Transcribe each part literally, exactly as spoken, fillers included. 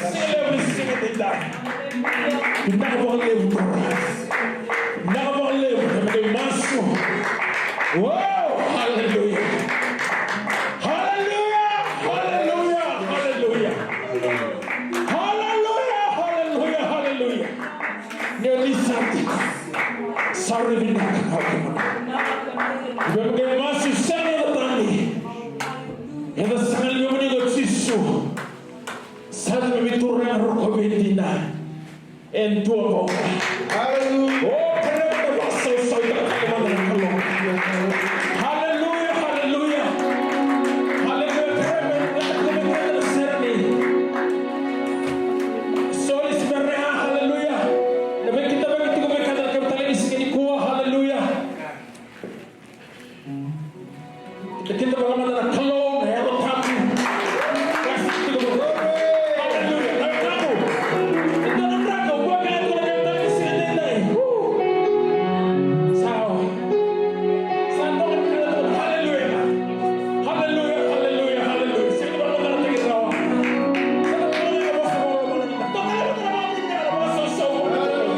Siga levu ni siga edaidai. Vinaka vakalevu, Turaga. Vinaka vakalevu na veimasu. Wow, haleluya. Haleluya, haleluya, haleluya. Haleluya, haleluya, haleluya. Ni o ni sa tiko, sa rui vinaka na wekemuni. Veimasu sega ni yaco tani. Eda sega ni lomani ko Jisu. Sa na mi Turaga rokovi dina. E dua vou. Haleluya. O, kerea meda vakasausau tale mada na Kalou. Haleluya, haleluya. Haleluya, kerea meda vakasausau tale mada na Kalou. Soli Samaria, haleluya. Na veikidavaki tiko vei keda na kena talei ni siga nikua, haleluya. Kidavaka mada na Kalou, na Yalo Tabu. Haleluya. Na Yalo Tabu. Eda na draka, o koya ka yaco na kena talei ni siga edaidai. Woo. Sawa. Sa toka na Kalou. Haleluya. Haleluya, haleluya, haleluya. Sa toka na Kalou. Sa toka na Kalou. Sa toka na Kalou.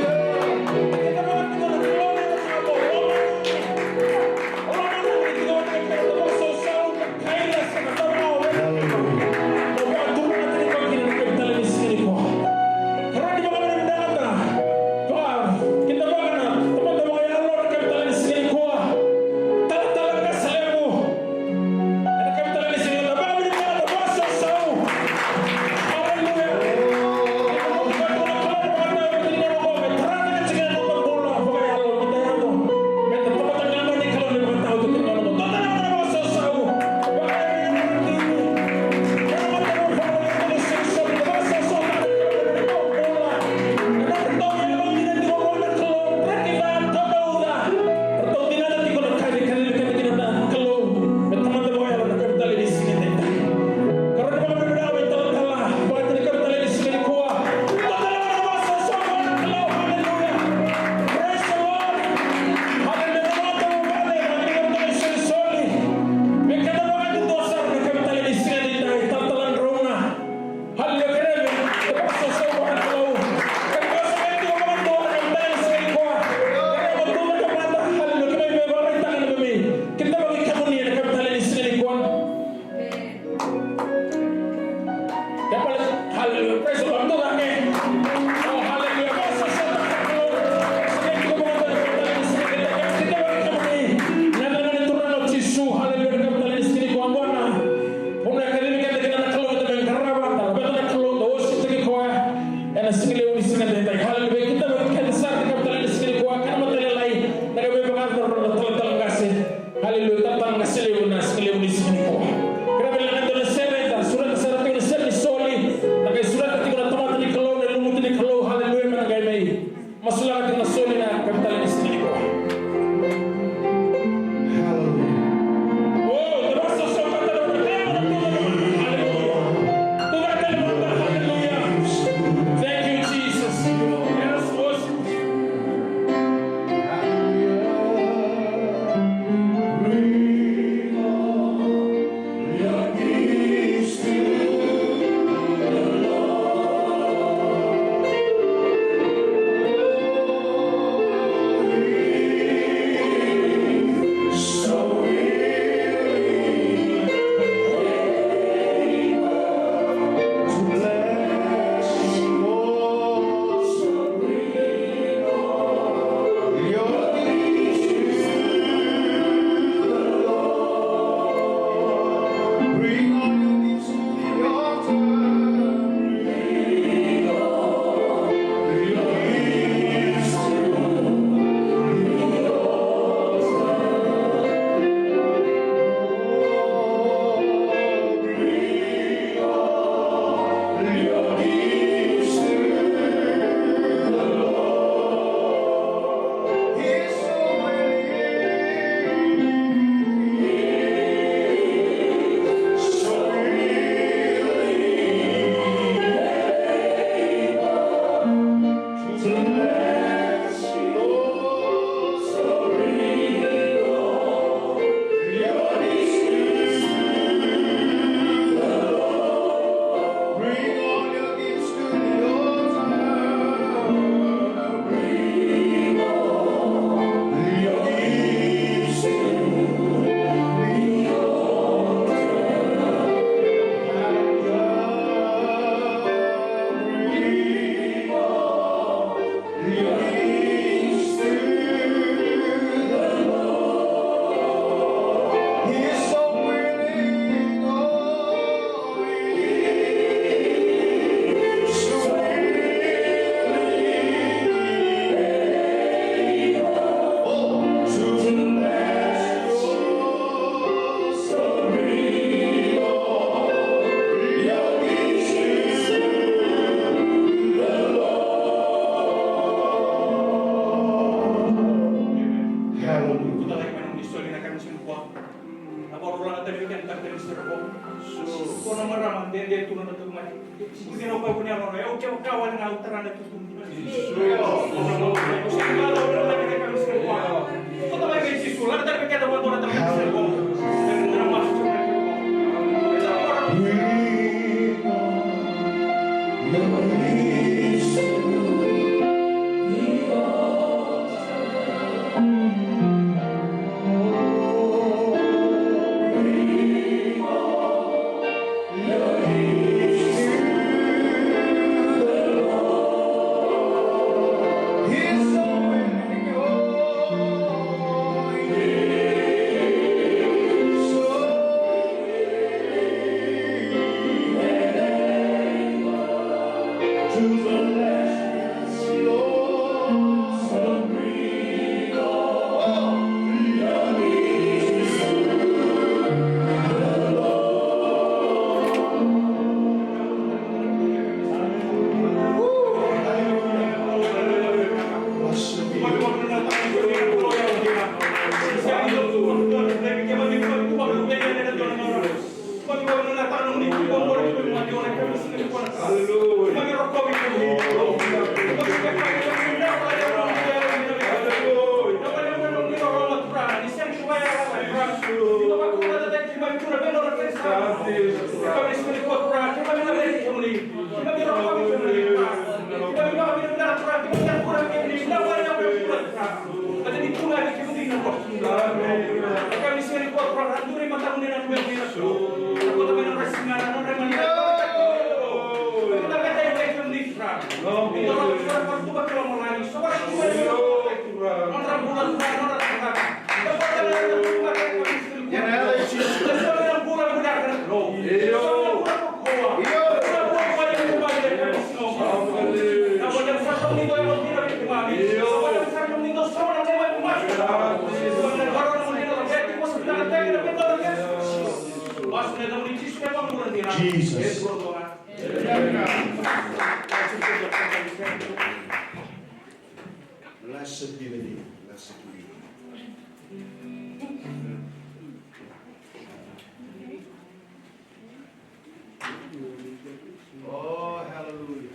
Hallelujah. Praise the Lord. Tucake. Oh, hallelujah. Hallelujah. Vuna e kacivi keda kina na Kalou, eda mai qarava, da laveta na Kalou, da worship-taki koya ena siga levu ni siga edaidai. Hallelujah. Vei keda, vei keda sara na kena talei ni siga nikua, kena matailalai, na kena veivakayacora na talatala qase. Hallelujah. Talatala qase levu na siga levu ni siga nikua. Kerea me lako na dua na sere, da sureta sara tiko na sere ni soli. Na qai sureta tiko na tamata ni Kalou, na lumuti ni Kalou. Hallelujah. Me na qai mai masulaka tiko na soli na kena talei ni siga nikua. Hallelujah. Oh, the rest of the Sabbath, hallelujah. Hallelujah. Thank you, Jesus. Yes, Lord. Jesus. Blessed be the name. Blessed be the name. Oh, hallelujah.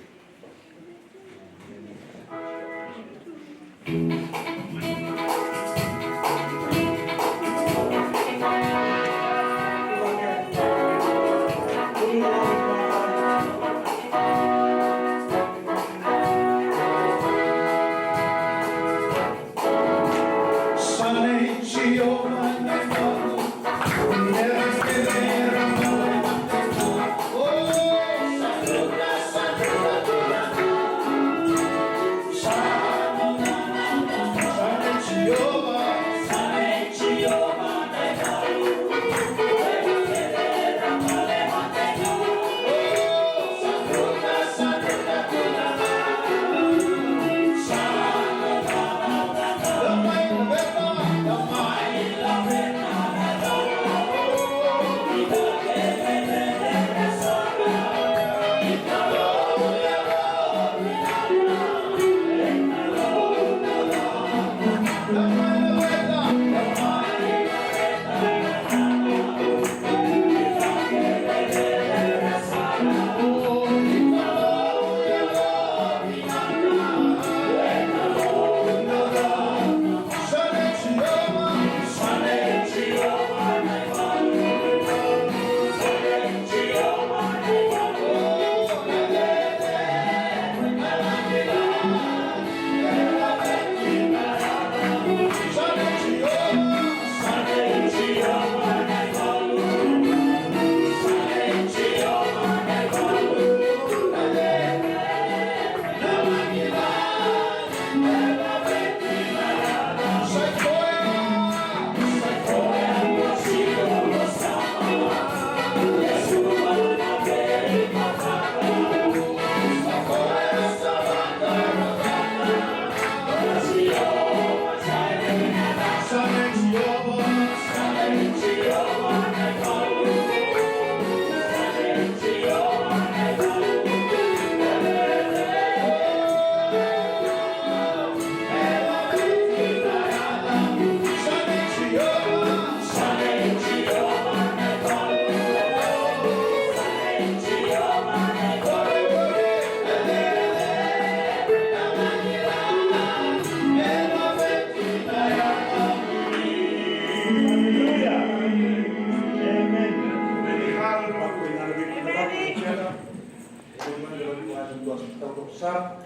Taucoko sara,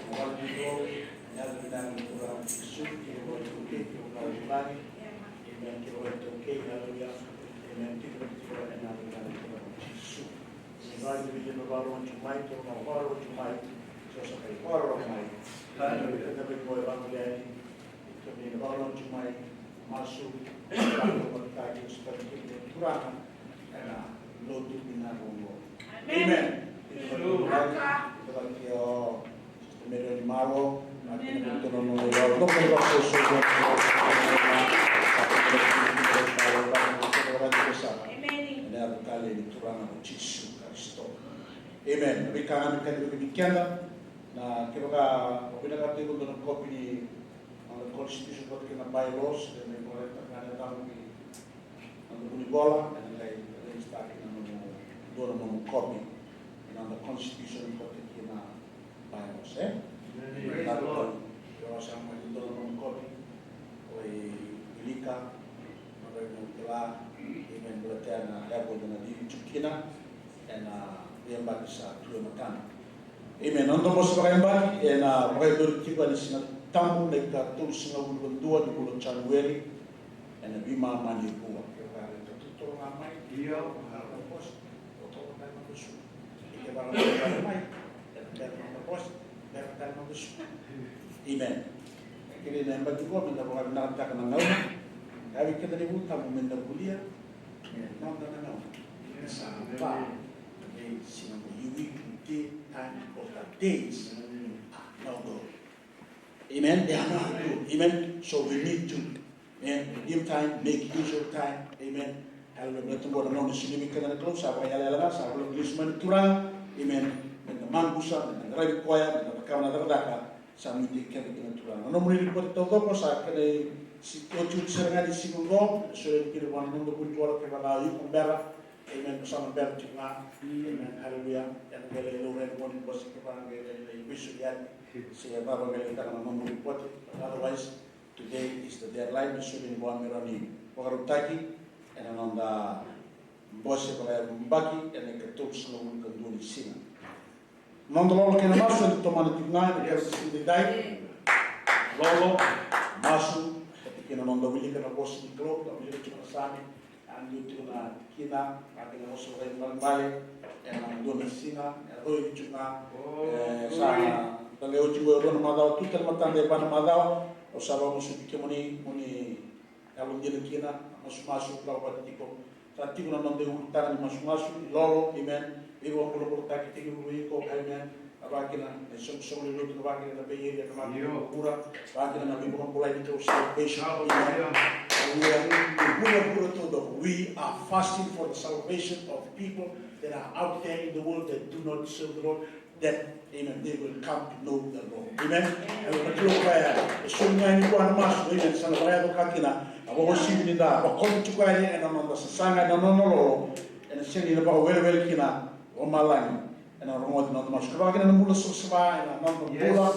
na vale ni Kalou, na yaca vinaka ni Turaga o Jisu, kei na vale ni Kalou, kei na vale ni Kalou, amen, kei na vale ni Kalou, amen, kei na vale ni Kalou, amen, kei na vale ni Kalou, amen, kei na vale ni Kalou, Jisu. Ni vale ni Kalou, ni vale ni Kalou, mai, kei na vale ni Kalou, mai, Jisu, sa kai vale ni Kalou, mai. Hallelujah. Kei na vale ni Kalou, vale ni Kalou, kei na vale ni Kalou, mai, masu, vale ni Kalou, mai, Jisu, vale ni Kalou, Turaga, ena lotu vinaka oqo. Amen. Amen. Ita vaki o Sister Mary ni Malo. Amen. Amen. Ena yaca talei ni Turaga o Jisu Karisito. Amen. Na veika ga me kacivi keda. Na kevaka o vinakata tiko dua na kopi ni noda constitution vata kei na bylaws, e me vakayagataka na noda vunivola, ena qai register kina na nomu, dua na nomu kopi ena noda constitution vata kei na bylaws, e? Praise the Lord. Io, sa mai dua na nomu kopi, o i wilika, na qai nomu kila, amen, baleta na yavu eda na cici tiko kina, ena veiyabaki sa tu e matana. Amen. Na noda bose vakayabaki ena vakayacori tiko ena Siga Tabu na ikatolusagavulu ka dua ni vula o January, ena veimama ni vula. Kevaka e totolo ga mai, io, na bose, totolo ga mai, bose. Kevaka e mai, ena bera na bose, bera na bose. Amen. E kerei na yabaki qo meda vakavinakataka na gauna. Kaya vei keda na iVolatabu meda volia me noda na gauna. Sa va. Amen. Say, you will redeem time, because the days are now gone. Amen. They are now gone. Amen. So we need to, amen, redeem time, make use of time. Amen. Hallelujah. Baleta qo na gauna e solia vei keda na Kalou, sa vakaiyalayala ga, sa vakalesu mai na Turaga. Amen. Meda maqusa, meda qaravi koya, meda cakava na cakacaka sa nuitaki keda kina na Turaga. Na nomuni ripoti taucoko sa kena iotioti sara ga ni siga oqo, e solia kina vua na noda vunivola, kevaka o iko bera. Amen. Ko sa na bera tiko ga. Amen. Hallelujah. Ena qai lai laurai na nomuni bose kevaka qai lai, lai veisureti se cava qai lai tara na nomu ripoti. But otherwise, today is the deadline. Me solia vua me rawa ni vakarautaki ena noda bose vakayabaki ena ikatolusagavulu ka dua ni siga. Noda lolo kei na masu eda tomana tiko ga ena kena siga edaidai. Lolo, masu, vata kei na noda wilika na vosa ni Kalou, da wilika tiko na Same, a dua tiko na tikina, a kena vosa vakaibalebale, ena dua na siga, e rui tiko ga, e sa, da qai oti qo e rua na macawa, tu tale matada e va na macawa, au sa vakamasuti kemuni, mo ni yalodina kina, na masumasu, lako vata tiko. Sa tiko na noda iulutaga ni masumasu, ni lolo, amen. Veivakabulabulataki tekivu vei iko, amen. Na vakakina na isoqosoqo lewe ni lotu, na vakakina na Bay Area, na vakakina na Vuravura, vakakina na veivakabulai ni Kalou, salvation, amen. Hallelujah. Ni Vuravura taucoko, we are fasting for the salvation of people that are out there in the world that do not serve the Lord. That, amen, they will come to know the Lord. Amen. Ena kila o koya e soli ga ni vua na masu, amen, sa na vakayaco ka kina na vakauasivi ni da vakoto tiko yani ena noda sasaga, ena nona lolo, ena sega ni na vakawelewele kina o malagi. Ena rogoci na noda masu, kevaka kina na bula savasava ena noda bula,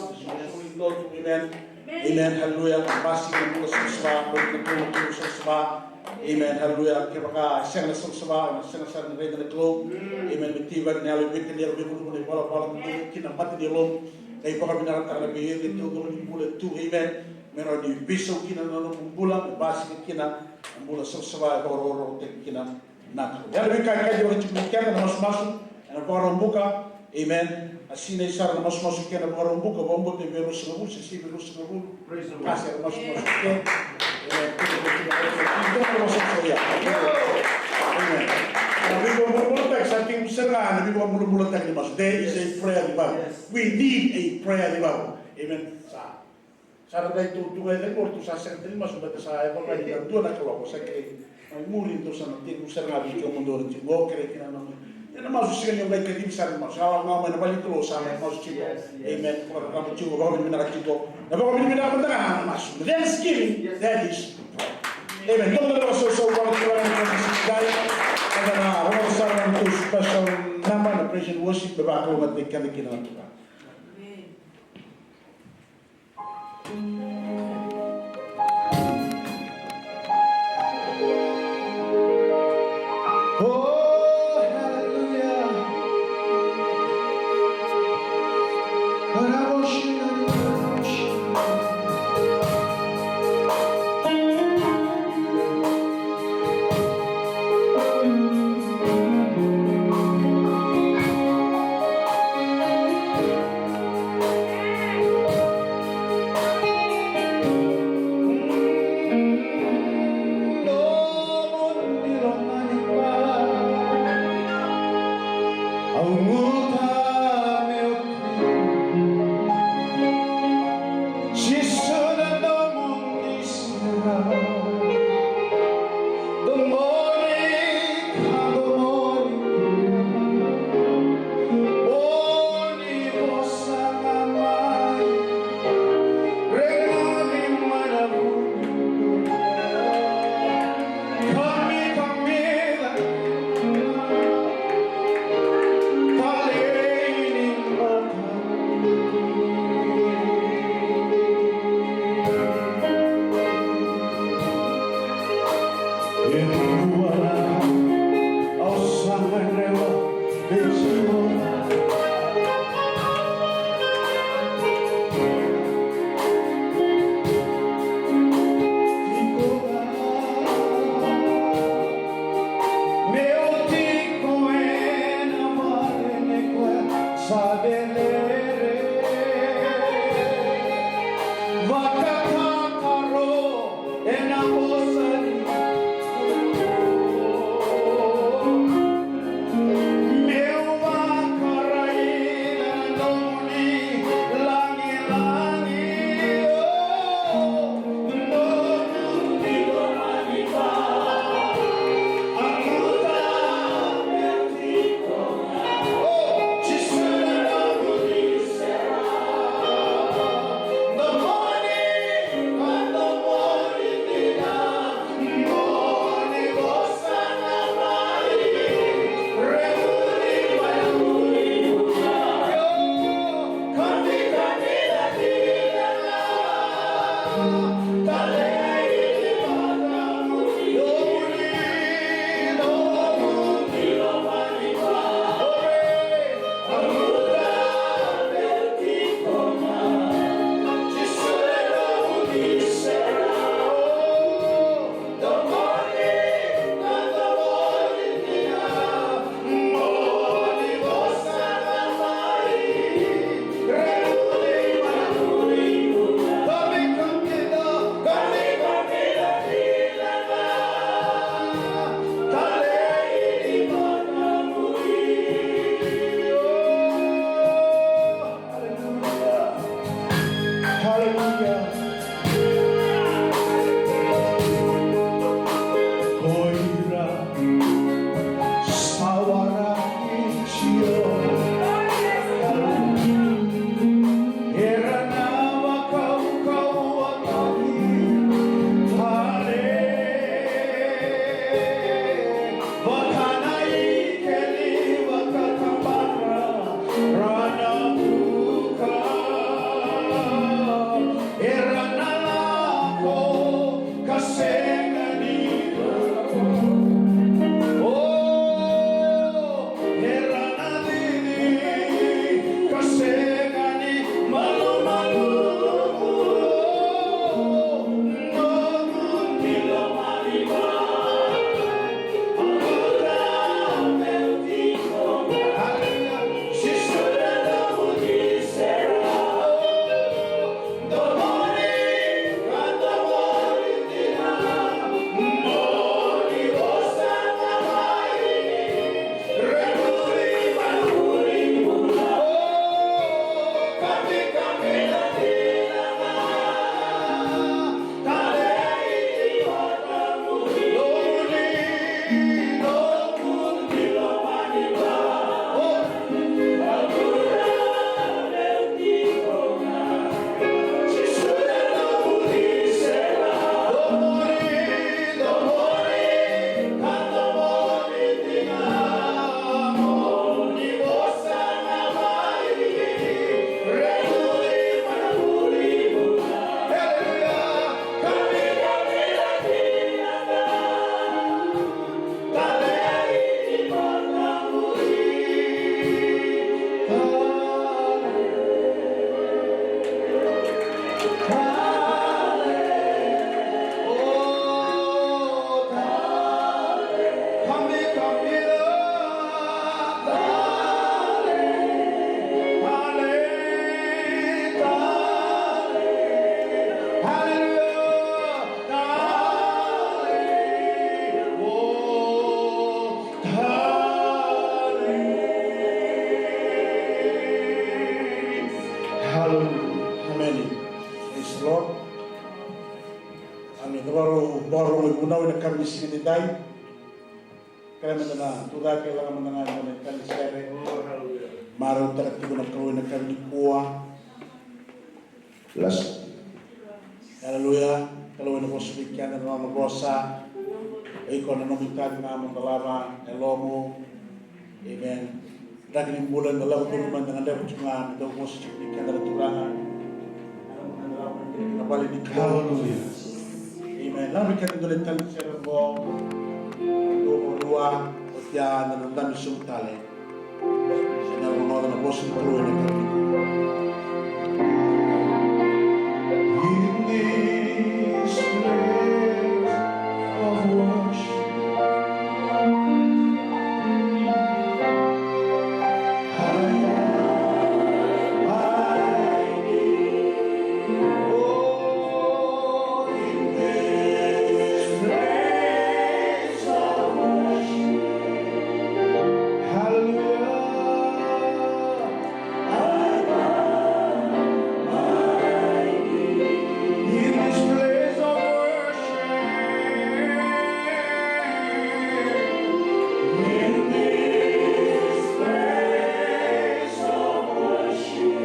amen. Amen. Hallelujah. Basika na bula savasava, basika na bula savasava. Amen. Hallelujah. Kevaka e sega na savasava, ena sega sara ni raica na Kalou. Amen. Me teivaki na yalo e veitalia, me vunavuna ivalavala, me kina mata ni yalomu. Qai vakavinakataka na veiyalayalati taucoko ni bula e tu. Amen. Me rawa ni veisau kina na nomu bula, me basika kina na bula savasava e vakarokorokotaki kina na Kalou. Ena veika e kaci vakatiko vei keda na masumasu ena Vakaraubuka. Amen. A sinai sara na masumasu kei na Vakaraubuka, Vakaraubuka e vei ruasagavulu, se sega vei ruasagavulu. Praise the Lord. Ka sega na masumasu kei. Amen. Amen. Na veivakabulabulataki sa tekivu sara ga na veivakabulabulataki ni masu. There is a prayer revival. Yes. We need a prayer revival. Amen. Sa Sa ra dai tu tu ga e cake qori, tu sa sega tale ni masu, baleta sa yaco ga ni dua na kaloko, sa kerei mai muri, dou sa na tekivu sara ga vei kemudou na tiko qo, kerei kina na nomu. Ia na masu sega ni o qai kacivi sara ni masu, sa lako ga mai na vale ni Kalou, sa mai masu tiko. Yes, yes. Amen. Vakararabu tiko, vakavinavinaka tiko. Na vakavinavinaka mada ga na masu. Thanksgiving, yes, that is prayer. Amen. Dou na vakasausau vua na Kalou ena masu dai. Eda na rogoca sara na noda special number, na praise and worship, me vakalougatataki keda kina na Turaga. Amen. Oh, hallelujah. Hallelujah. Amen. Praise the Lord. Amen. Vakarau, vakarau mai vunau ena yakavi ni siga nidai. Kerea meda na tucake, laga mada ga ena tali sere. Marautaka tiko na Kalou ena yakavi nikua. Last. Hallelujah. Kalou ena vosa vei keda na nona vosa. Iko na nomu itavi ga mo dolava na yalomu. Amen. Draki ni bula eda lako curuma, eda gadreva tiko ga me dau vosa tiko vei keda na Turaga. Na vale ni Kalou. Hallelujah. Amen. Lako vei keda dua na tali sere qo. Dua, rua, oti ya eda na dabe sobu tale. Eda na rogoca na vosa ni Kalou ena yakavi. In this place of worship, I abide. Oh, in this place of worship. Hallelujah. I bow my knee in this place of worship. In this place of worship.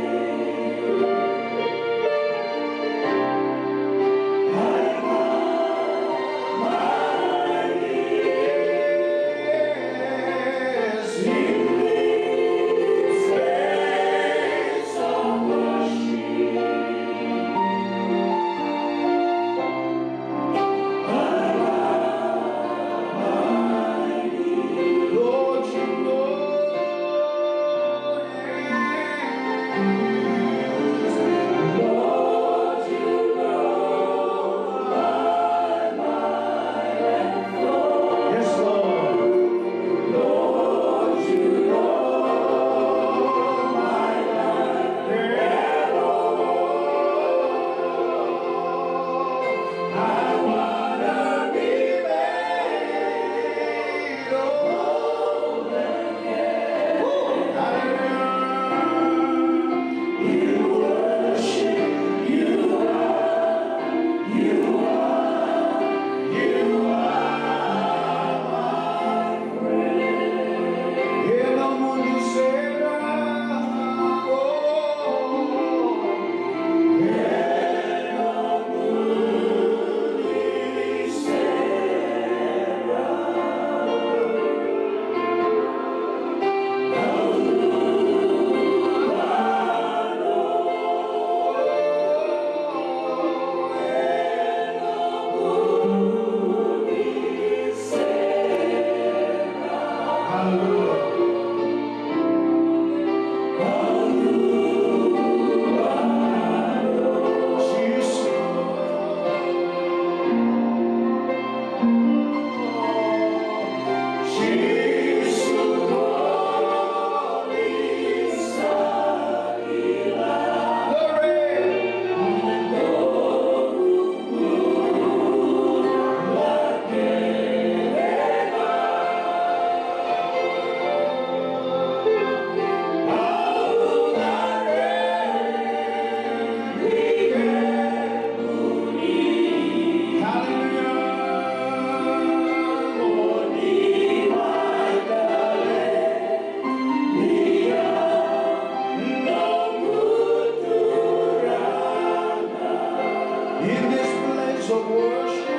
In this place of worship,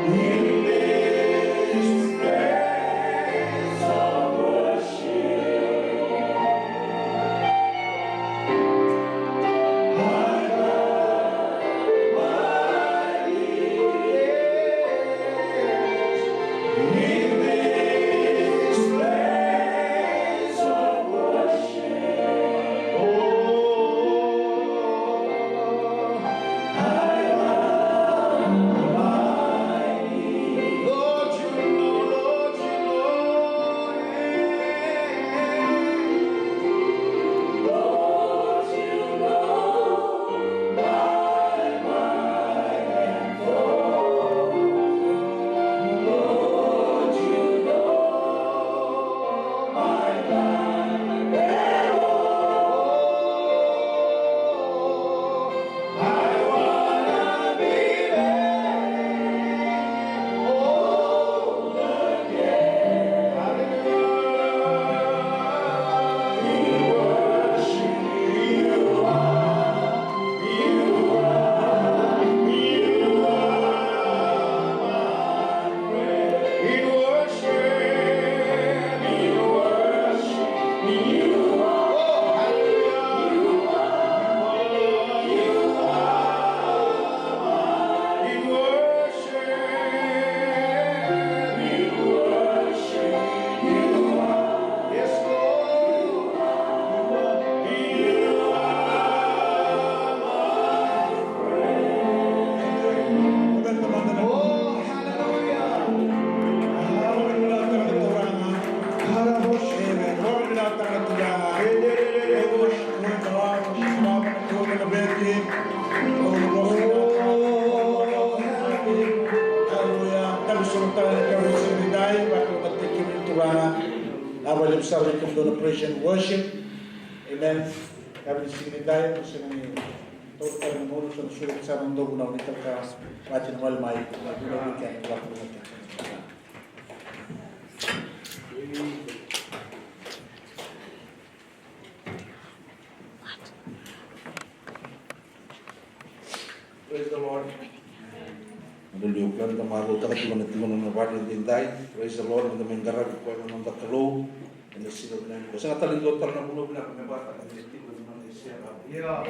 in this place of worship, Aleluya. Tabu sara tale na kau ni siga ni dai, vakavinavinaka vei kemuni Turaga. Vinaka vakalevu sara vei kemudou na praise and worship. Amen. Kau ni siga ni dai, mo sega ni tau tale na maulu, sa na sureti sara na noqu na uni tale ka vati na mali mai. Na vuna vei kemuni, vakavinavinaka. Praise the Lord. Aleluya. Au kila ni da marautaka tiko na tiko na nona vale edaidai. Praise the Lord. Ni da mai qaravi koya na noda Kalou ena siga vinaka. Ko sega tale ni dua tale na vanua vinaka me vaka na tiko na nona isera. Yeah.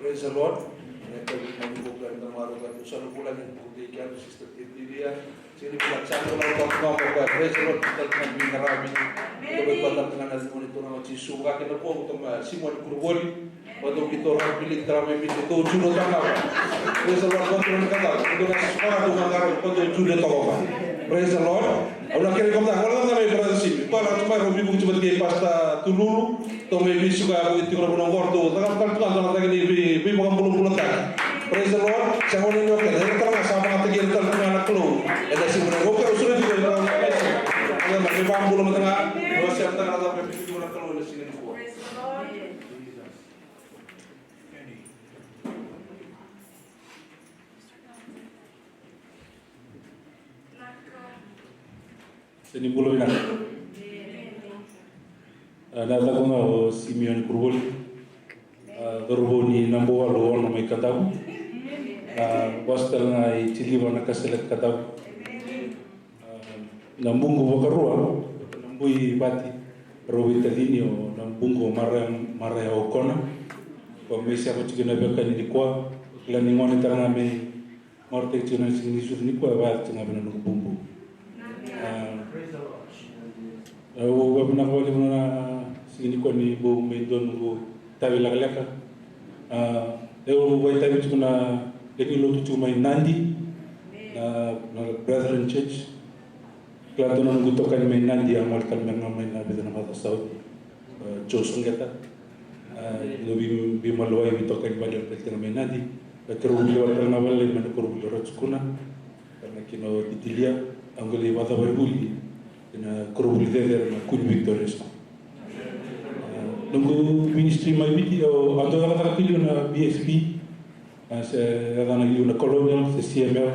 Praise the Lord. Ena tau vinaka ni ko kila ni da marautaka tiko sa na vulagi ni ko tei kea na Sister Tetilia. Sega ni vula, sa na vula, vula, vula, vula, praise the Lord, tale tiko na veiqaravi. Io, vei koya tale tiko na Simoni Turaga o Jisu, vaka kina vua, vua tale mai Simoni Kuruvoli. Vua tale keitou rugby league tale mai Viti, keitou judo tale ga. Praise the Lord, vua tale na ka tale, keitou na sikoratou ga qaravi, keitou judo toka ga. Praise the Lord. Au na kerei koya tale, wala tale mai Brother Simi. Koya na tu mai rau veivuke tu vata kei Pastor Tululu. Tou mai veisiko ya, ko tiko na vanua qori, tou cakava tale tu ga na cakacaka ni vei, veivakabulabulataki. Praise the Lord. Sa gone ni o keda, era tale ga sa vakayagataki ira tale tu ga na Kalou. Ena siga ni, okay, au sureti ira na Kalou. Ena mai vakabula mada ga, au sureti ira na Kalou ena siga ni kua. Sa ni bula vinaka. A, na yacaqu ga o Simioni Kuruvoli. A, cauravou ni Nabuwalu, Ono mai Kadavu. A, vosa tale ga i Tiliva, Nakasale, Kadavu. A, na buqu vakarua, na bui vati, rau veitacini o na buqu o Maraya, Maraya Okona. Ko mai sema tiko na veiwekani nikua. Kila ni gone tale ga me marautaki tiko na siga ni sucu nikua, e vakayaco tiko ga vei na noqu bubu. A, au vakavinavinaka vakalevu na siga nikua ni bau mai dua noqu tavi lekaleka. A, au vakaitavi tiko na lewe ni lotu tiko mai Nadi, na, na Brethren Church. Kila dua na noqu itokani mai Nadi, a gole tale mai ga mai na vica na macawa sa oti. E, Joe Soqeta. E, noqu vei, veimaliwai, veitokani vakalekaleka tale tiko ga mai Nadi. Na koronivuli lewa tale ga vakalailai mai na koronivuli o Ratu Kuna. Tale ga kina o Titilia. Au qai lai vakacavari vuli ena koronivuli cecere na Queen Victoria School. E, noqu ministry mai Viti, au, au dau cakacaka tu liu na V S P. A, se yacana liu na Colonial, se C M L.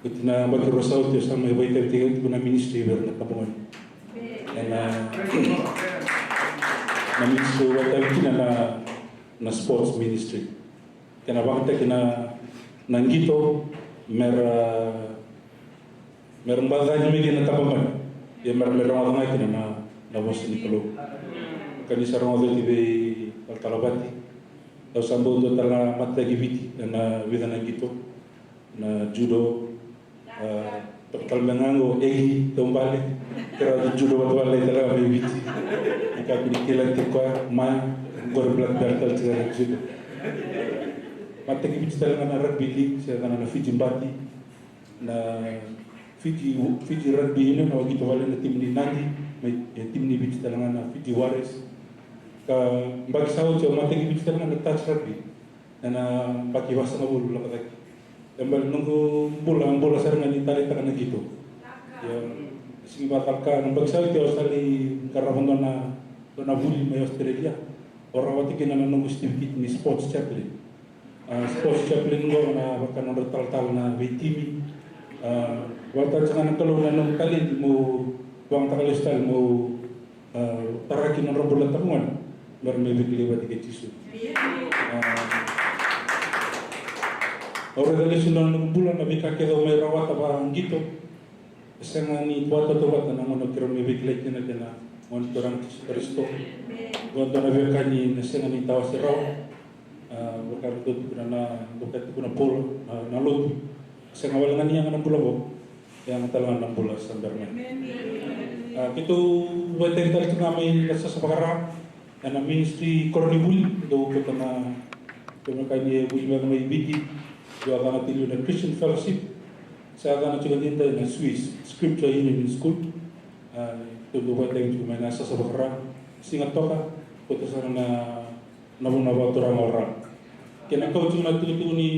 Oti na yabaki rua sa oti au sa mai vakaitavitaki tiko na ministry vei ira na tabagone. Ena, na ministry au vakaitavi kina na, na sports ministry. Kena vakayagataki na, na qito, mera mera bacani mai kina na tabagone. Ia mera, mera rogoca ga kina na, na vosa ni Kalou. Ka ni sa rogoca oti vei Talatala Vati. Au sa bau dua tale na matataki Viti ena vica na qito, na judo, a, tale mai ga qo Egi Taubale, kerea tu judo vata vakalailai tale ga mai Viti. Ni kakua ni kila tiko koya, mai qori black belt tale tiko na judo. Matataki Viti tale ga na rugby league, se ga na Fiji Bati. Na Fiji, Fiji Rugby Union, au qito vale na timi ni Nadi, mai, e, timi ni Viti tale ga na Fiji Warriors. Ka yabaki sa oti au matataki Viti tale ga na touch rugby. Ena yabaki vasagavulu lako cake. E bale noqu bula, bula sara ga ni taleitaka na qito. Ia, sigi vakacalaka, na yabaki sa oti au sa lai qarava dua na, dua na vuli mai Australia. Au rawata kina na noqu certificate ni sports chaplain. A, sports chaplain qo na vaka nodra talatala na veitimi. A, vakatara sara ga na Kalou na noqu talenti meu vakayagataka lesu tale meu, a, taraki nodra bula tabagone. Mera mai veikilai vata kei Jisu. A, au raica lesu na noqu bula na veika kece au mai rawata vakaqito. E sega ni vakatautauvata na gauna keirau mai veikilai kina kei na Gone Turaga Jisu Karisito. Dua, dua na veiwekani na sega ni tawase rawa. A, vaka ratou tukuna na, vaka tukuna Paula, na, na lotu. Sega wale ga ni yaga na bula qo. Yaga tale ga na bula sa bera mai. A, keitou vakaitavi tale tu ga mai na sasa vakara. Ena ministry koronivuli, dou kauta na, dou na kai ni vuli vaka mai Viti, dou yacana tiko na Christian Fellowship, sa yacana tiko ni da na Swiss, Scripture Union School. A, Tou dau vakadeitaki tiko mai na sasa vakara, siga toka, kauta sara na, na vuna vakaturaga o Ra. Kei na kau tiko na tukutuku ni,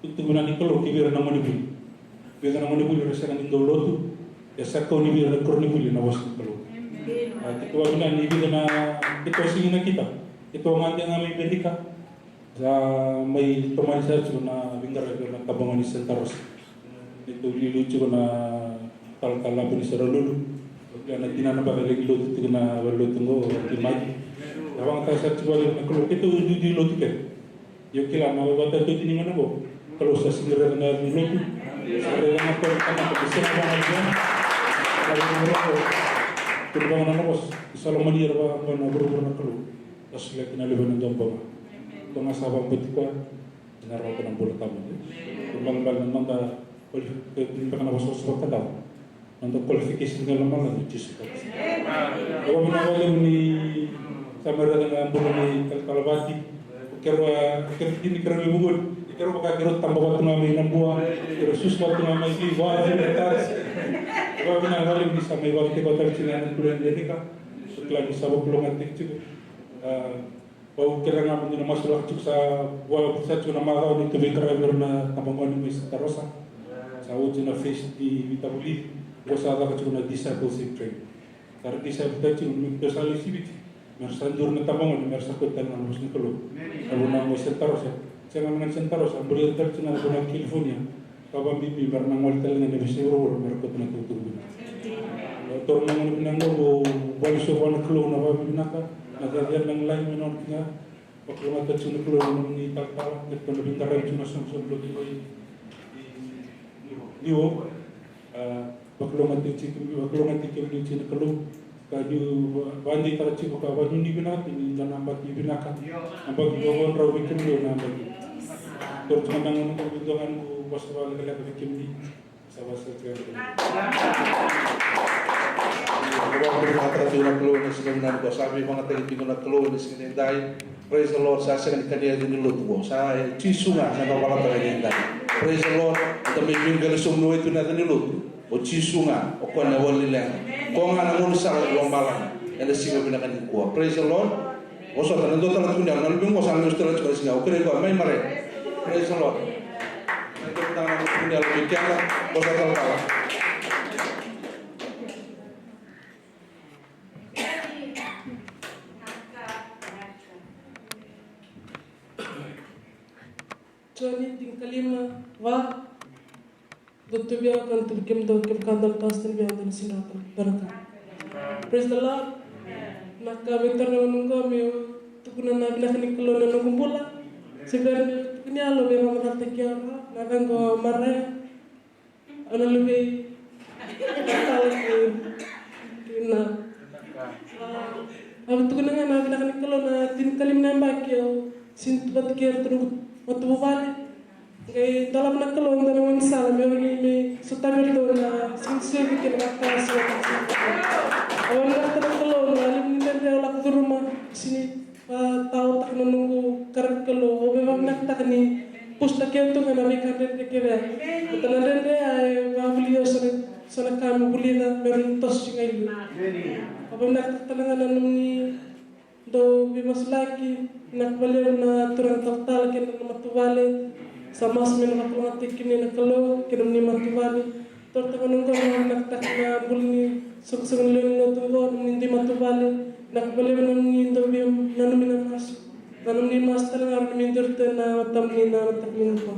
tukutuku vinaka ni Kalou ki vei ira na gonevuli. Vei ira na gonevuli era sega ni dau lotu, e sa kau ni vei ira na koronivuli na vosa ni Kalou. A, keitou vakavinavinaka ni vica na, keitou sega ni nakita, keitou gade ga mai Merika. Sa mai tomani sara tiko na veiqaravi na tabagone ni Santa Rosa. Neitou liuliu tiko na talatala Lapu ni Seralulu. Ia na tinana beka e laki lotu tiko na valelotu qo, o Timaki. Na vakayagataka sara tiko valevu na Kalou, keitou duidui lotu kece. Io kila na vakatatau tiko ni gauna qo. Kalou sa sega ni raica na yaca ni lotu. Sa raica ga ko na tamata ni sega vakayagataka. Na vakayagataka qo. Kei na vakayagataka qo. Sa lomani ira vaka qo na vuravura na Kalou. Ka solia kina na luve na dua bau. Tou ga sa vakabauti koya, ena rawata na bula tawamudu. Balebale na noda qualifi-, beka na vosavosa vakadavu. Noda qualification ga e lomalagi o Jisu Karisito. Au vakavinavinaka vakalevu ni sa mai raica na bula ni talatala Vati. O keirau, o keirau tiko ni keirau mai vukoni. Keirau vaka keirau taba vata tu ga mai Nabua. Keirau susu vata tu ga mai Viwa, Viwa Tati. Au vakavinavinaka vakalevu ni sa mai vakatekivu tale tiko na kula ni Erika. Au kila ni sa vakalougatataki tiko. A, Au kerea ga mo ni na masulaka tiko sa, vua sa tiko na macawa ni tou veiqaravi vei ira na tabagone mai Santa Rosa. Sa oti na phase ni veitavulici, qo sa caka tiko na discipleship training. Sa ra disciple tale tiko, me tou sa lai siviti. Me ra sa duri na tabagone, me ra sa kauta tale ga na vosa ni Kalou. Na vuna mai Santa Rosa. Sega ga ni Santa Rosa, buli ira tale tiko ga na vuna California. Ka vakabibi me ra na gole tale ga ena veiyasai vuravura me ra kauta na itukutuku vinaka. Au taura na gauna vinaka qo, meu vakaisau vua na Kalou na vakavinavinaka, na cecere, na lagilagi me nona kina. Vakalougatataka tiko na Kalou na nomuni talatala, kei na veiqaravi tiko na soqosoqo lotu qo i New Hope. A, vakalougatataki tiko, vakalougatataki kemuni tiko na Kalou. Ka niu va-, vakadeitaka tiko ka vakanuinui vinaka tiko ni da na yabaki vinaka. Yabaki dua na drau vei kemuni na yabaki. Taura tiko mada na noqu, dua ga noqu vosa vakalekaleka vei kemuni. Sa vosa tiko. Au vakavinavinakataka tiko na Kalou ena siga vinaka nikua, sa veivakayagataki tiko na Kalou ena siga nidai. Praise the Lord, sa sega ni kania yaca ni lotu qo. Sa, e, Jisu ga sa na valata ena nidai. Praise the Lord, eda mai veiqali sobu mai tu na yaca ni lotu. O Jisu ga, o koya na iwali ni leqa. Koya ga na gaunisala ni lomalagi. Ena siga vinaka nikua. Praise the Lord. Vosota, na dua tale tukuni yalo, na luve qo sa na lesu tale tiko ena siga. O kerei koya, mai Mare. Praise the Lord. Na dua tale tukuni yalo, mai keda. Vosota tale tale. Joni tinikalima, va. Dou tu vei au, kau na tu vei kemudou, kevaka dou na toso tale vei au, dou na sega ni rawa ni dua na ka. Praise the Lord. Na ka meu taura na gauna qo meu tukuna na vinaka ni Kalou ena noqu bula. Se bera meu tukuna yalo, veivakamacalataki au, na yacaqu o Marae. Au na luvei. Tala ki, ki na. Au tukuna ga na vinaka ni Kalou na tinikalima na yabaki au sega ni tu vata kei iratou na matavuvale. Qai dolava na Kalou e dua na gaunisala me rawa ni me sotavi iratou na siganisiga kei na vakasama. Au vakavinavinakataka na Kalou na levu ni dredre au lako curuma, sega ni vakataotaka na noqu qaravi Kalou. Au vakavinavinakataka ni pusitaki au tu ga na veika dredre kece. Baleta na dredre ya e vakavulici au so na, so na ka me vulica me rawa ni toso tiko ga i liu. Au vakavinavinakataka tale ga na nomuni dau veimasulaki, vinaka vakalevu na turaga talatala kei na matavuvale. Sa masu me na vakalougatataki kemuni na Kalou kei na nomuni matavuvale. Taura tale ga na gauna qo meu vakavinavinakataka na bula ni soqosoqo ni lewe ni lotu qo, nomuni dui matavuvale. Vinaka vakalevu na nomuni dau veinanumi na masu. Na nomuni masu tale ga, nomuni duri tu ena matamuni na mataka nikua.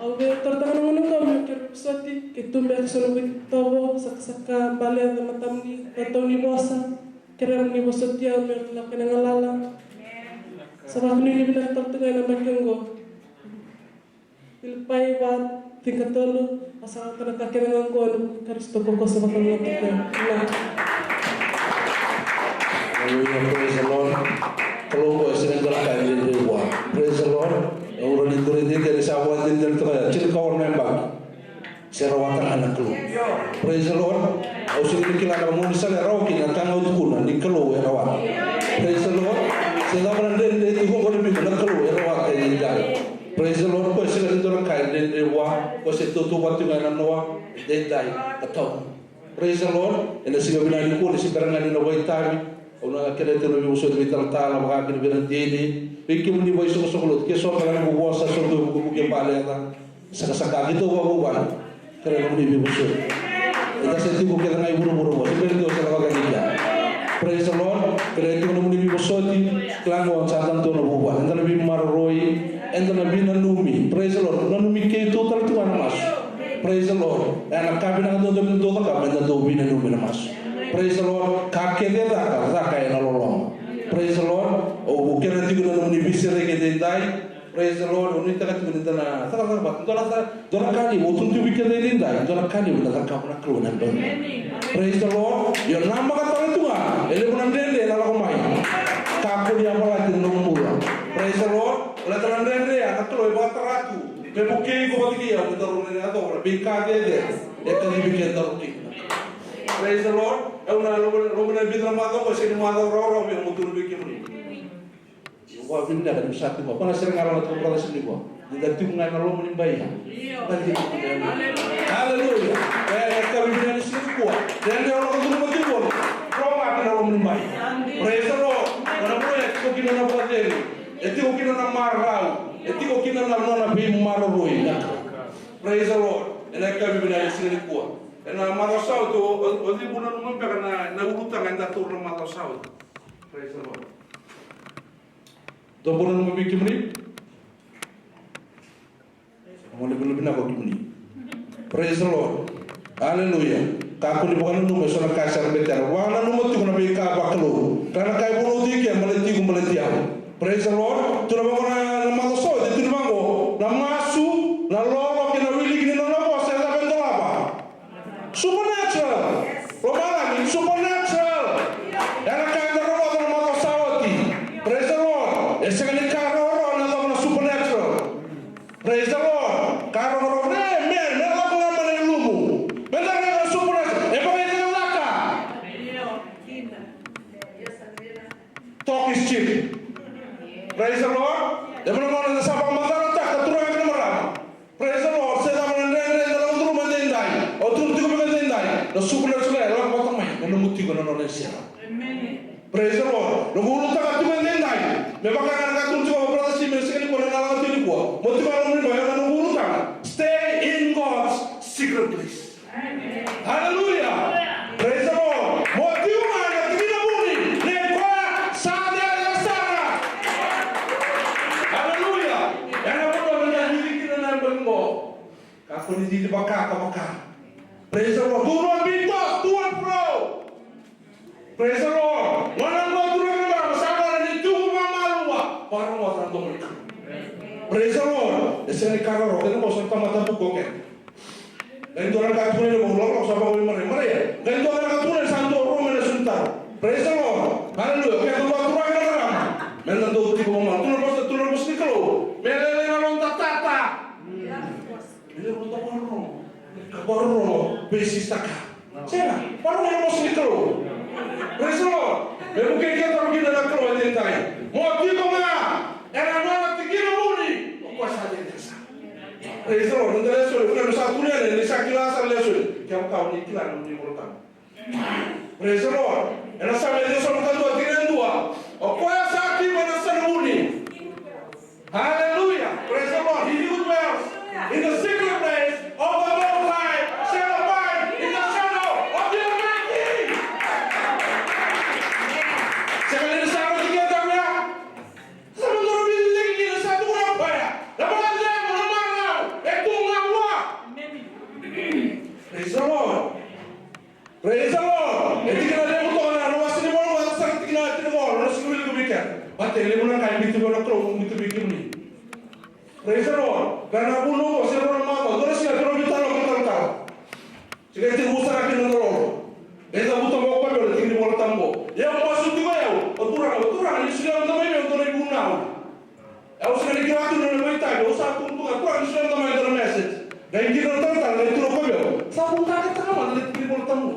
Au via taura tale ga na gauna qo meu kerea vosoti, keitou beka so na vei tovo, sakasaka, bale, matamuni, na tau ni vosa. Kerea mo ni vosoti au me lako ena galala. Sa vakanuinui vinaka tale tu ga ena yabaki oqo. Filipai va, tinikatolu, a sa rawata na ka kece ga oqo ena Karisito ko koya sa vakalougatataki au. Hallelujah, praise the Lord. Kalou ko e sega ni dua na ka e dredre vua. Praise the Lord. E ura ni dure dede ni sa vua dede ni toka ya. Tinikaono na yabaki. Se rawata ga na Kalou. Praise the Lord. Au sega ni kila na gaunisala e rawa kina na ka ga au tukuna ni Kalou e rawata. Praise the Lord. Se cava na dredre e tiko qori vei iko, na Kalou e rawata e daidai. Praise the Lord. Ko e sega ni dua na ka e dredre vua, ko e se tautauvata tiko ga ena noa, e daidai, ka tau. Praise the Lord. Ena siga vinaka nikua, ni se bera ga ni na vakaitavi, au na kerea tiko na veivosoti vakaitalatala, vaka kina vei ira na D N A, vei kemuni vaisoqosoqo lotu, ke so bera ga ni vuku, sa so tu vuku ke bale yaca. Sakasaka, keitou vakavuvale. Kerea nomuni veivosoti. Eda se tiko kece ga i vuravura qo, se bera ni dua sa lako cake i kea. Praise the Lord. Kerea tiko nomuni veivosoti. Kila qo sa tadu tu na vuvale. Eda na veimaroroi. Eda na veinanumi. Praise the Lord. Nanumi keitou tale tiko ga na masu. Praise the Lord. Ena ka vinaka duadua me dou cakava, me da dou veinanumi na masu. Praise the Lord. Ka kece e caka, caka ena loloma. Praise the Lord. Au kerea tiko na nomuni veisereki edaidai. Praise the Lord. Au nuitaka tiko ni da na cakacaka vata. Dua na ca, dua na ka levu au tukuna tiko vei keda edaidai, dua na ka levu ena cakava na Kalou ena yabaki. Praise the Lord. Io, namaka tale tu ga, e levu na dredre ena lako mai. Kakua ni yavalati na nomu bula. Praise the Lord. Baleta na dredre ya na Kalou e vakatara tu me vukei iko vata kei au, me daru na yacova na veika cecere e kacivi kedaru kina. Praise the Lord. Au na lomana, lomana e vica na macawa qo, sega ni macawa rawarawa meu tukuna vei kemuni. Au vakavinavinaka ni sa tiko. Ko na sere ga rawa na tiko, brother, sa tiko. Ni da tiko ga ena loma ni bai ya. Io. Da tiko ga. Hallelujah. E, e, ka vinaka ni siga nikua. Dredre o lako curuma tiko. Lako ga kina loma ni bai. Praise the Lord. Ko na vanua ya e tiko kina na vakacegu. E tiko kina na marau. E tiko kina na nona veimaroroi. Praise the Lord. Ena ka vinaka ni siga nikua. Ena macawa sa oti, o, o, o cei beka nanuma beka na, na ulutaga eda taura na macawa sa oti? Praise the Lord. Dou beka nanuma vei kemuni? Mo ni vinaka vinaka ko kemuni. Praise the Lord. Hallelujah. Kakua ni vakananuma eso na ka sara betena. Vakananuma tiko na veika vakalou. Ka na ka e vunautaki iko, baleti iko, baleti au. Praise the Lord. Tukuna vaqo na, na macawa sa oti, tukuna vaqo, na masu, na lolo kei na wiliki ni nona vosa e cava e dolava? Supernatural. Lomalagi, supernatural. Era na ka eda rogoca na macawa sa oti. Praise the Lord. E sega ni ka rawarawa na yacova na supernatural. Praise the Lord. Ka rawarawa, e, me, me lako ga mai na ilumu. Me da raica na supernatural. E vakaicakacaka. Talk is cheap. Praise the Lord. E vanua ga eda sa vakamacalataka, turaga kei na marama. Praise the Lord. Se cava na dredre eda lako curuma edaidai, au tukuna tiko vei iko edaidai, na supernatural e lako vata mai, na nomu tiko, na nona sere. Amen. Praise the Lord. Noqu ulutaga tiko edaidai, me vaka ga na ka tukuna tiko o brother Simon, sega ni ko na lako tiko nikua. Mo tiko ena nomu bai, ena noqu ulutaga. Stay in God's secret place. Hallelujah. Praise the Lord. Mo tiko ga ena tikina vuni, ni koya sa cecere sara. Hallelujah. Ena vanua me da cici kina ena yabaki qo. Kakua ni cici vaka ka vaka. Praise the Lord. Do not be tossed to and fro. Praise the Lord. Gone qo, turaga, marama, sa gone ni tu vakamalua. Vakarogoca na domo ni Kalou. Praise the Lord. E sega ni ka rawarawa. Kena qo sa tamata vuku o keda. Qai dua na ka tukuna ni vou, lako sa vakaoi marai, marai. Qai dua na ka tukuna ni sa dua, rua mai na suni taro. Praise the Lord. Hallelujah. Keda qo, turaga, marama, me da dau tiko vakamalua. Tukuna na vosa, tukuna na vosa ni Kalou. Me lailai na noda tata. Ia, o ta vakarorogo. Ka vakarorogo, veisisitaka. Sega, vakarorogo na vosa ni Kalou. Praise the Lord. Me vukei kedaru kina na Kalou edaidai. Mo tiko ga ena nona tikina vuni. O koya sa cecere sara. Praise the Lord. Noda lesoni, o koya sa tukuna yani, ni sa kila sara lesoni. Kevaka o ni kila na nomuni iVolatabu. Praise the Lord. Ena Same ciwasagavulu ka dua, tikina e dua. O koya sa tiko ena yasana vuni. Hallelujah. Praise the Lord. He who dwells in the secret place of the Most High shall abide in the shadow of the Almighty. Sega ni sa oti kina tiko ya. Sa dodonu me cici kina, sa tukuna o koya. Na vakacegu, na marau e tu ga vua. Praise the Lord. Praise the Lord. E tikina levu toka na, na wase ni Vola Tabu, sa tikina, tikina qo, na sega ni wilika vei keda. Baleta e levu na ka e biuta vei au na Kalou, biuta vei kemuni. Praise the Lord. Qai na vunau qo, se rua na macawa, dua na siga, dua na veitalanoa, veitalanoa. Sa qai tekivu sara kina na lolo. Qai cavuta qo o koya vei au na tiki ni Vola Tabu qo. Ia au masu tiko o yau, o Turaga, o Turaga, ni solia mada mai vei au e dua na ivunau. Au sega ni kila tu na nona vakaitavi, au sa tukuna, Turaga, ni solia mada mai e dua na message. Qai qiri na talatala, qai tukuna o koya vei au, sa vakatakataka mada na tiki ni Vola Tabu.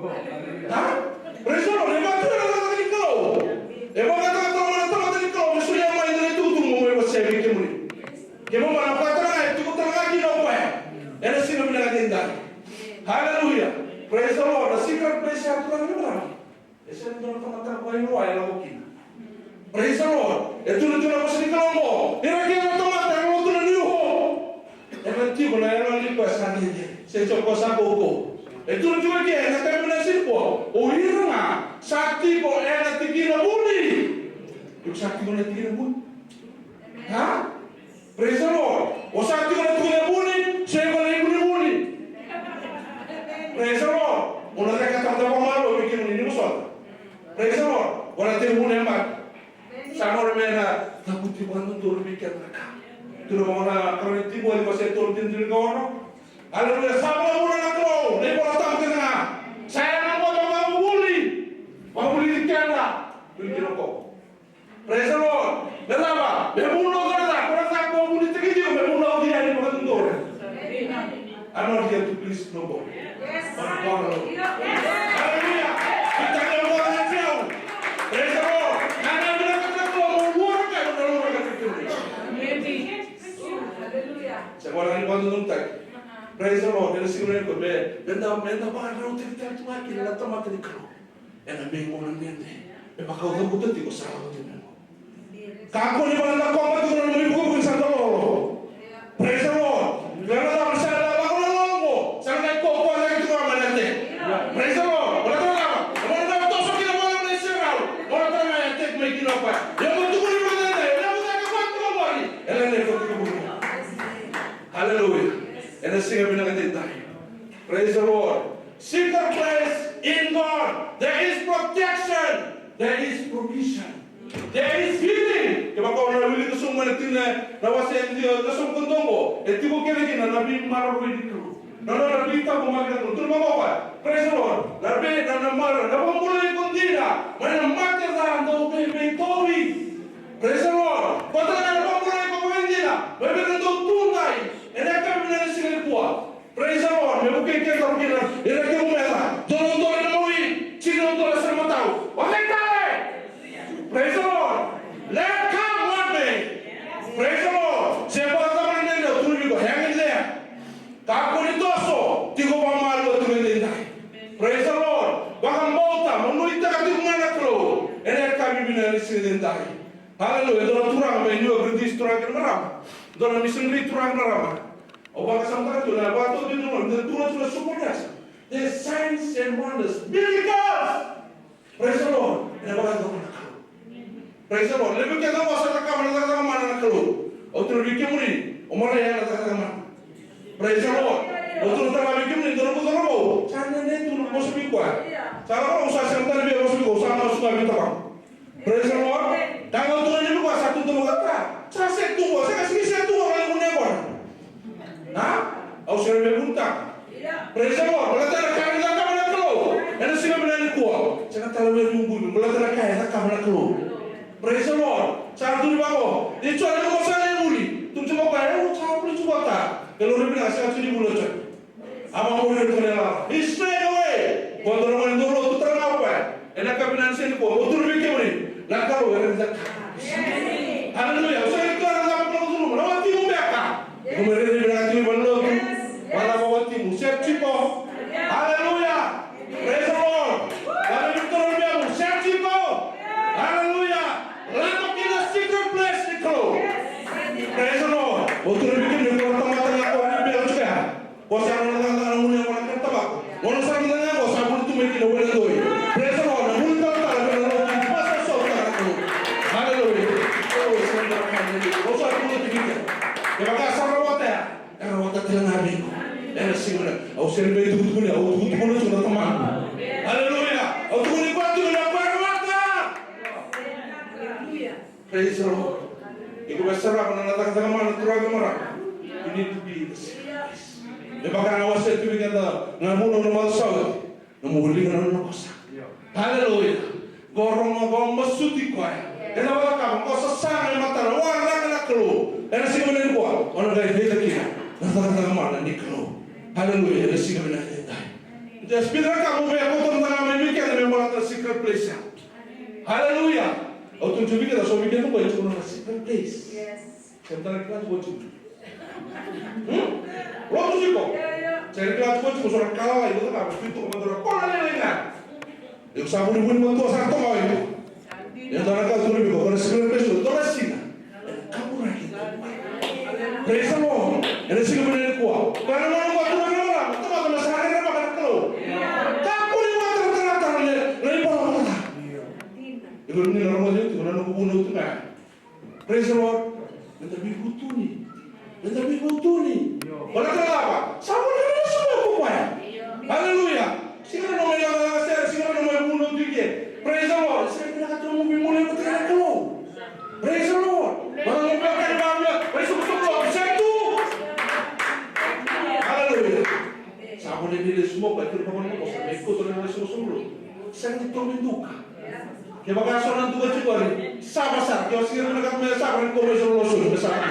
A? Praise the Lord. E vakatakataka na cakacaka ni Kalou. E vakatakataka na cakacaka ni Kalou me solia mai e dua na itukutuku meu mai wasea vei kemuni. Keimami na vakatara ga, e tiko tale ga kina o koya ena siga vinaka edaidai. Hallelujah. Praise the Lord. Dua na tamata vakailoa e lako kina. Praise the Lord. E tukuna tiko na vosa ni Kalou qo. Ira kece na tamata era lotu na New Hope, era tiko na yalo ni koya sa cecere. Se tiko koya sa kaukaua. E tukuna tiko eke ena yakavi vinaka ni siga nikua, o ira ga sa tiko ena tikina vuni. Iko sa tiko ena tikina vuni? Ha? Praise the Lord. O sa tiko na tikina vuni, se iko na ivunivuni. Praise the Lord. O na cakava na tamata vakamalua vei kemuni ni vosota. Praise the Lord. O na tiko vuni e mata. Sa gole me na cavuti vakadodonu vei keda na ka. Tukuna vaka na Karua ni Timoci wase tolu, tikina tinikaono. Aleluya. Sa vakavuna na Kalou na iVola Tabu kece ga. Sa yaga vua me vakavuvuli. Vakavulici keda. Vei keda ko. Praise the Lord. Me cava? Me vunau sara ga, ko na sa ko vunitaki tiko, me vunau yani vakadodonu. I'm not here to please nobody. But God alone. Hallelujah. Kita kaya mo na tiau. Praise the Lord. Na na na na na mo mo ka na na na na. Sa ko na ni vakadodonutaki. Praise the Lord. Ena siga nikua me, me da, me da vakarautaki tale tu ga kina na tamata ni Kalou. Ena veigauna dede. Me vaka au cavuta tiko, sa lako tiko mai qo. Kakua ni vakadakova tiko na nomu ivukevuke ni sa dololo. Praise the Lord. Ena cava sa na lako na lolo qo. Sa na qai kaukaua cake tiko ga mai na teki. Praise the Lord. Baleta na cava? Ena gauna toso kina vua na iserau. Baleta na teki mai kina o koya. Ia mo tukuni vua na teki. Ia mo caka vua tiko qori. Ena teki vua tiko qori. Hallelujah. Ena siga vinaka edaidai. Praise the Lord. Secret place in God. There is protection. There is provision. There is healing. Kevaka o na wilika sobu mai na tikina, na wase e ciwasagavulu ka dua qo, e tiko kece kina na veimaroroi ni Kalou. Na nona veitauvimate na Kalou. Tukuna vaqo. Praise the Lord. Na vei, na, na mara, na vakabulai iko dina mai na mate ca dau veiveitauvi. Praise the Lord. Ko tale ga na vakabulai iko vakaidina mai vei ira na dau tuqai ena yakavi vinaka ni siga nikua. Praise the Lord. Me vukei keda tale kina ira kece na meca. Dua na udolu ena mawi, tini na udolu ena matau. Vakaitavi. Praise the Lord. Let come what may. Praise the Lord. Se vakacava na dredre, au tukuna vei iko, hang in there. Kakua ni toso, tiko vakamalua tiko edaidai. Praise the Lord. Vakabauta, mo nuitaka tiko ga na Kalou ena yakavi vinaka ni siga edaidai. Hallelujah. Dua na turaga mai New York, British turaga kei na marama. Dua na missionary turaga, marama. Au vakasamataka tu na vakatau tu na nona, na turaga tu na supernatural. The signs and wonders, miracles. Praise the Lord. Ena vakacakacaka mana na Kalou. Praise the Lord. Levu kece o sa cakava na cakacaka mana na Kalou. Au tukuna vei kemuni, o Maria na cakacaka mana. Praise the Lord. Au tukuna tale ga vei kemuni, dua na bula vou. Sa na ne tu na vosa vei koya. Sa lako au sa sega tale vei vosa vei koya, sa masu ga vei tamaqu. Praise the Lord. Ka ga au tukuna vei koya, sa tu tamaqu, sa se tu, sa se tu, sa levu ne koya. Ha? Au sega ni via vunitaka. Praise the Lord. Baleta na ka e cakava na Kalou ena siga vinaka nikua, sega tale vei ira na iukuuku. Baleta na ka e cakava na Kalou. Praise the Lord. Sa tukuni vaqo, ni Jone, mo sa lai vuli. Tukuna tiko o koya, e, au sa vuli tiko vata. Ke lori vinaka, sega tiko ni vuli o Jone. A vakamuri ira tiko na ilala. He strayed away. Ko dua na gone dau lotu tale ga o koya. Ena yakavi vinaka ni siga nikua, au tukuna vei kemuni, na Kalou e raica. Hallelujah. Au sa raica na cava Kalou curuma. Na watimu beka. Iko mai rairai vinaka tiko i valenilotu. Yes, yes. Vakacava watimu? Sega tiko. Hallelujah. Praise the Lord. Vakacava na veitoroni vei au? Sega tiko. Hallelujah. Lako ki na secret place ni Kalou. Praise the Lord. Au tukuna vei kemuni, ko na tamata ga ko ni bela tiko ya. Ko sa na cakacaka na gunu yaqona kei na tabako. Gauna sa na cakacaka qo sa vuli tu mai kina o Wela Doi. Praise the Lord. Na vuli talatala vei na lotu ni Pastor Saul Taraku. Hallelujah. Oh, sa na ka ni. Ko sa vuli tu kina. Kevaka sa rawata ya, e rawata tale ga vei iko. Ena siga na, au sega ni via tukutukuni, au tukutukuna tu na Tamaqu. Hallelujah. Au tukuni koya tu na koya rawata. Praise the Lord. Iko me sarava na cakacaka mana, turaga, marama. You need to be in the secret place. Me vaka na wasea tu vei keda na vunau na macawa sa oti. Nomu wilika na nona vosa. Hallelujah. Qo rogo, qo masuti koya. Ena vakacava, qo sasaga e matana, waraka na Kalou. Ena siga vinaka nikua, o na qai raica kina na cakacaka mana ni Kalou. Hallelujah. Ena siga vinaka nikua. Just be the ka mo via koto na mai vei keda me balata na secret place ya. Hallelujah. Au tukuna vei keda, so vei keda qo e tukuna na secret place. Yes. Sega tale ga ni kila tiko o Jimu. Hmm? Lotu tiko. Sega ni kila tiko o Jimu, so na ka lalai, lotu ka, mas tu tiko, madara, ko na lele ga. Iko sa vunivuni matua sara toka o iko. E dua na ka tukuna vei iko, ko na secret place, dua na siga ena kaburaki. Praise the Lord. Ena siga vinaka nikua. Ko na gauna ko tukuna na marama, tamata na sa rerevaka na Kalou. Kakua ni vakataratara na ivalavala ca. Iko ni na rogoca tiko na noqu vunau tu ga. Praise the Lord. Meda veivutuni. Meda veivutuni. Baleta na cava? Sa voleka na sumoko o koya. Hallelujah. Sega ni o mai lagalaga sere, sega ni o mai vunau tu i ke. Praise the Lord. Sega ni vinakata mo veimuria vata kei na Kalou. Praise the Lord. Baleta na cava? Veisoqosoqo lotu, sega tu. Hallelujah. Sa voleka ni sumoko, e tu na ka vaka na kosa, me koto na veisoqosoqo lotu. Sega ni tomi duka. Kevaka so na duka tiko qori, sava sara, ke o sega ni vinakata me sava, ni ko mai so na losoqu me sava.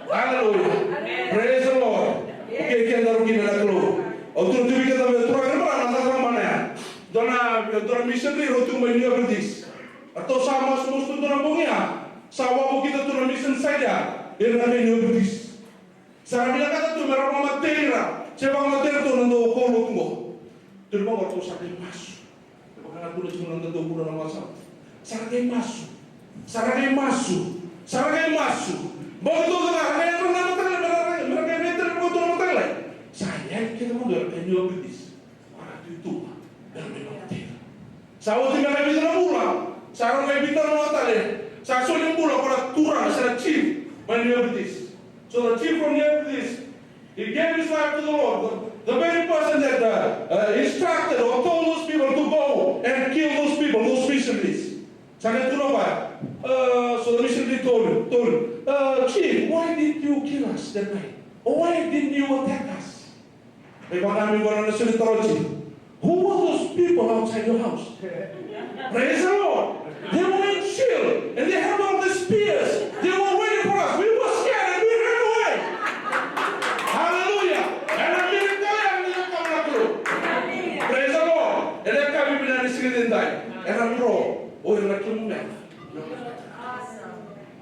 Hallelujah. Praise the Lord. Okei, kedaru kina na Kalou. Au tukuna tu vei keda, turaga kei na marama, na cakacaka mana ya. Dua na, dua na missionary rau tu mai New Hebrides. Ratou sa masu, masu tu dua na bogi ya. Sa wavokita tu na mission site ya. Ira na kai New Hebrides. Sa ra vinakata tu me ra vakamatei ira, se vakamatei ira tu na dau kaulotu qo. Tukuna vaqo, ratou sa qai masu. Me vaka ga tukuna tiko na noda dau bula na masu. Sa ra qai masu. Sa ra qai masu. Sa ra qai masu. Bogi taucoko ga ra qai yadra na mataqali, me ra qai, me ra qai rai tale vakatou na mataqali. Sa yali kece mada era qai New Hebrides. Vaka tu i tuba, era mai vakamatei ira. Sa oti me qai vica na vula, sa rau qai veitalanoa tale. Sa soli bula ko na turaga, sa na chief mai New Hebrides. So the chief from New Hebrides, he gave his life to the Lord. The, the very person that uh, uh, instructed or told those people to go and kill those people, those missionaries. Sa qai tukuna vua, uh, so the missionary told him, told him, uh, chief, why did you kill us that night? Or why didn't you attack us? E vaka me vaka na soli taro, chief. Who were those people outside your house? Praise the Lord. They were in shield and they had all the spears. They were waiting for us. We were scared and we ran away. Hallelujah. Era miracle ya ni na kama na Kalou. Praise the Lord. Era kaya vei na ni siga ni dai. Era dro. O ira na kemu mera.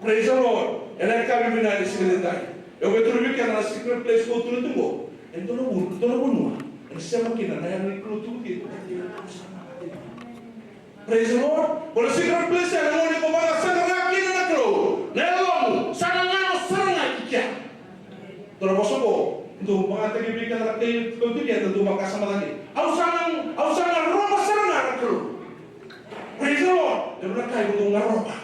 Praise the Lord. Ena yakavi vinaka ni siga ni dai. Au via tukuna vei keda na secret place ko tukuna tu qo. E dua na vu-, dua na vanua ena sema kina na yaca ni Kalou tu kina. Praise the Lord. Ko na secret place ya na gauna ko vakasaqara kina na Kalou. Na yalomu sa na gano sara ga ki kea. Dua na vosa qo, dou vakatakivei keda na kai Kalou tu kina, dou vakasama cake. Au sa na, au sa na roba sara ga na Kalou. Praise the Lord. Dou na kai, dou na roba.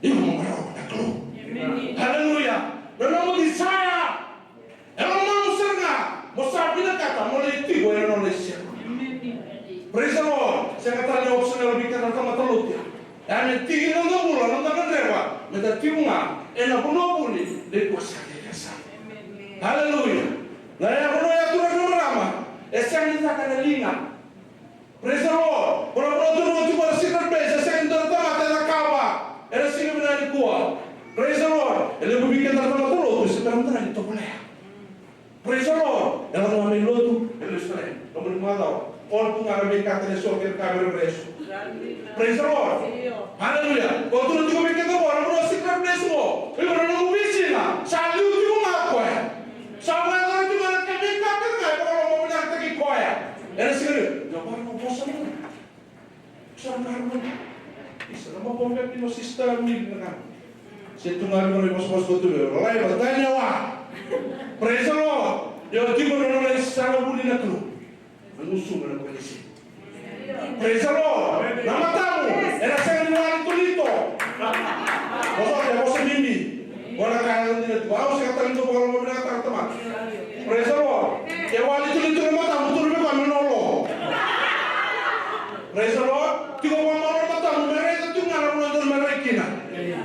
Iko mo qarauna na Kalou. Amen. Hallelujah. Na nomu desire. E lomani sara ga mo sa vinakata mo lai tiko ena nona isema. Amen. Praise the Lord. Sega tale ni optional vei keda na tamata lotu ya. Ia me tiki ni noda bula, noda gadreva me da tiko ga ena vanua vuni, nikua sa kece sara. Amen. Hallelujah. Na ya vanua ya, turaga na marama, e sega ni caka na liga. Praise the Lord. Ko na vanua tu na oti, ko na secret place, e sega ni dua na tamata e cakava ena siga vinaka nikua. Praise the Lord. E levu vei keda na tamata lotu se bera mada ni tovolea. Praise the Lord. E lako ga mai lotu, e lesu tale. Loma ni macawa, o tu ga na veika tale eso kei na ka verevere eso. Praise the Lord. Hallelujah. Ko tu na tiko vei keda qo na vanua secret place qo. Iko na nomu veisiga sa liu tiko ga o koya. Sa vakayacora tiko ga na kena veika kece ga e vakalomavinakataki koya. Ena siga ni, na vaka na vosa ni. Sa na, na, isa na mako me kina o Sister Mili na ka. Se tu ga ni vosavosa ko tu vei, lai va tani awa. Praise the Lord. Io, tiko na nona isala vuli na Kalou. Na gusu na Kalou. Praise the Lord. Na matamu ena sega ni wali tolito. Vosa, vosa mimi. Ko na ka e dina tu, au sega tale ni dau vakalomavinakataka tamata. Praise the Lord. Ke wali tolito na matamu, tukuna vei koya me nolo. Praise the Lord. Tiko vakamalua na matamu, me raica tu ga na vanua dodonu me rai kina.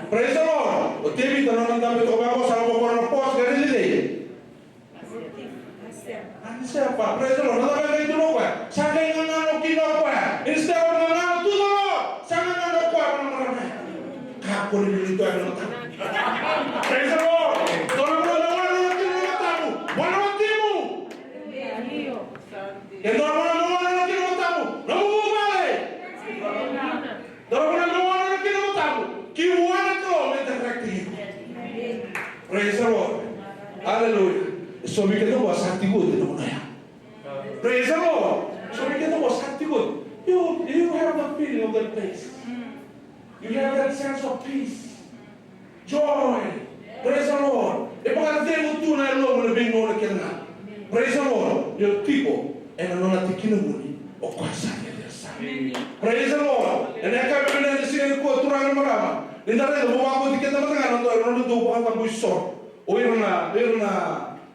Praise the Lord. O Tevita na nona dabe toka vaka, sa lako vaka na pos, qai raici cei? Anisefa, praise the Lord. Na cava e qai tukuna o koya? Sa qai gagano kina o koya. Instead of gagano to the Lord, sa gagano o koya vua na marama. Kakua ni lili tu e na matamu. Praise the Lord. Dua na vanua me wanana kina na matamu. Wana watimu. E dua na vanua me wanana kina na matamu. Nomu vuvale. Dua na vanua me wanana kina na matamu. Ki vua na Kalou me direct iko. Praise the Lord. Hallelujah. So vei keda qo sa tiko oti na vanua ya. Praise the Lord. So vei keda qo sa tiko oti. Io, io. that place. You have that sense of peace. Joy. Praise the Lord. E vakacegu tu na yalomu ena veigauna kece ga. Praise the Lord. Ni o tiko ena nona tikina vuni, o koya sa cecere sara. Praise the Lord. Ena yakavi vinaka ni siga nikua, turaga na marama, ni da raica, mo vakauti keda mada ga na dua, na dua vakacabo isoro. O ira na, o ira na,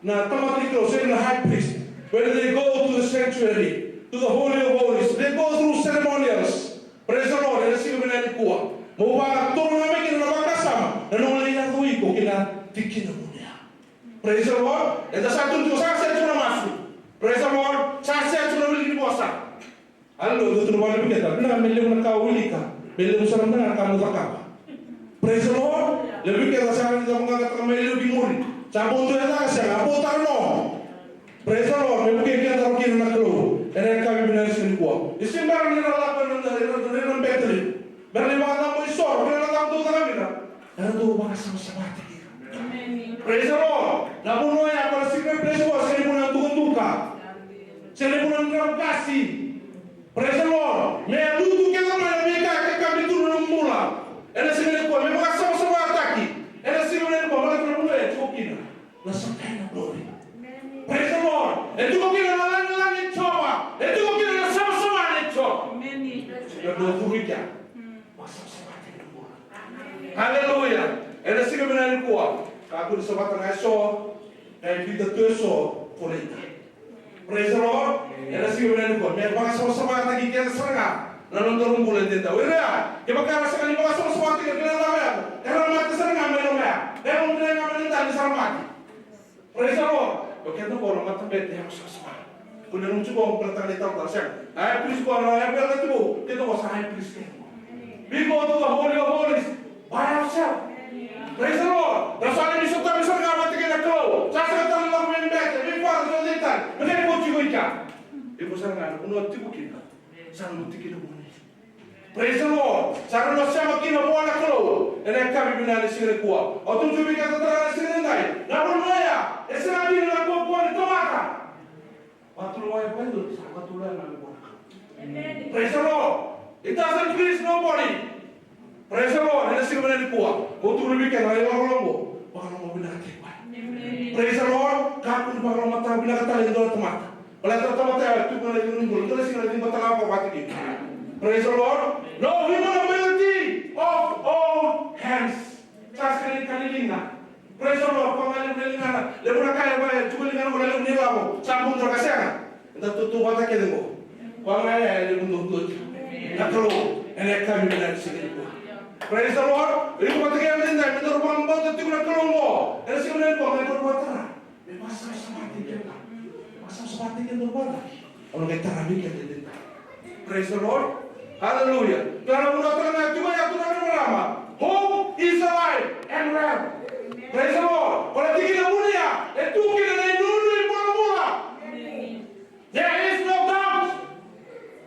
na tamata ni Kalou, o ira na high priest. When they go to the sanctuary, to the holy of holies, they go through ceremonials. Praise the Lord. Ena siga vinaka nikua, mo vakatoro ga mai kina na vakasama na nomu lai yaco iko ki na tikina vuni ya. Praise the Lord. Eda sa tu tiko, sa sega tiko na masu. Praise the Lord. Sa sega tiko na wili ni vosa. Aleluya. Dou tukuna vei keda, vinaka, me levu na ka au wilika, me levu sara na ka meu cakava. Praise the Lord. Levu vei keda sa raica vakacakacaka mai levu ki muri. Sa bau tu e caka, sega, a bau tara no. Praise the Lord. Me vukei keda tiko kina na Kalou ena yakavi vinaka ni siga nikua. Ni se bera ni ra lako ena, ena, ena, ena Beteli, bera ni vakacabo isoro, bera ni vakacabo dou caka vina, era dau vakasavasavataki ira. Praise the Lord. Na vanua ya, ko na secret place, ko sega ni vanua dukaduka, sega ni vanua ni drau qase. Praise the Lord. Me lutu kece mai na veika e kakabi tu na nomu bula ena siga nikua, me vakasavasavataki ena siga nikua. Baleta na vanua e tiko kina na Shekinah glory. Praise the Lord. E tiko kina na lagilagi i Jiova. E tiko kina na savasava i Jiova. Ena dua curu i kea, vakasavasavataki na bula. Hallelujah. Ena siga vinaka nikua, kakua ni savata ga eso, ka e biuta tu eso, follow it. Praise the Lord. Ena siga vinaka nikua, me vakasavasavataki keda sara ga na noda bula edaidai. O ira ya, kevaka era sega ni vakasavasavataki ena cava yaco, era mate sara ga mai loma ya. Era dre ga mai na dani, sa ra mate. Praise the Lord. O keda qo na matabete e vakasavasava. Kua ni nanuma tiko o baleta na italatala, sega. High priest qo, na high priest qo, keda qo sa high priest keda qo. We go to the Holy of Holies by ourselves. Praise the Lord. Ra sa lai ni sotavi sara ga vata kei na Kalou. Sa sega tale ni lako mai na bete, vei Father, sa lai tale. Me qai bau tiko i kea. Iko sara ga na vanua o tiko kina, sa nomu tikina vuni. Praise the Lord. Sa rau na sema kina vua na Kalou ena yakavi vinaka ni siga nikua. Au tukuna vei keda tale na siga nidai, na vanua ya e sega kina na kaukauwa ni tamata. Vakatulewa vakadua, sa vakatulewa na vua na Kalou. Praise the Lord. It doesn't please nobody. Praise the Lord. Ena siga vinaka nikua, au tukuna vei keda na ilakolako, vakalomavinakataki koya. Praise the Lord. Kakua ni vakalomavinakataka e dua na tamata. Baleta na tamata ya e tukuna na icegu ni bula, dua na siga na cibataka vakatikina. Praise the Lord. No human ability of own hands. Sa sega ni ka ni liga. Praise the Lord. Koya ga e levu na ligana, levu na ka e vaka e tiko e ligana, koya na levu ni lavo. Sa bau dua ka sega. Eda tautauvata kece qo. Koya ga e levu duadua tiko. Na Kalou ena yakavi vinaka ni siga nikua. Praise the Lord. Iko vata kei au edaidai, me daru vakabauta tiko na Kalou qo ena siga vinaka nikua, me daru vakatara. Me vakasavasavataki keda. Me vakasavasavataki keda vata. Au na qai tara vei keda edaidai. Praise the Lord. Hallelujah. Tara na vanua tara na tiko ya, turaga na marama. Hope is alive and well. Praise the Lord. Ko na tikina vuni ya, e tu kina na inuinui bulabula. There is no doubt.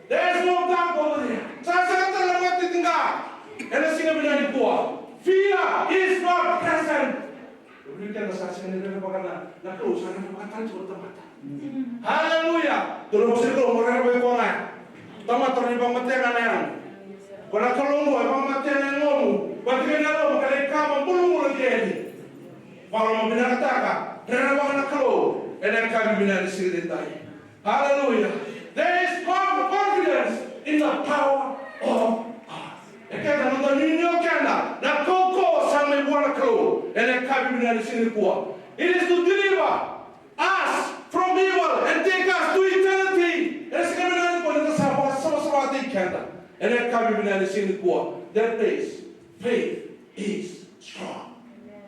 There is no doubt over there. Sa sega tale na matiti ga ena siga vinaka nikua. Fear is not present. Vei keda sa sega ni rerevaka na, na Kalou, sa rerevaka tale tiko na tamata. Hallelujah. Dou na vosa ni Kalou, mo rerevaki koya ga. Tamata, ni vakamatea ga na yago. Ko na Kalou qo e vakamatea na yagomu vata kei na yalomu, ka na ikama bulabula ki eli. Vakalomavinakataka, rerevaka na Kalou ena yakavi vinaka ni siga nidai. Hallelujah. There is con-, confidence in the power of God. E keda na noda nuinui o keda na kaukauwa sa mai vua na Kalou ena yakavi vinaka ni siga nikua. It is to deliver us from evil and take us to eternity. Ena siga vinaka nikua, ni da sa vakasavasavataki keda ena yakavi vinaka ni siga nikua. That place, faith is strong.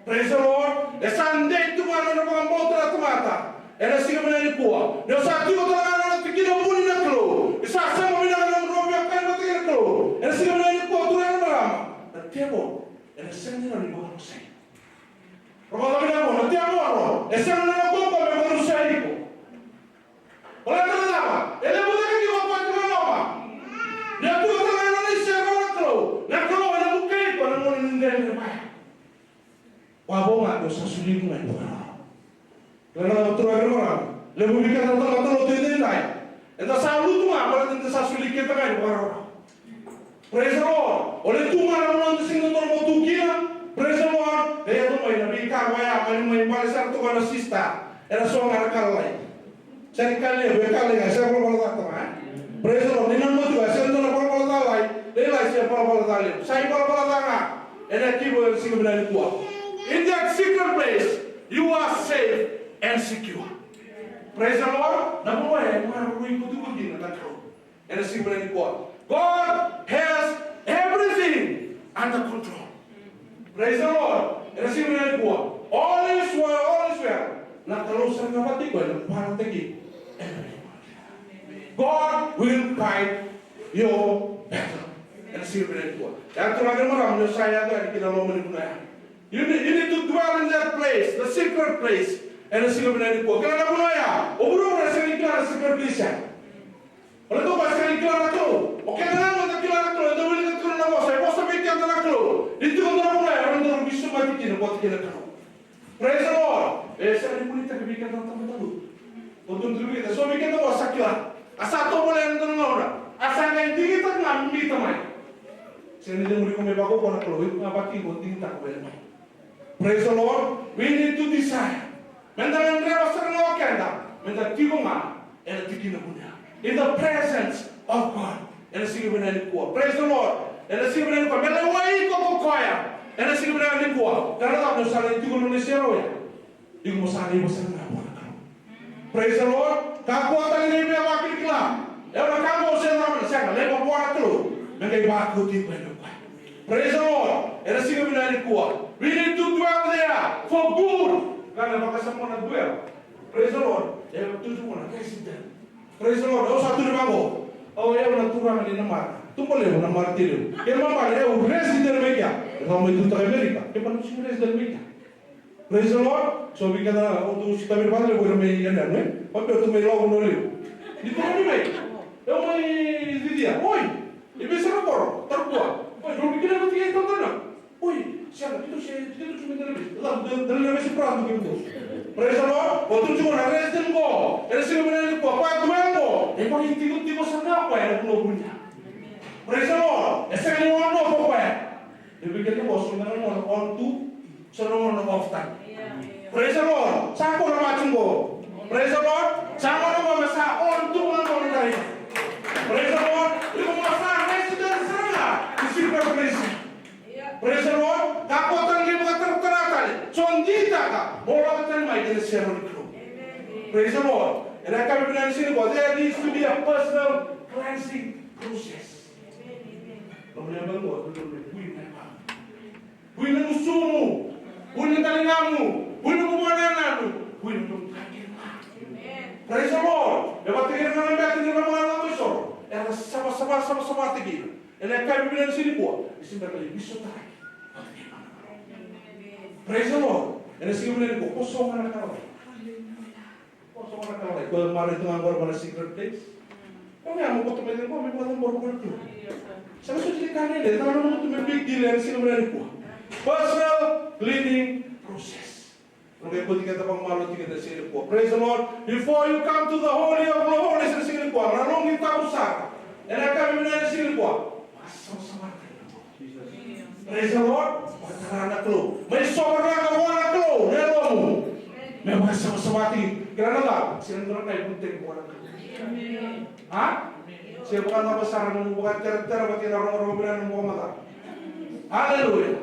Praise the Lord. E sa dei tu ga na nona vakabauta na tamata ena siga vinaka nikua. Ni o sa tiko tale ga na nona tikina vuni na Kalou, ni sa sema vinaka na nona veiwekani vata kei na Kalou ena siga vinaka nikua, turaga na marama, na tevoro ena sega ni rawa ni vakarusai. Rogoca vinaka qo, na tevoro e sega ni nona kaukauwa me vakarusai iko. Baleta na cava? E levu cake ni o koya tu e loma. Ni o tu e loma na nona iserau na Kalou, na Kalou ena vukei iko ena gauna ni dredre vaya. Vavo ga ni o sa soli iko ga ni vakarau. Baleta na turaga na marama, levu vei keda na tamata lotu edaidai, eda sa lutu ga baleta ni da sa soli keda ga ni vakarau. Praise the Lord. O le tu ga na vanua tu sega ni dodonu mo tu kina. Praise the Lord. E yaco mai na veika vaya, mai, mai bale sara toka na sister. Era so ga na ka lalai. Sa ni ka levu, e ka levu, sa valavala ca tama, e? Praise the Lord. Ni nanuma tiko, sa dua na valavala ca lai, lailai, sa valavala ca levu. Sa ivalavala ca ga. Ena tekivu ena siga vinaka nikua. In that secret place, you are safe and secure. Praise the Lord. Na vanua e maroroi iko tiko kina na Kalou. Ena siga vinaka nikua. God has everything under control. Praise the Lord. Ena siga vinaka nikua. All is well, all is well. Na Kalou sa na vata iko, ena parataki. God will fight your battle. Ena siga vinaka nikua. Ya tu na kena maramu, ni sa yaco yani ki na loma ni vanua ya. You need, you need to dwell in that place, the secret place. Ena siga vinaka nikua. Kila na vanua ya. O vuravura sega ni kila na secret place ya. O na toka sega ni kila na Kalou. O keda ga eda kila na Kalou, eda wilika tiko na vosa, e vosa vei keda na Kalou. Ni tiko dua na vanua ya, eda dau veisemati kina vata kei na Kalou. Praise the Lord. E sega ni vunautaki vei keda na tamata lotu. O tu tu vei keda, so vei keda vosa kila. A sa tovolea na dua na gauna. A sa qai digitaka ga me mita mai. Sega ni cemuri iko me vakaukauwa na Kalou, iko ga vata iko digitaka me mai. Praise the Lord. We need to desire. Meda gadreva sara ga o keda meda tiko ga ena tikina vuni ya. In the presence of God. Ena siga vinaka nikua. Praise the Lord. Ena siga vinaka nikua. Me lewai iko ko koya. Ena siga vinaka nikua. Kena cava? Ni o sa lai tiko ena nona isere oya. Iko mo sa laiva sara ga vua na Kalou. Praise the Lord. Kakua tale ni via vakilakila. E na ka qo se cava na sega, laiva vua na Kalou. Me qai vakauti iko yani o koya. Praise the Lord. Ena siga vinaka nikua. We need to dwell there for good. Ka na vakasama na dwell. Praise the Lord. E tu tu na resident. Praise the Lord. Au sa tu ni vaqo. Au, e au na turaga ni Namara. Tuba levu, Namara Tailevu. Kena ibalebale, e au resident mai kea. E au mai tutaka Amerika. Kena ibalebale au sega ni resident mai kea. Praise the Lord. So vei keda na, o tu sitavi vale, o ira mai yanuyanu, e? Papia tu mai Lau, no levu. Ni tu ni mai. E o mai cicia. Oi. E vei sara koro, Tarukua. Oi, no vei kina vati e tau tana. Oi, sega, keitou se, keitou se mai tana vei. Lau, da, da, da, vei se prado keitou. Praise the Lord. O tu tiko na resident qo. Ena siga vinaka nikua, koya tu e qo. E koya ni tiko, tiko sara ga koya ena vanua vuni ya. Praise the Lord. E sega ni on off o koya. E vei keda qo so na gauna on tu, so na gauna off time. Praise the Lord. Sa kua na vati qo. Praise the Lord. Sa gauna qo me sa on tu na gauna dai. Praise the Lord. Iko mo sa resident sara ga ni secret place. Praise the Lord. Kakua tale ni vakataratara tale. So digitaka mo lako tale mai ki na sere ni Kalou. Praise the Lord. Ena yakavi vinaka ni siga qo, there needs to be a personal cleansing process. Lomani yabaki qo, lomani, bui na yabaki. Bui na gusumu. Bui na daligamu. Bui na bubua na yanuyanu. Bui na nomu kakema. Praise the Lord. Me vata kei ira na bete ni ra mai na mai soro. Era savasava, savasava tiko. Ena yakavi vinaka ni siga nikua. Ni se bera ni veisotaraki. Praise the Lord. Ena siga vinaka nikua. Ko sogo na Kalou. Ko sogo na Kalou, ko marau tu ga qori ko na secret place. Ko ga mo koto mai qo me vakacabora ko na Kalou. Sa na soti ni ka lailai, sa na nomu tu me big deal ena siga vinaka nikua. Personal cleaning process. Ko qai koti keda vakamalua tiko ena siga nikua. Praise the Lord. Before you come to the Holy of Holies ena siga nikua, na loqi tabu sara. Ena yakavi vinaka ena siga nikua. Vakasavasavataki. Praise the Lord. Vakatara na Kalou. Mai sovaraka vua na Kalou na yalomu. Me vakasavasavataki. Kila na cava? Sega ni dua na ka e vunitaki vua na Kalou. A? Se vakacava sara na nomu vakateratera vata kei na rogorogo vinaka na nomu vakamacawa. Hallelujah.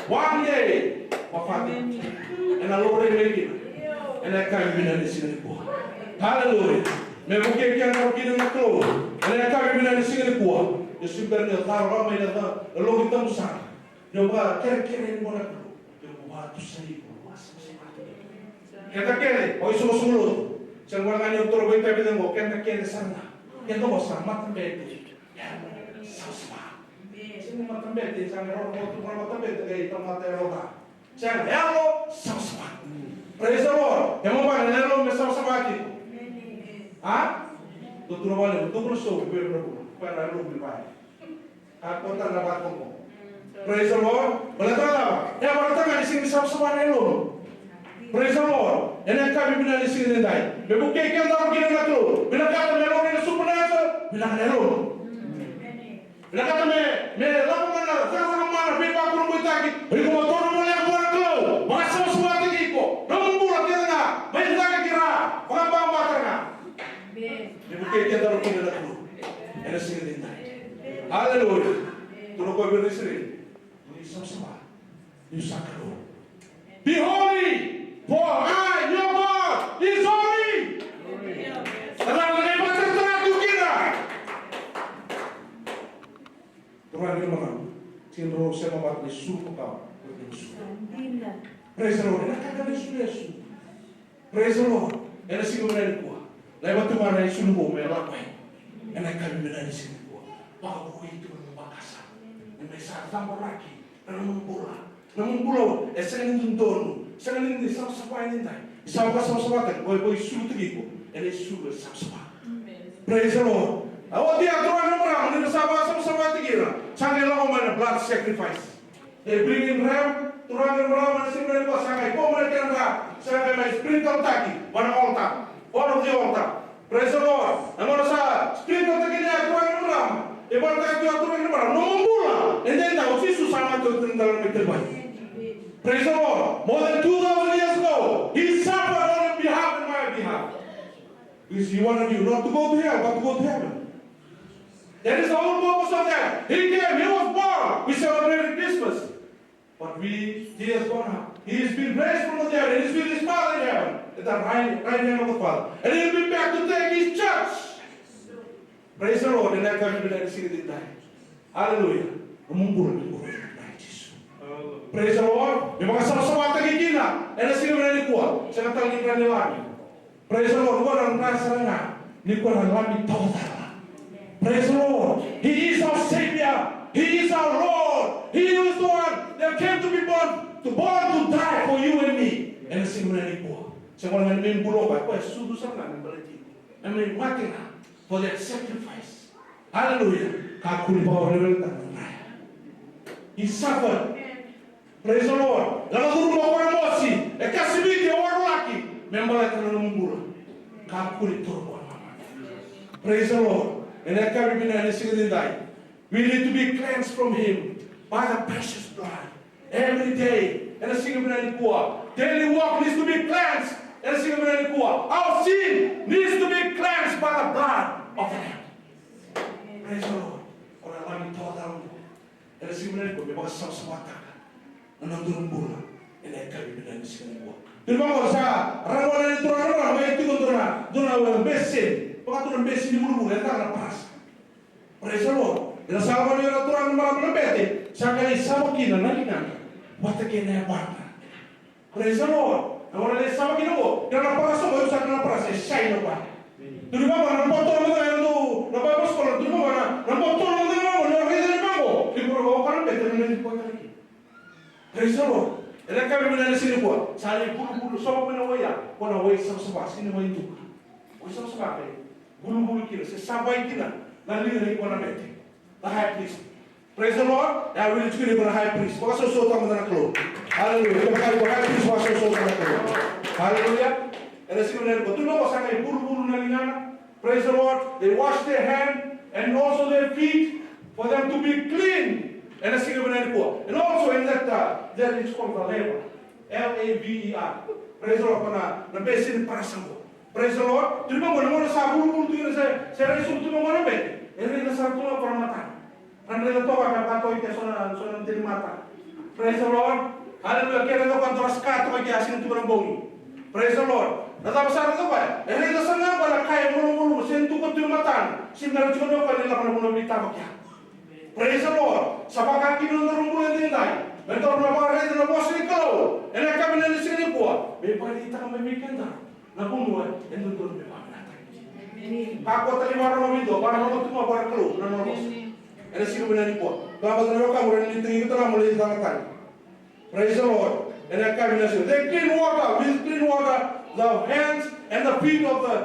One day, mafati. Ena laurai mai kina. Ena yakavi vinaka ni siga nikua. Hallelujah. Me vukei keda kina na Kalou. Ena yakavi vinaka ni siga nikua. Io, se bera ni o taro rawa mai na, na loqi tabu sara. Ni o vakakerekere ni vua na Kalou. Ni o vakatusa iko. Keda kece, o isoqosoqo lotu. Sega wale ga ni o toro vakaitavi cake qo, keda kece sara ga. Keda qo sa matabete. Ia, savasava. Sega ni matabete, sa qai roro tu na matabete, qai tamata yalo ca. Sega, yalo savasava. Praise the Lord. Kemuni na yalo me savasava tiko. A? Dou tukuna vale, dou tukuna so, vei na vuna. Koya na yalo me vale. A kota na vale toko. Praise the Lord. Baleta na cava? E a baleta ga ni sega ni savasava na yalomu. Praise the Lord. Ena yakavi vinaka ni siga nidai. Me vukei keda kina na Kalou. Vinakata me yalo ni supernatural. Vinaka na yalomu. Vinakata me, me lako mai na cakacaka mana, veivakurabuitaki. O iko mo toro voleka vua na Kalou, vakasavasavataki iko. Nomu bula kece ga mai cake ki ra, vakababa tale ga. Me vukei keda tale kina na Kalou ena siga edaidai. Aleluya. Tukuna o koya vei ira na Isireli, mo ni savasava, niu sa Kalou. Be holy, for I, your God, is holy. Sa na qai vakataratara tu kina. Turaga kei na marama, tiko drau sema vata na isulu makawa. Praise the Lord. Ena ka ga na isulu e sulu. Praise the Lord. Ena siga vinaka nikua, lai vata ga na isulu vou me lako yani ena yakavi vinaka ni siga nikua. Vakavoui tu na nomu vakasama. Ni mai sa caboraki na nomu bula. Na nomu bula e sega ni dodonu, sega ni savasava edaidai. Ni sa vakasavasavataki, o iko, o iko isulu tiko ena isulu e savasava. Praise the Lord. A oti ya, turaga na marama, ni na sa vakasavasavataki ira, sa qai lako mai na blood sacrifice. They bring in ram, turaga na marama, na siga nikua sa qai bau mai kena dra, sa qai mai sprinkle taki vua na altar, one of the altar. Praise the Lord. Na gauna sa sprinkle taki na, turaga na marama, e vaka tu ya, turaga na marama, nomu bula edaidai, o Jisu sa mate oti ena dela ni mai Kalivari. Praise the Lord. More than two thousand years ago, he suffered on your behalf and my behalf. Because he wanted you not to go to hell, but to go to heaven. That is the whole purpose of that. He came, he was born. We celebrated Christmas. But we, he has gone up. He has been raised from the dead and is with his Father in heaven, at the right, right hand of the Father. And he will be back to take his church. Praise the Lord. Ena yakavi vinaka ni siga edaidai. Hallelujah. Nomu bula me bula vinaka na Jisu. Praise the Lord. Me vakasavasavataki kina ena siga vinaka nikua. Sega tale ni dra ni lami. Praise the Lord. Qo na dra sara ga ni koya na Lami tawacala. Praise the Lord. He is our Savior. He is our Lord. He is the one that came to be born, to born to die for you and me. Ena siga vinaka nikua. Sega wale ga ni me bula o koya, koya e sucu sara ga me baleti iko. E me mate ga for that sacrifice. Hallelujah. Kakua ni vakaweleweletaka na dra ya. He suffered. Praise the Lord. Lako curuma o koya na mosi, e kasiviti, e warolaki me baleta na nomu bula. Kakua ni toro vua na mama. Praise the Lord. Ena yakavi vinaka ni siga edaidai, we need to be cleansed from him by the precious blood. Every day. Ena siga vinaka nikua, daily walk needs to be cleansed. Ena siga vinaka nikua, our sin needs to be cleansed by the blood of the Lamb. Praise the Lord. Koya na Lami tawacala. Ena siga vinaka nikua, me vakasavasavataka na noda bula ena yakavi vinaka ni siga nikua. Kevaka o sa rawa ni toro na, mai tiko dua na, dua na beseni. Vaka dua na beseni ni vulavula, e dua na parasa. Praise the Lord. Ena sa lako yani o ira na turaga na marama na bete, sa qai sava kina na ligana vata kei na yavana. Praise the Lord. Na gauna e sava kina qo, na parasa qo, e sa na parasa e saina vua. Duri vava na botolo mada ga, na Bible scholar, duri vava na botolo mada ga, na raica ni vaqo. Ni kura vava na bete na nai vua tale kina. Praise the Lord. Ena yakavi vinaka ni siga nikua, sa lai bulubulu, sova mai na wai ya, ko na wai savasava, sega ni wai duka. Wai savasava, e bulubulu kina, se savai kina na liga ni ko na bete. The high priest. Praise the Lord. E a wili tiko ni ko na high priest. Vakasosomitaka na Kalou. Hallelujah. Ko na high priest, vakasosomitaka na Kalou. Hallelujah. Ena siga vinaka nikua, tu na ko sa qai bulubulu na ligana. Praise the Lord. They wash their hand and also their feet for them to be clean. Ena siga vinaka nikua. And also in that, uh, that is called the laver. L A V E R. Praise the Lord. Ko na, na beseni parasa qo. Praise the Lord. Tu na qo na gauna sa bulubulu tu kina se, se rai sobu tu na qo na bete. E raica sara tu na qo na matana. Ra raica toka ka, ka toka i ke so na, so na deni mata. Praise the Lord. Hallelujah. Ke raica toka dua na ska toka i ke, a sega ni tiko na bogi. Praise the Lord. Na cava sa raica toka? E raica sara ga na ka e malumalumu, sega ni tuka tu e matana. Sega ni tiko na ka ni lako na vanua veitava kea. Praise the Lord. Sa vaka kina na nodaru bula edaidai. Me daru na vakaraica na vosa ni Kalou ena yakavi ni siga nikua. Me vakaraitaka mai vei kedaru na vanua e dodonu me vakavinavinakataki. Kakua tale ni vakarorogo vei dua, vakarorogo tu ga vua na Kalou na nona vosa. Ena siga vinaka nikua. Ka vata na wekamu, ena ni tagi ka tara mo lai caka tani. Praise the Lord. Ena yakavi ni siga. Then clean water, with clean water, the hands and the feet of the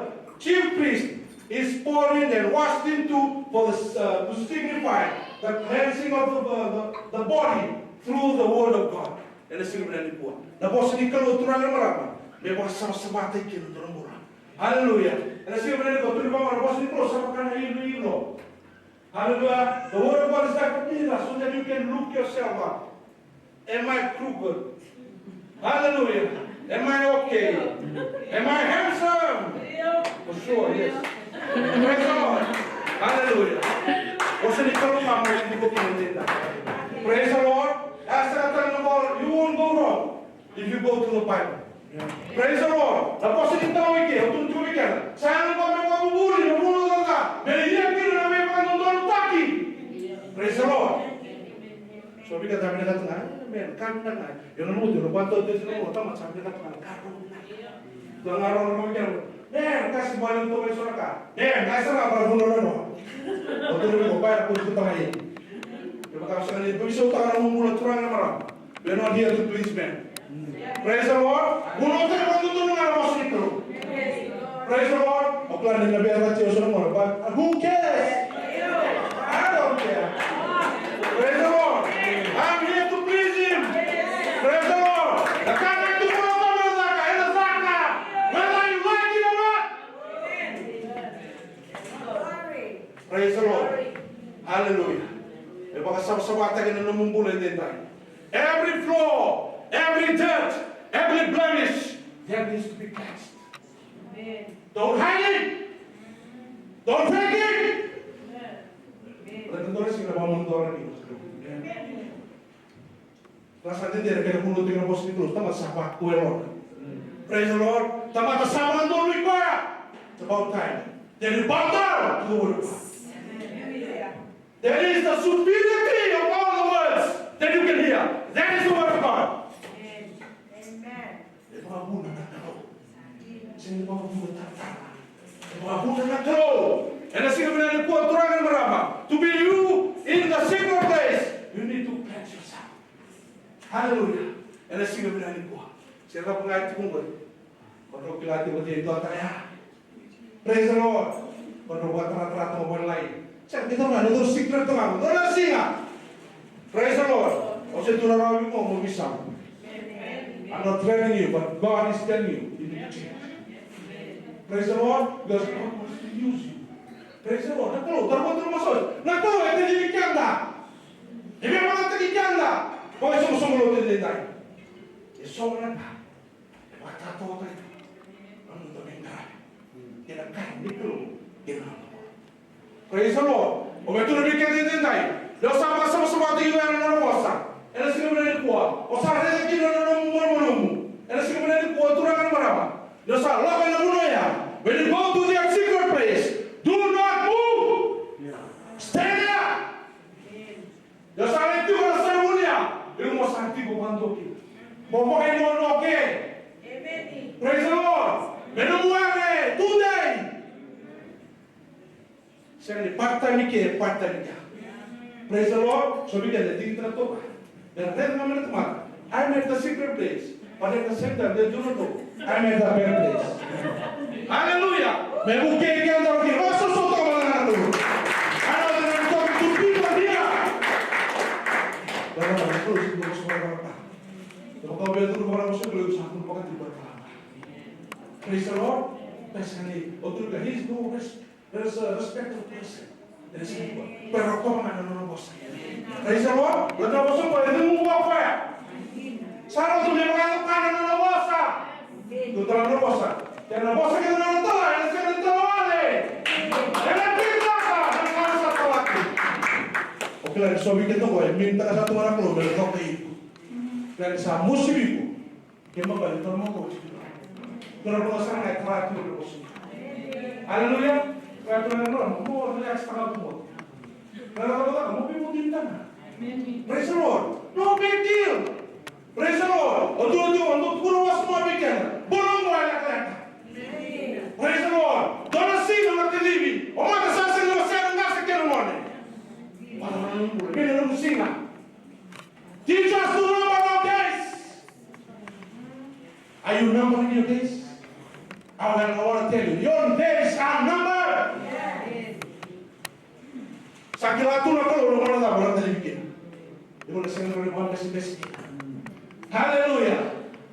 chief priest is poured in and washed into for the, uh, to signify the cleansing of the, the, the body through the word of God. Ena siga vinaka nikua. Na vosa ni Kalou, turaga na marama, me vakasavasavataki kina na noda bula. Hallelujah. Ena siga vinaka nikua, tu ni vaka na vosa ni Kalou sa vaka na iloilo. Hallelujah. The word of God is like a mirror so that you can look yourself up. Am I crooked? Hallelujah. Am I okay? Am I handsome? For sure, yes. Praise the Lord. Hallelujah. Vosa ni Kalou ga mai tiko kina. Praise the Lord. Asa tale na Lord, you won't go wrong if you go to the Bible. Praise the Lord. Na vosa ni Kalou i ke, o tu tu i ke. Sa na ko me ko buli, me bulu na ka. Me ia kina na me ko no taki. Praise the Lord. So vinakata, vinakata ga, amen. Ka vinaka ga. Io na nomu tu, na vatu tu na nomu, tama sa vinakata ga, ka vinaka. Dua ga rau na nomu kena. Amen. Kasi vale tu mai so na ka. Amen. Kasi na vale vuna na nomu. O tu ni ko pai ko tu tama i. Io ka sa ni tu so tama na nomu bula turaga na marama. We're not here to please men. Praise the Lord. Vuna o tei vatu tu na vosa ni Kalou. Praise the Lord. O kila ni na via vati o so na mora, but who cares? I don't care. Praise the Lord. I'm here to please him. Praise the Lord. Na ka na tu na ka na caka, e na caka. Whether you like it or not. Praise the Lord. Hallelujah. E vakasavasavataki na nomu bula e daidai. Every flaw, every dirt, every blemish, that needs to be cleansed. Amen. Don't hide it. Don't fake it. Amen. Let the Lord see the woman door. Amen. Ra sa dede na kena vunau tiko na vosa ni Kalou, tamata sa vakuelona. Praise the Lord. Tamata sa vakadonui koya. It's about time that you bow down to the word of God. That is the superiority of all the words that you can hear. That is the word of God. Amen. E vakavuna na Kalou. Sega ni vakavuna taratara. E vakavuna na Kalou. Ena siga vinaka nikua, turaga na marama, to be you in the secret place, you need to cleanse yourself. Hallelujah. Ena siga vinaka nikua. Se cava ga e tiko qori. Ko dou kila tiko vei dua tale ya. Praise the Lord. Ko dou vakataratara toka vakalailai. Sa keitou ga, na dou secret toka, dou na siga. Praise the Lord. O se tu na rawa vei mo, mo visau. I'm not threatening you, but God is telling you, you need to change. Praise the Lord, because God wants to use you. Praise the Lord. Na Kalou, tara mo tu na maso. Na Kalou e tei vei keda. E via vakataki keda. Ko e soqosoqo lotu e daidai. E so na ka e vakatotolo na noda veiqaravi kei na ka ni Kalou kei na noda bula. Praise the Lord. O vei tu na vei keda e daidai, ni o sa vakasavasavataki koya na nona vosa ena siga vinaka nikua, o sa raica kina na nomu malumalumu ena siga vinaka nikua, turaga na marama, ni o sa lako ena vanua ya, when you go to that secret place, do not move. Stay there. Io sa lai tiko na seremoni ya, io mo sa tiko vakadua kina. Mo vakainuanua ke. Amen. Praise the Lord. Me nomu were tudei. Sega ni part time ke, part time ke. Praise the Lord. So we can think that over. Then raica ga mai na tamata. I'm at the secret place. But at the same time, they do not know. I'm at the better place. Hallelujah. Me vukei keda o kei. Vakasoso toka vaka na Kalou. I know that I'm talking to people here. Vaka na Kalou, sa tu vaka vaka. Vaka vei tu vaka na Kalou, sa tu vaka tu vaka. Praise the Lord. Personally, o tu vaka, he is no rest. There is a respect of person. There is a people. Pero koma na nona vosa. Praise the Lord. Lako na vosa ko e cegu vua koya. Sa rauta me vakayacora na nona vosa. Tu tala na vosa. Kena vosa kei na nona tala, ena sega ni tala wale. Ena pitaka na nona sa talaki. O kila ni sovi keda ko e minitaka sa tu ga na Kalou me toka iko. Kila ni sa mosi iko. Kemaka ni tara mako. Tara mako sa na e tara tu na vosa. Hallelujah. Ka tara na mo relax taka mo. Tara mako mo bi mo din tana. Praise the Lord. No big deal. Praise the Lord. O tu tu o tu pura was mo bi kena. Bono mo ala kala. Praise the Lord. Dona sina na telivi. O mata sa sina na sena ngasa kena mone. Mata na nungu. Kena nungu sina. Teach us to number our days. Are you numbering your days? I wanna, I wanna tell you, your days are numbered. Sa kila tu na Kalou na gauna cava o na talivi kina. Iko na sega ni rawa ni vakabesebese kina. Hallelujah.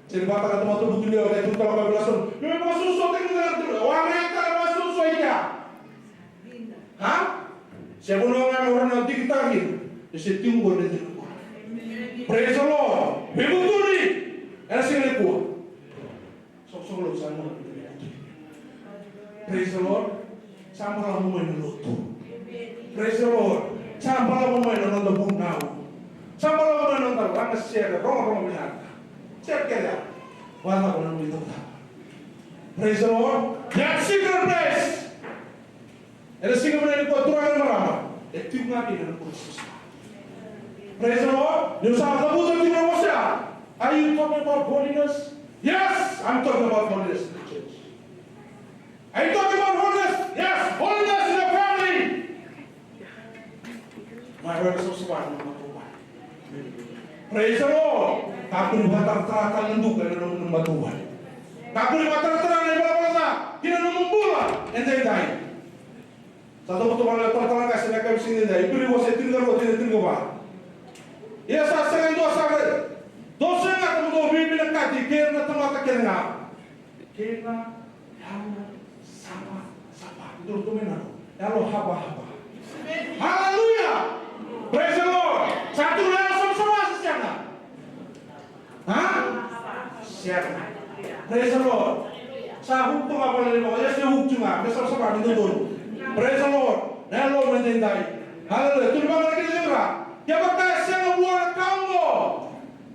Sega ni vakataka tamata butu ni o kei tu tala ka vila sona. Io, iko vasusu o tei ni tala tu. O a rai tala vasusu o ika. Ha? Se vanua ga me rawa ni digitaka kina, e se tiko qo na dina qo. Praise the Lord. Veivutuni ena siga nikua. Soqosoqo lotu sa gona. Praise the Lord. Sa balavu mai na lotu. Praise the Lord. Sa balavu mai na noda vunau. Sa balavu mai na noda laga sere, rogorogo vinaka. Sere kece ya. Vakacava na nomu itautau? Praise the Lord. That secret place. Ena siga vinaka nikua, turaga na marama, e tiko ga kina na bula savasava. Praise the Lord. Niu sa cavuta tiko na vosa ya. Are you talking about holiness? Yes, I'm talking about holiness in the church. Are you talking about holiness? Yes, holiness in the family. Mai rau na savasava na matavuvale. Praise the Lord. Kakua ni vakataratara tale na duka ena nomu matavuvale. Kakua ni vakataratara na ivalavala ca ki na nomu bula edaidai. Sa cavuta vua na talatala qase ena yakavi siga edaidai, Iperiu wase tinikarua, tikina tinikava. Ia sa sega e dua sara, dou sega ni dou veivinakati kei ira na tamata kece ga, kei na yalo savasava. Dou tukuna mai na yalo havahava. Hallelujah. Praise the Lord. Sa tu na yalo savasava se sega? Ha? Sega. Praise the Lord. Sa hook tu ga vale ni vaka, yes, e hook tu ga, me savasava ni dodonu. Praise the Lord. Na yalo me daidai. Hallelujah. Tukuna vaka na kena iVakabula. Kevaka e sega vua na ka oqo.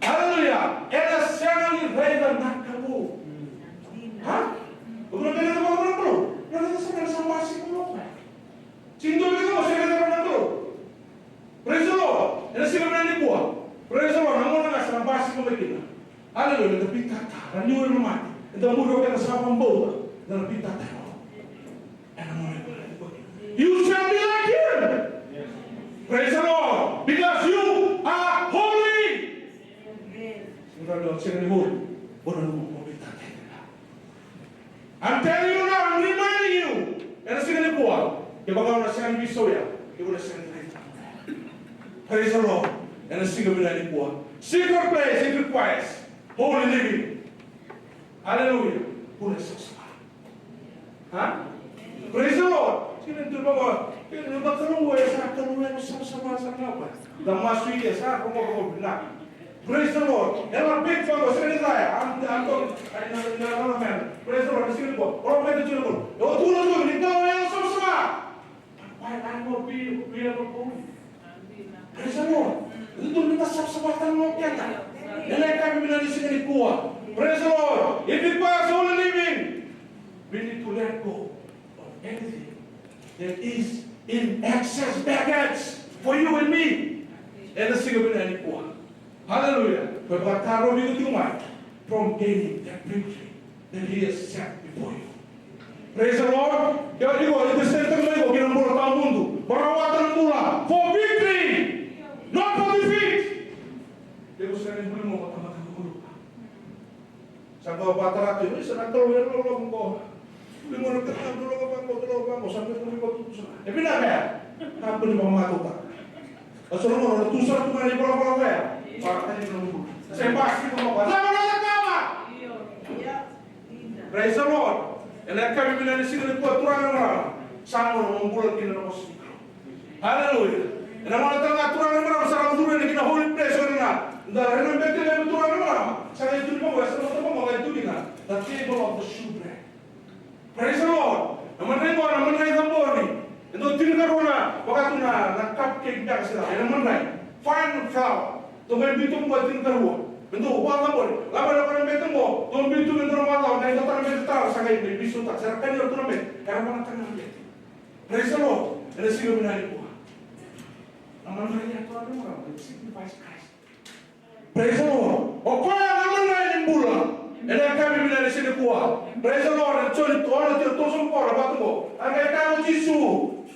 Hallelujah. Ena sega ni raica na Kalou. Ha? O na kena iVakabula na Kalou. Na raica sara na sa basika mai. Sega ni dua vei kemuni e sega ni raica na Kalou. Praise the Lord. Ena siga vinaka nikua. Praise the Lord. Na gauna ga sa na basika mai kina. Hallelujah. Eda veitata. Na liu ena mate. Eda muri o keda sa vakabauta. Eda na veitata. Ena gauna ga. You shall be like him. Praise the Lord. Because you are holy. Sega ni holy. Bona nomu veitata. I'm telling you now, I'm reminding you. Ena siga nikua, kevaka o na sega ni veisau ya, o na sega ni raica. Praise the Lord. Ena siga vinaka nikua. Secret place, it requires holy living. Hallelujah. Bula savasava. Ha? Praise the Lord. Kina tu baba. Kina tu baba, Kalou e sa Kalou e savasava, savasava. Da masu i ke sa, rogo, rogo, vinaka. Praise the Lord. Ela big baba, sega ni caya. I'm, I'm talking, I know, I know, man. Praise the Lord. Sega ni baba. Ora baba, sega ni baba. Eu tu na tu, ni tau e savasava. Why I not be, be able to? Praise the Lord. Ni tu ni ta savasava tale na keda. Ena yakavi vinaka ni siga nikua. Praise the Lord. If it requires holy living, we need to let go of anything that is in excess baggage for you and me. Ena siga vinaka nikua. Hallelujah. Ko e vakatarovi iko tiko mai from gaining that victory that he has set before you. Praise the Lord. Io, iko, iko sega ni tiko mai iko ki na bula tawamudu. Mo rawata na bula for victory, not for defeat. Iko sega ni buli mo ko tamata ni bula. Sa qai vakatara tu, e, sa na Kalou e loloma qo. Vei gona kece ga dou lako vaqo, dou lako vaqo, sa me kua ni vatutu sara. E vinaka ya. Kakua ni vakamatautaka. Au sa rogoca na tu sara tu ga na ivalavala ya. Vakatani na mudu. Se basi ko mako. Sa vanua na kama. Praise the Lord. Ena yakavi vinaka ni siga nikua, turaga na marama. Sa gauna mo bula kina na vosa ni Kalou. Hallelujah. Ena gauna tale ga, turaga na marama, sa ra curu yani ki na holy place, o ira na, da, ira na Betelemi, turaga na marama. Sa qai tu ni vaqo, sa na tu vaqo, qai tu kina the table of the shewbread. Praise the Lord. Na madrai qo, na madrai cabori. E dau tinikarua na, vaka tu na, na cupcake beka se cava, ena madrai. Fine flour. Dau qai biu tu qo e tinikarua. Me dau vakacabori. Lako, lako na bete qo, dau biu tu me dua na vakacava, na dua tale na bete tale, sa qai biu sara, sa ra kania tu na bete. Era vakataka na bete. Praise the Lord. Ena siga vinaka nikua. Na madrai ya, turaga na marama, it signifies Christ. Praise the Lord. O koya na madrai ni bula. Ena yakavi vinaka ni siga nikua. Praise the Lord. Ena Joni ono, tolusagavulu ka va, vaka tu qo. A qai kaya o Jisu,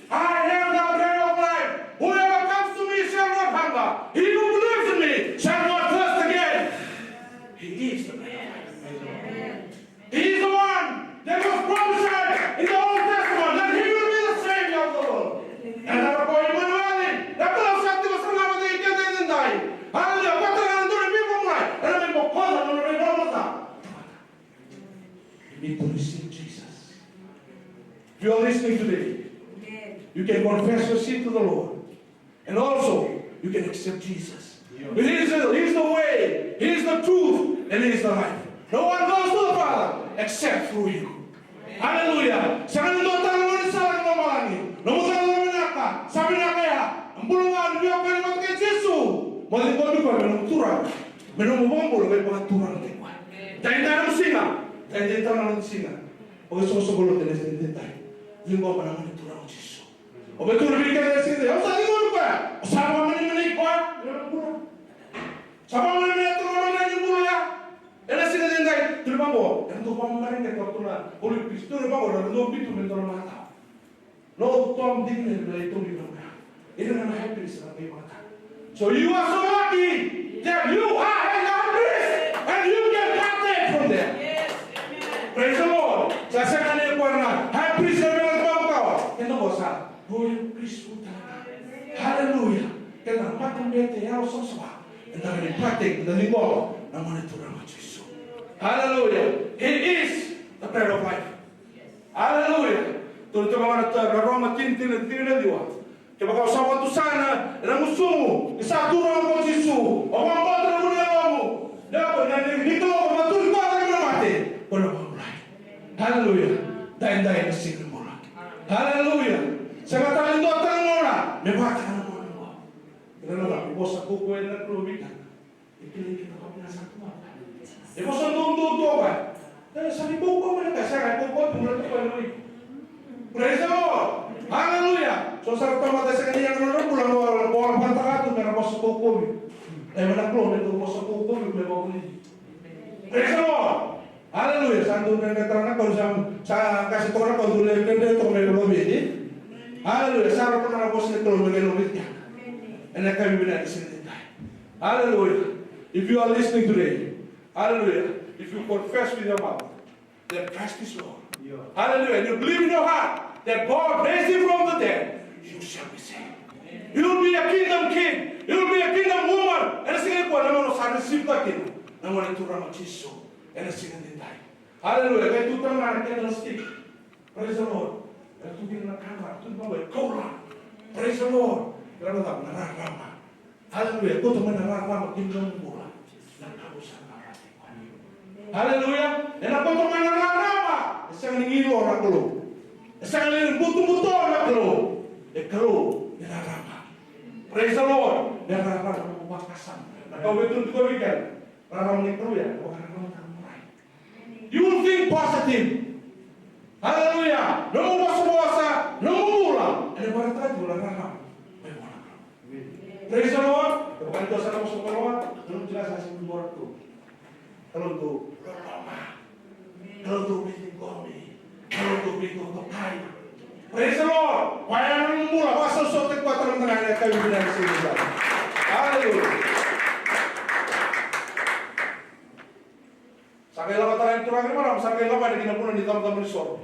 "I am the bread of life. Whoever comes to me shall not hunger. He who believes in me shall not thirst again." He is the bread of life. He is the one that was prophesied in the Old Testament that he will be the Savior of the world. Ena nona koya o Imanueli, na Kalou sa tiko sara ga vata kei keda edaidai. Hallelujah. Vata na nona veivakabulai, ena mai bokoca na nona veivakabulai. You need to receive Jesus. If you are listening today, You can confess your sin to the Lord. And also, you can accept Jesus. He is the, he is the way, he is the truth, and he is the life. No one goes to the Father except through him. Hallelujah. Sega ni dua tale na sala ki lomalagi. Nomu cakacaka vinaka, sa vinaka ya. Na bula ga ni veiwekani vata kei Jisu. Mo ciqomi koya me nomu Turaga, me nomu iVakabula, me vakaturaga kei koya. Daidai na nomu siga. Daidai tale na nomu siga. O isoqosoqo lotu ena siga edaidai. Ciqoma na nomu Turaga o Jisu. O vei tu na vei keda ena siga edaidai, au sa ciqoma koya. Au sa vakamanamana i koya. Sa vakamanamana tu na nona bula ya. Ena siga edaidai, tu ni vaqo, ena dau vakamareqeta tu na Holy Spirit, tu ni vaqo, na dau biu tu me dua na matawa. No, Tom, Dick, na lai tu ni vaqo. Ira na high priest na kai vata. So you are so lucky that you are a high priest and you can partake from there. Praise the Lord. Sa sega ni koya na high priest na veiwekani vakawa. Keda qo sa royal priesthood. Hallelujah. Keda matabete yalosavasava. Eda na partake, eda ciqoma na Gone Turaga o Jisu. Hallelujah. He is the bread of life. Hallelujah. Tukuna tu ga na Roma tini, tini, tini na ciwa. Kevaka o sa vakatusa ena gusumu ni sa Turaga ko Jisu, o vakabauta ena vuniyalomu ni o koya na, ni, ni Kalou ka vakaturi koya mai na mate, ko na vakabulai. Hallelujah. Daidai na siga ni bula. Hallelujah. Sega tale ni dua tale na gauna me vaka na gauna oqo. Kila na cava, vosa kaukaua na Kalou vei keda. E kilai keda vakavinaka sara tu ga. E vosa doudou tu ga. E sa ni kaukaua mai na ka, sega, e kaukaua tu ga na ka e vei. Praise the Lord. Hallelujah. So sara tamata sega ni yaga na nodra bula, mo, mo vakataka tu me ra vosa kaukaua. E vei na Kalou me dau vosa kaukaua me vakavuli. Praise the Lord. Hallelujah. Sa dau dredre tara na Kalou, sa, sa qase toka na Kalou, dau lai dredre toka me lovi. Hallelujah. Sa rauta na vosa ni Kalou me qai lovi. Ena ka vinaka ni siga ni dai. Hallelujah. If you are listening today, hallelujah, if you confess with your mouth that Christ is Lord, hallelujah, and you believe in your heart that God raised him from the dead, you shall be saved. You will be a kingdom king. You will be a kingdom woman. Ena siga nikua na gauna o sa receive-taka kina na Gone Turaga o Jisu. Ena siga ni dai. Hallelujah. Qai tu tale ga na candlestick. Praise the Lord. E tu kina na candle, tu vaqo e koula. Praise the Lord. Ena cava? Na rarama. Hallelujah. Kauta mai na rarama ki na nomu bula. Na Kalou sa rarama. Hallelujah. Ena kauta mai na rarama. E sega ni qilo na Kalou. E sega ni butobuto na Kalou. E Kalou ni rarama. Praise the Lord. Ni rarama na nomu vakasama. Na ka au via tukuna tiko vei keda. Rarama ni Kalou ya, na vakararama ni Kalou. You will think positive. Hallelujah. Nomu vosavosa, nomu bula, ena vakaraitaka tiko na rarama mai vua na Kalou. Praise the Lord. E vaka ni dua sa na vosa vakaroa, na nomu tiko sa sega ni bula tu. Kalou dau loloma. Kalou dau veiciqomi. Kalou dau veitokatokai. Praise the Lord. Koya na nomu bula, vakasausauta koya tale mada ga ena yakavi vinaka ni siga nikua. Hallelujah. Sa qai lako tale na turaga kei na marama, sa qai lako yani ki na vanua ni cabocabo ni soro.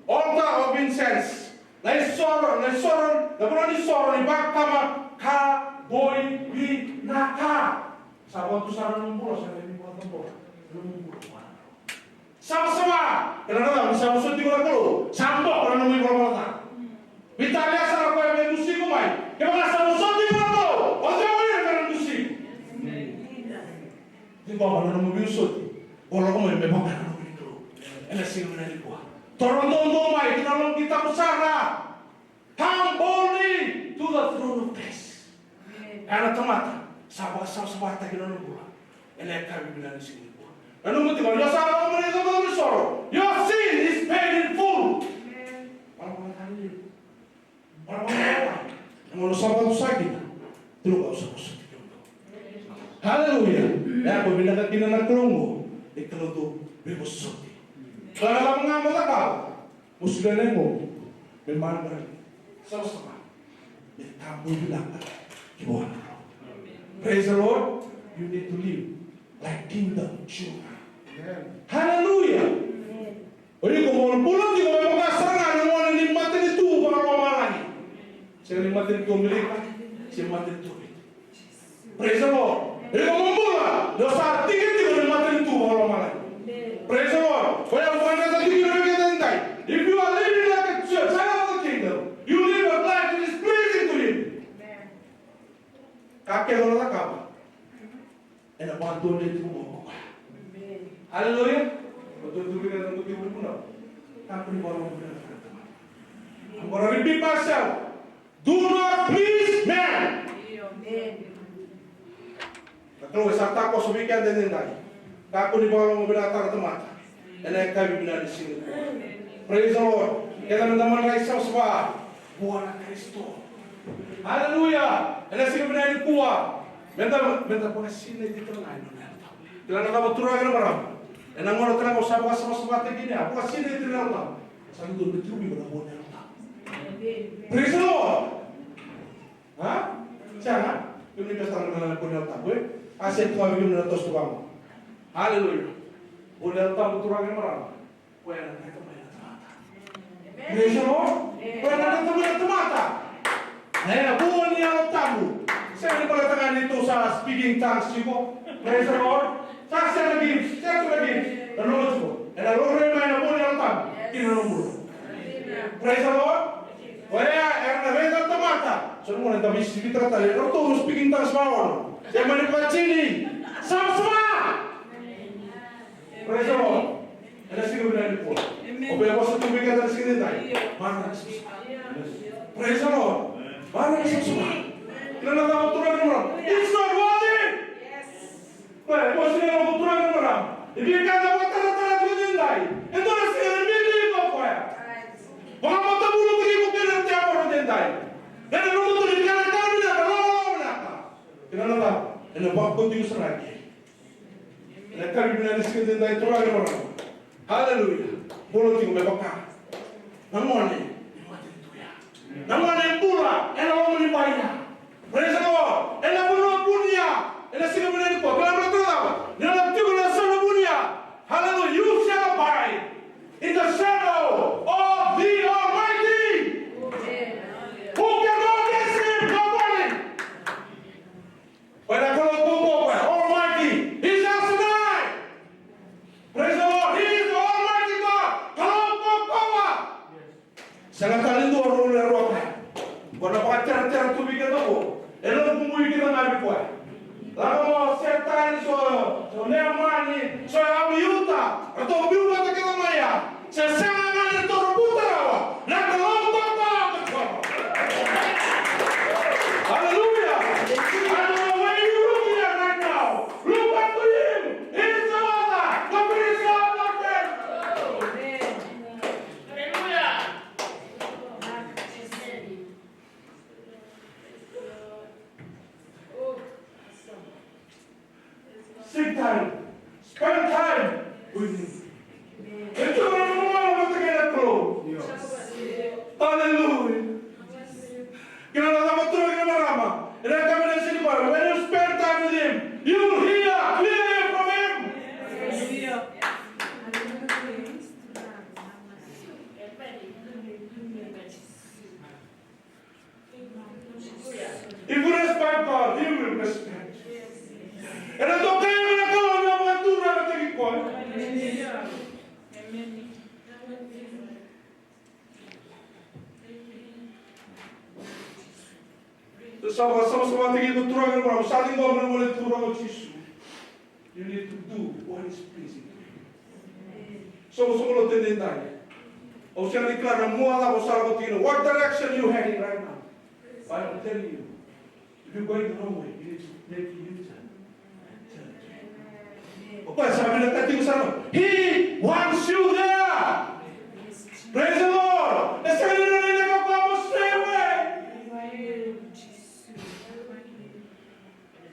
Altar of incense. Na isoro, na isoro, na vanua ni soro ni vakama ka boi vinaka. Sa vakatusa na nomu bula, sa qai vakacabora na nomu bula. Savasava. Kena na cava? Ni sa vosoti iko na Kalou, sa boko na nomu ivalavala ca. Veitalia sara koya me dusi iko mai. Kevaka sa vosoti iko na Kalou, o cei o ira me na dusi iko? Ciqoma na nomu veivosoti. O lako mai me vaka na nomu ni Kalou. Ena siga vinaka nikua. Toro doudou mai ki na loma ni taro sara. Come boldly to the throne of grace. Ena tamata sa vakasavasavataki na nona bula. Ena yakavi vinaka ni siga nikua. Nanuma tiko, ni o sa lako mai na icabocabo ni soro, your sin is paid in full. Amen. Valavala tale. Valavala tale. Na gauna sa vakatusa kina, tukuna, au sa vosoti kemudou. Hallelujah. E a ko vinaka kina na Kalou oqo, e Kalou dau veivosoti. Ka na lako ga mo cakava. Mo solia na yagomu me maroroi. Savasava. Me tabu vinaka ki vua na Kalou. Praise the Lord. You need to live like kingdom children. Amen. Hallelujah. O iko mo bula tiko me vaka sara ga na gone ni matanitu vakalomalagi. Sega ni matanitu Amerika, se matanitu Viti. Praise the Lord. Iko mo bula, ni o sa tiki tiko ni matanitu vakalomalagi. Praise the Lord. Koya au vakadreta tiko kina vei keda edaidai. If you are living like a child of the kingdom, you live a life Ena vakadonui tiko mai ko koya. Haleluya. Ko tu tu vei na noqu tiko vei na. Kakua ni vakalomavinaka na tamata. I'm gonna repeat myself. Do not please man. Na Kalou e sa takoso vei keda edaidai. Kakua ni vakalomavinaka na tamata. Ena yakavi vinaka ni siga nikua. Praise the Lord. Keda meda madrai savasava vua na Karisito. Haleluya. Ena siga vinaka nikua. Meda, meda vakasinaiti tale ga ena Yalo Tabu. Kila na cava, turaga kei na marama? Ena gauna tale ga o sa vakasavasavataki kina, vakasinaiti ena Yalo Tabu. Sa dodonu me tiko vei iko na vua na Yalo Tabu. Praise the Lord. A? Sega. Kemuni beka tale ga na vua na Yalo Tabu, e? A se tu vei kemuni na toso tu vaqo. Haleluya. Vua na Yalo Tabu, turaga kei na marama. Koya na dreta mai na tamata. Praise the Lord. Koya na dreta mai na tamata. E, na vua ni Yalo Tabu. Sega ni baleta ga ni tou sa speaking tongues tiko. Praise the Lord. Sa share the gifts, share the gifts. Na nomu tiko. Ena rairai mai na vua ni Yalo Tabu. Kina nomu. Praise the Lord. Koya era na raica na tamata. So na mona da visi vita tale. Ratou speaking tongues vakaono. Se mani vakatini. Savasava. Praise the Lord. Ena siga vinaka nikua. O vei vosa tu vei keda na siga nidai. Mana. Praise the Lord. Mana. Kila na cava, turaga kei na marama? It's not worthy. Koya e vosa ni noqu turaga kei na marama. E vei keda vakataratara tu nidai. E dua na siga e biuti iko o koya. Vakamatabulutaki iko kina na tevoro nidai. Ena nomu tu ni kena kena vinaka, lololo vinaka. Kila na cava? Ena vakauti iko sara ga. Ena yakavi vinaka ni siga nidai, turaga kei na marama. Haleluya. Bula tiko me vaka na gone ni matanitu ya. Na gone e bula ena loma ni bai ya. Praise the Lord. Ena vanua vuni ya. Ena siga vinaka nikua, kila na cava? Ni na tiko ena yasana vuni ya. Haleluya. You shall abide in the shadow of the Almighty. Who can go against him? Nobody. Koya na Kalou kaukauwa, Almighty. He's El Shaddai. Praise the Lord. He is the Almighty God. Kalou kaukauwa. Sega tale ni dua, rua, rua koya. Ko na vakateratera tu vei keda qo. E na kumui keda ga vei koya. Lako mo Setani, so, so Neamani, so Apiuta. Ratou biu vata kece mai ya. Se sega ga ni ratou buta rawa na Kalou Baba. Hallelujah. I don't know where you look here right now. Look unto him. He is the author, the finisher of your faith. Hallelujah. Seek time. Spend time with him. E tu na nomu lomana vata kei na Kalou. Hallelujah. Kila na cava, turaga kei na marama? Ena yakavi vinaka ni siga nikua, when you spend time with him, you will hear clearly from him. If you respect God, he will respect you. Ena dokai me na Kalou na vakaturagataki koya. Sa vakasavasavataki iko, turaga, na marama, sa ciqoma na gole turaga o Jisu. You need to do what is pleasing to him. Soqosoqo lotu edaidai. Au sega ni kila na mua cava o sa lako kina. What direction you heading right now? But I'm telling you, if you're going the wrong way, you need to make a U-turn. O koya sa vinakata tiko sara. He wants you there. Praise the Lord. E sega ni rawa ni lako vua mo stay away.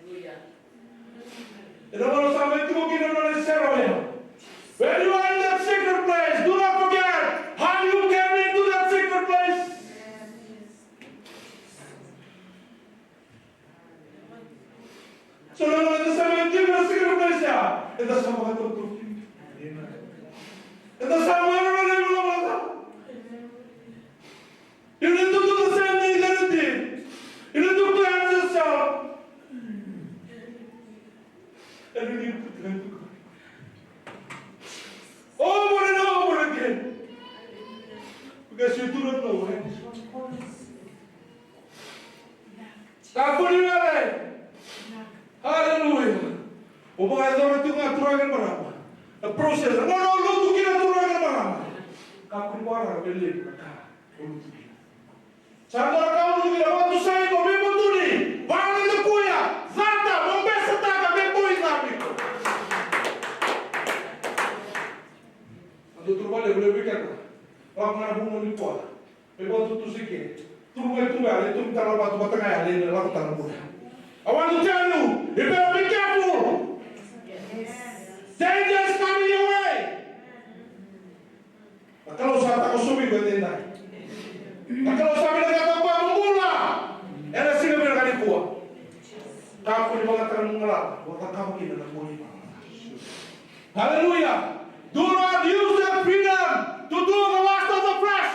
Hallelujah. Ena gauna sa mai tiko kina na nona isere oya. When you are in that secret place, do not forget how you came into that secret place. So na gauna eda sa mai tiko ena secret place ya, eda sa vakatautauvata. Eda sa mai raica na iVolatabu. You need to do the same thing that he did. You need to cleanse yourself. And you need to turn to God. Over and over again. Because you do not know when this one comes. Kakua ni wele. Hallelujah. O vakayacora tiko ga, turaga kei na marama, na process. Na gauna o lutu kina, turaga kei na marama, kakua ni vakararavi e levu na ka o lutu kina. Sa dua na ka o lutu kina, vakatusai iko, veivutuni, vakalailakuya, cata, mo besataka, me boi ca vei iko. Na dua turu vale, vale vei keda. Lako ga na vanua nikua. Me vakatutusa ike. Turu mai tu ga, lai tu mai tara na vatu vata ga ya, lai lako tara na vatu. I want to tell you, you better be careful. Danger is coming your way. Na Kalou sa takosovi iko edaidai. Na Kalou sa vinakata mo bula ena siga vinaka nikua. Kakua ni vakataka na nomu galala mo cakava kina na bula. Hallelujah. Do not use the freedom to do the lust of the flesh.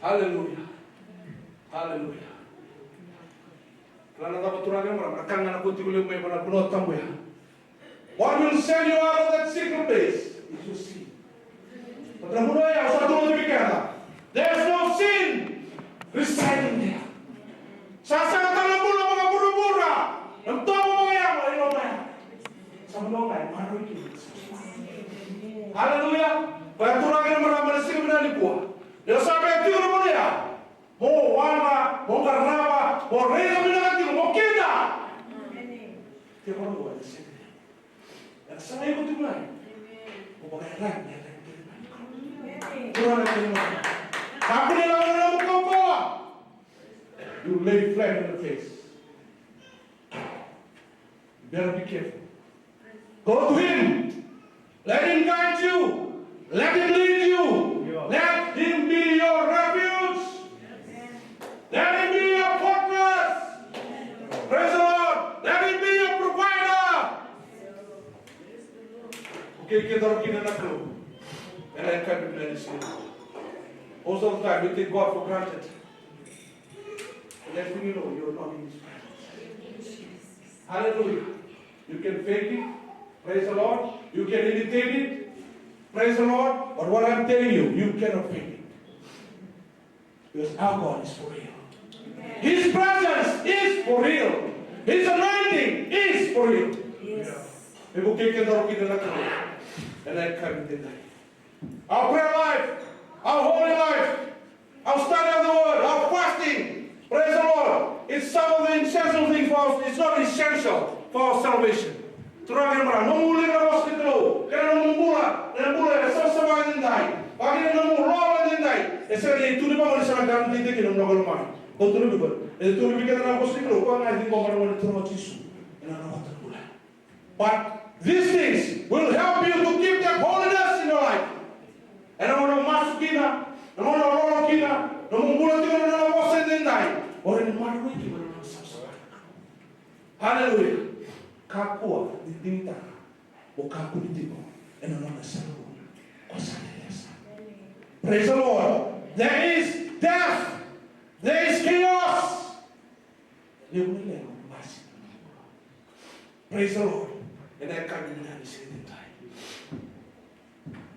Hallelujah. Hallelujah. Kila na cava, turaga kei na marama, na ka ga na kauti iko levu mai vei na vanua tabu ya. What will send you out of that secret place is your sin. But na vanua ya, au sa tukuna vei keda, there's no sin residing there. Sa sega tale na bula vakavuravura, na domo vakayago e loma ya. Sa vanua ga e maroroi kina. Haleluya. Koya, turaga kei na marama, na siga vinaka nikua, ni o sa via tiko na vanua ya, mo wara, mo qarava, mo raica vinaka tiko, mo kida. Ke vanua ya, na siga vinaka. Ena sagai iko tiko mai. Mo vakaiyaragi na iyaragi kece mai. Turaga kei na marama, kakua ni lako ena nomu kaukauwa. You lay flat on the face. You better be careful. Go to him. Let him guide you. Let him lead you. Let him be your refuge. Let him be your fortress. Praise the Lord. Let him be your provider. Okay, keda rogo kina na Kalou. Ena yakavi vinaka ni siga. Most of the time, we take God for granted. But let me know you're not in His presence. Hallelujah. You can fake it. Praise the Lord. You can imitate it. Praise the Lord. But what I'm telling you, you cannot fake it. Because our God is for real. His presence is for real. His anointing is for real. Yes. Iko kei keda rogo kina na Kalou. Ena yakavi vinaka. Our prayer life, our holy life, our study of the word, our fasting. Praise the Lord. It's some of the essential things for us. It's not essential for our salvation. Turaga kei na marama, nomu liga na vosa ni Kalou, kei na nomu bula, na bula e savasava edaidai, vaka kina na nomu loloma edaidai, e sega ni tukuni vaka ni sa na guarantee kina na nomu loloma. Ko tukuna vei keda, e tukuna vei keda na vosa ni Kalou, koya ga e ciqoma na Gone Turaga o Jisu ena nona bula. But these things will help you to keep that holiness in your life. Ena gauna o masu kina, na gauna o lolo kina, na nomu bula tiko ena nona vosa edaidai, o rawa ni maroroi tiko ena nona savasava. Hallelujah. Kakua ni digitaka mo kakua ni tiko ena nona isala vou ko Same Lesa. Praise the Lord. There is death. There is chaos. Levu na leqa, basi. Praise the Lord. Ena yakavi vinaka ni siga edaidai.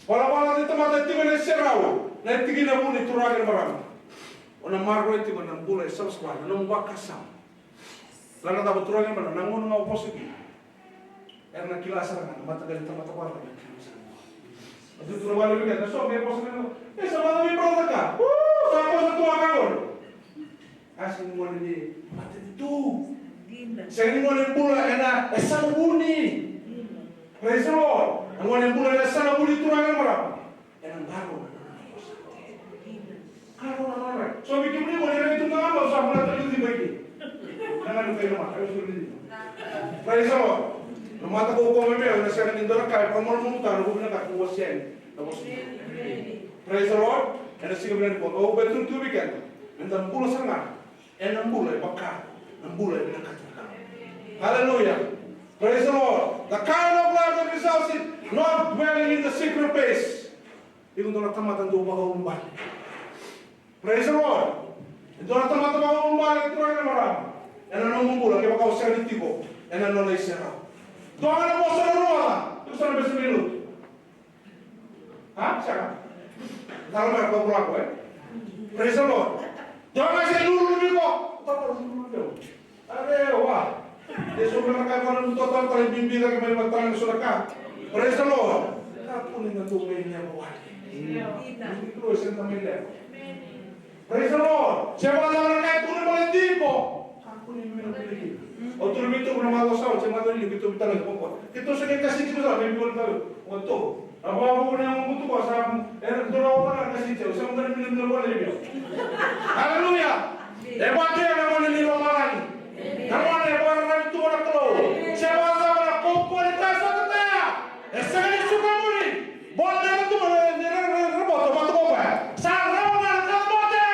Valavala ni tamata tiko ena iserau, na tikina vuni, turaga kei na marama. O na maroroya tiko na bula e savasava, na nomu vakasama. Kila na cava, turaga kei na marama, na gauna ga o vosa kina, era na kila sara ga na mataqali tamata vakacaca. A tu, turaga, vale vei keda, so me vosa kina, e sa vakacaca vei brother ka. Uu, sa vosa tu a ka qori. A sega ni gone ni matanitu. Dina. Sega ni gone bula ena yasana vuni. Dina. Praise the Lord. Na gone bula ena yasana vuni, turaga kei na marama, ena qarauna na nona vosa. Dina. Qarauna na nona. So vei kemuni gone, rai tu ga mo sa bula tale tu mai ke. Na gone kei na mata, rai tu ni. Praise the Lord. Na mata ko ko me me, na sega ni dua na ka e vakamalumalumutaka na vuna ka ko wasea na vosa. Praise the Lord. Ena siga vinaka nikua, au via tukuna tu vei keda, meda bula sara ga ena bula e vaka na bula e vinakata na Kalou. Hallelujah. Praise the Lord. The kind of life that results in not dwelling in the secret place. Iko dua na tamata dau vakaulubale. Praise the Lord. E dua na tamata vakaulubale, turaga kei na marama, ena nomu bula kevaka o sega ni tiko ena nona iserau. Dua ga na vosa na rogoca, iko sa na bese ni lotu. A, sega. Taro mai ko bulako, e? Praise the Lord. Dua ga se lululu vei iko. Taro lululu vei iko. Are o E so na ka e vale na totolo tale bibi cake mai vata na so na ka. Praise the Lord. Ka kune na tou mai leva wale. Ni kilo e senta mai leva. Praise the Lord. Se vale na ka e kune mai leva tiko. Ka kune mai na biliki. O tu na bitu na malo sa, se malo ni bitu bitana ko. Keitou se ke kasi tiko sa, me bitu na ko. Na vakavuku ni yago butuka sa, e dua na wala na siti, sa mudani milamila vua na ivia. Haleluya. E vakatea na gone ni lomalagi. Na gone e vakararavi tu vua na Kalou. Se vakacava na kaukaua ni ka sa tatea, e sega ni suka muri. Bola na ka tu vua na, na, na, na, na boto, boto, boto. Sa rawa na ka bote.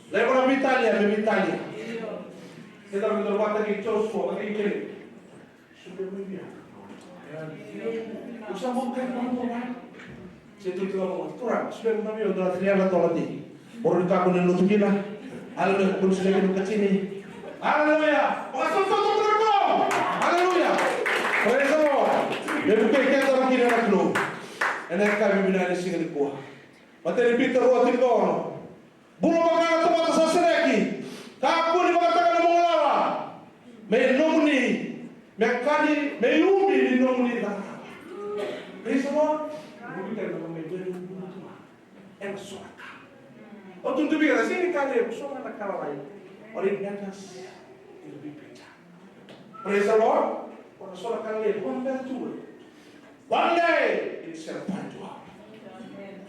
Leva na veitalia, me veitalia. Keda me dau vata kei Joshua, vata kei Kele. Sube mai via. Usa mo kai mo mo mai. Se tu tu mo Turaga, sube mai via, dua three hundred dollar ti. Boro ni kakua ni lotu kina. Aleluya, kua ni sega ni katini. Aleluya. Vakasosoto tiko. Aleluya. Praise the Lord. Me vukei keda na kina na Kalou. Ena yakavi vinaka ni siga nikua. Matai ni Pita rua tinikaono. Bula vaka na tamata sa sereki. Kakua ni vakataka na nomu galala. Me nomuni. Me kani, me iubi ni nomuni cakacaka. Praise the Lord. Nomuni cakacaka me nomuni cakacaka. Ena so na ka. O tu tu vei ira, sega ni ka levu, so ga na ka lalai. Or it matters in the big picture. Praise the Lord. O na so na ka levu, one day tu. One day it shall find you out.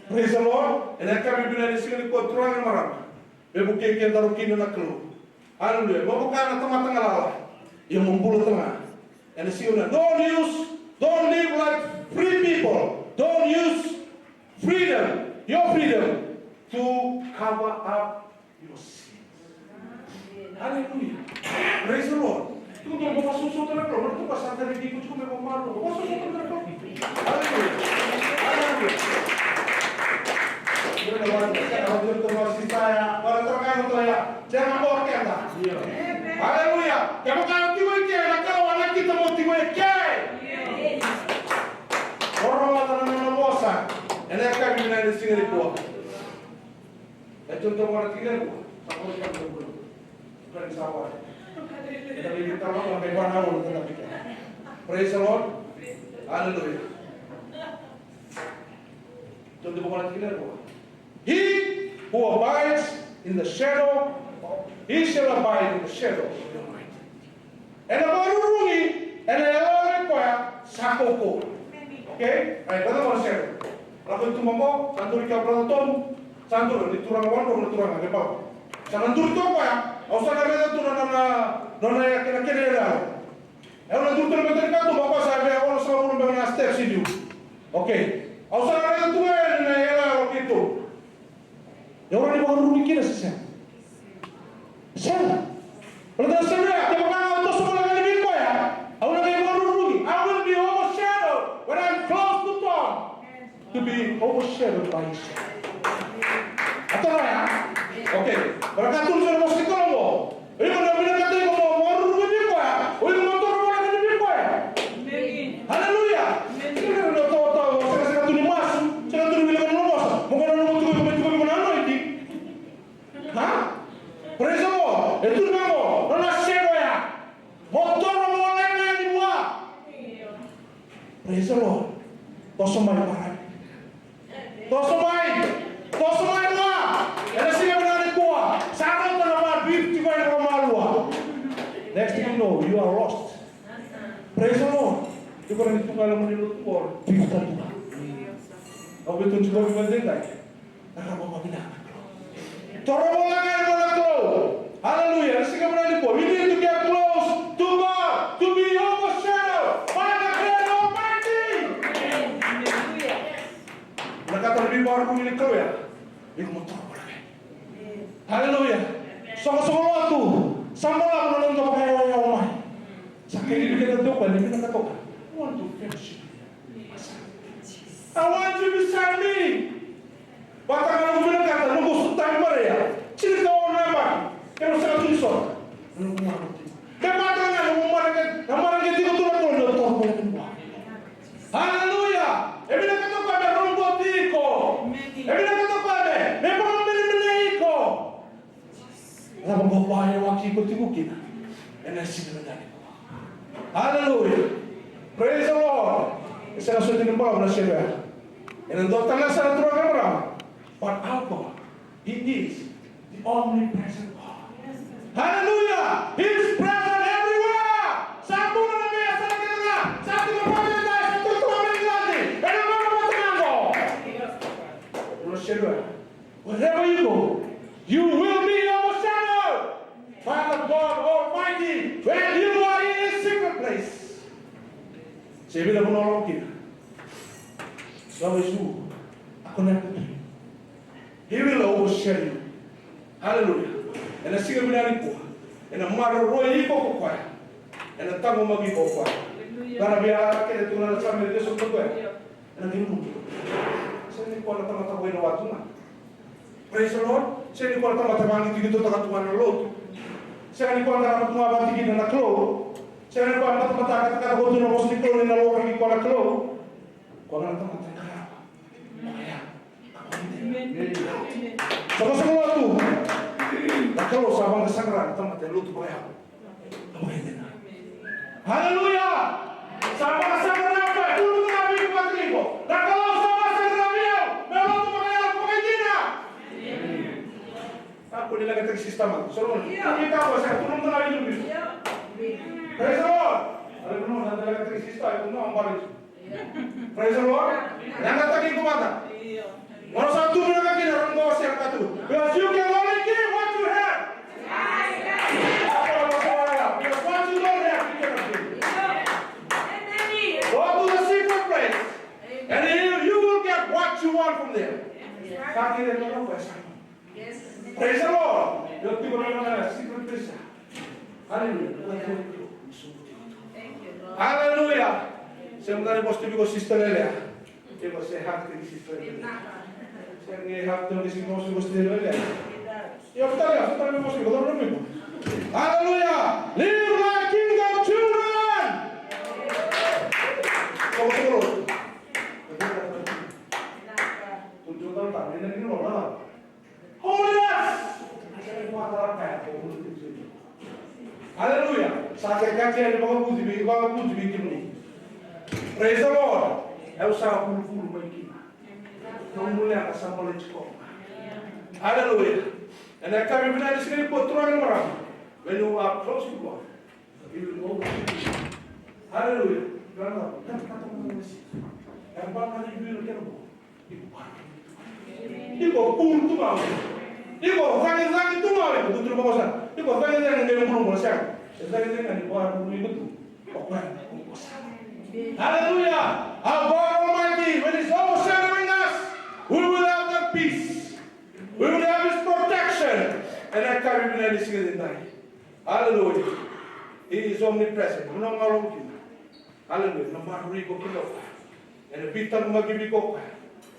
Praise the Lord. Ena yakavi vinaka ni siga nikua, turaga, marama. Me vukei kedaru kina na Kalou. Aleluya. Mo vaka na tamata galala. Ia mo bula tale ga. Ena siga vinaka. Don't use, don't live like free people. Don't use freedom, your freedom, to cover up your sins. Hallelujah. Praise the Lord. Tukutuku mo vakasosoto na Kalou, mo tukutuku sa tale tiko tuku me vakamalua. Vakasosoto na Kalou. Hallelujah. Hallelujah. Io na vaka, io na vaka, io na vaka, sisaya, vaka, tara, io na tara, io. Sega mo keda. Hallelujah. Kevaka o tiko i ke, na Kalou a nakita mo tiko i ke. Oro mata na nona vosa. Ena yakavi vinaka ni siga nikua. E tu toka na tikina nikua. Sa ko sa ko. Kani sa wa. Ena vei tama ko me vana o na pika. Praise the Lord. Hallelujah. Tu toka na tikina nikua. He who abides in the shadow, he shall abide in the shadow of the Almighty. Ena vakarurugi ena yaloyalo i koya sa kaukaua. Okay? Ai, brother, mo sere. Lako i tuba qo, sa duri kea brother Tom. Sa duri, ni turaga wandru, na turaga, ke pau. Sa na duri tu o koya, au sa na raica tu na nona, nona ya kena kena yaloyalo. Au na duri tu na kena katuba, o koya sa via, au na sa vulu beka na steps i liu. Okay. Au sa na raica tu ga yani na yaloyalo keitou. E rawa ni vakarurugi kina se sega? Sega. Baleta na Samuela, kevaka au toso voleka ni vei koya, au na qai vakarurugi. I will be overshadowed when I'm close to God. To be overshadowed by his shadow. A tara ya? Okay. Baleta ka tukuna na vosa ni Kalou. O iko na vinakata iko mo vakarurugi vei koya, o iko mo toro voleka ni vei koya. Haleluya. Sega ni tawa, tawa, sega, sega tu ni masu, sega tu ni wilika na nona vosa. Mo qai nanuma tiko iko me tiko vei iko na anointing. Ha? Praise the Lord. E tu na mo, nona shadow ya. Mo toro voleka yani vua. Praise the Lord. Toso mai, marama. Toso mai. Toso mai vua. Ena siga vinaka nikua. Sa rauta na va fifty mai vakamalua. Next thing you know, you are lost. Praise the Lord. Tiko na ni tu ga na mani lotu qo, fifty tu ga. Au vei tu tiko vei vakadeitaki. Na ka vakavinaka. Toro voleka yani vua na Kalou. Hallelujah. Na siga vinaka nikua. We need to get close to God, to be overshadowed by the great Almighty. Na ka tara ni vakarurugi ni Kalou ya. Iko mo toro voleka yani. Hallelujah. Soqosoqo lotu. Sa balavu na noda vakayawaya mai. Sa kei ni vinaka toka, ni vinaka toka. I want to fellowship. I want you beside me. Vata ga na noqu vinakata, noqu sutaki Maria. Tinikaono na yabaki. Kena saka tu ni sota. Na noqu marau tiko. Ke vata ga na noqu marau, na marau tiko tu na Kalou, na toro voleka yani vua. Hallelujah. tiko kina ena siga vinaka nikua. Hallelujah. Praise the Lord. E sega soti ni balavu na Siga Nikua. Ena dua tale na sala, turaga na marama. But our God, He is the omnipresent God. Hallelujah. He is present everywhere. Sa bula na veiyasana kece ga. Sa tiko vata kei na, sa tiko vata kei na, ena gauna vata ga qo. Wherever you go, you will be overshadowed by the God Almighty when you are in a secret place. Se vila vanua lako kina. Sa vesu. Ako na He will overshadow you. Hallelujah. Ena siga vinaka nikua, ena maroroi iko ko koya. Ena taqomaki iko ko koya. Hallelujah. Kana via kete tu na Same ni Deso tu koya. Ena qai mudu. Sega ni koya na tamata wai na watu na. Praise the Lord. Sega ni koya na tamata vagitogitotaka tu ga na lotu. Sega ni koya na tamata tu ga vagitogitotaka na Kalou. Sega ni koya na tamata katakata ko tu na vosa ni Kalou ni na lora ni koya na Kalou. Koya na tamata qarava. Sa vosa na lotu. Na Kalou sa vakasaqara na tamata e lotu vakayalo. Haleluya. Sa vakasaqara na ka e tolu na vei vakatriko. Na Kalou sa vakasaqara vei au me lotu vakayalo vakaidina. Ka ko ni leqataki sista mada. Sa lotu. Ni ka ko sa tolu na vei. Praise the Lord. Aleluya. Na leqataki sista, iko na bari. Praise the Lord. Leqataki iko mada. Moro sa tu mera kina rau qo se ka tu. Because you can only give what you have. Because what you don't have, you cannot give. Go to the secret place. And you, you will get what you want from there. Ka kere na ka sa. Praise the Lord. Io tiko na nona secret place. Hallelujah. Hallelujah. Se mudar ni vosa tiko ko sister Lelea. Tiko se hug tiko sister Lelea. Se ni hug tiko sister Lelea. Io tale, se tale ni vosa tiko ko. Hallelujah. Live like kingdom children. Ko ko. Ko ko. Holiness! Hallelujah! Sa kekatini vakavuti vei, vakavuti vei kemuni. Praise the Lord! Au sa vuluvulu mai kina. Nomu leqa sa baleti koya. Hallelujah! Ena yakavi vinaka ni siga nikua, turaga na marama. When you are close to God, Hallelujah. Iko kuru tu ga. Iko cagicagi tu ga. Iko cagicagi qai bulubulu sega. E cagicagi ga ni vakarurugi iko tu. Hallelujah. Our God Almighty, when He's overshadowing us, we will have that peace. We will have His protection. Ena yakavi vinaka ni siga nikua. Hallelujah. He is omnipresent. Ena maroroi iko kina. Hallelujah. Ena maroroi iko kina. Ena veitaqomaki vei iko.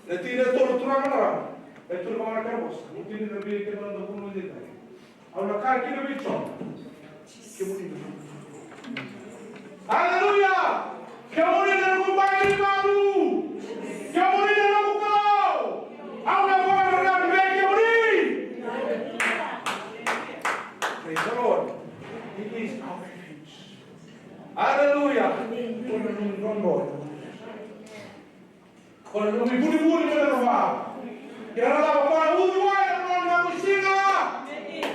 Ena tikina e tolu, turaga na marama. E tolu na marama kena vosa. Au na kaya kina vei Jiova. Kemuni na noqu. Hallelujah. Kemuni na noqu bai ni valu. Kemuni na noqu Kalou. Au na vakararavi vei kemuni. Praise the Lord. He is our refuge. Hallelujah. Ko na nomu drodro. Ko na nomu ivunivuni, ko na nomu va. Kena cava, ko na uciwai ena nomu siga.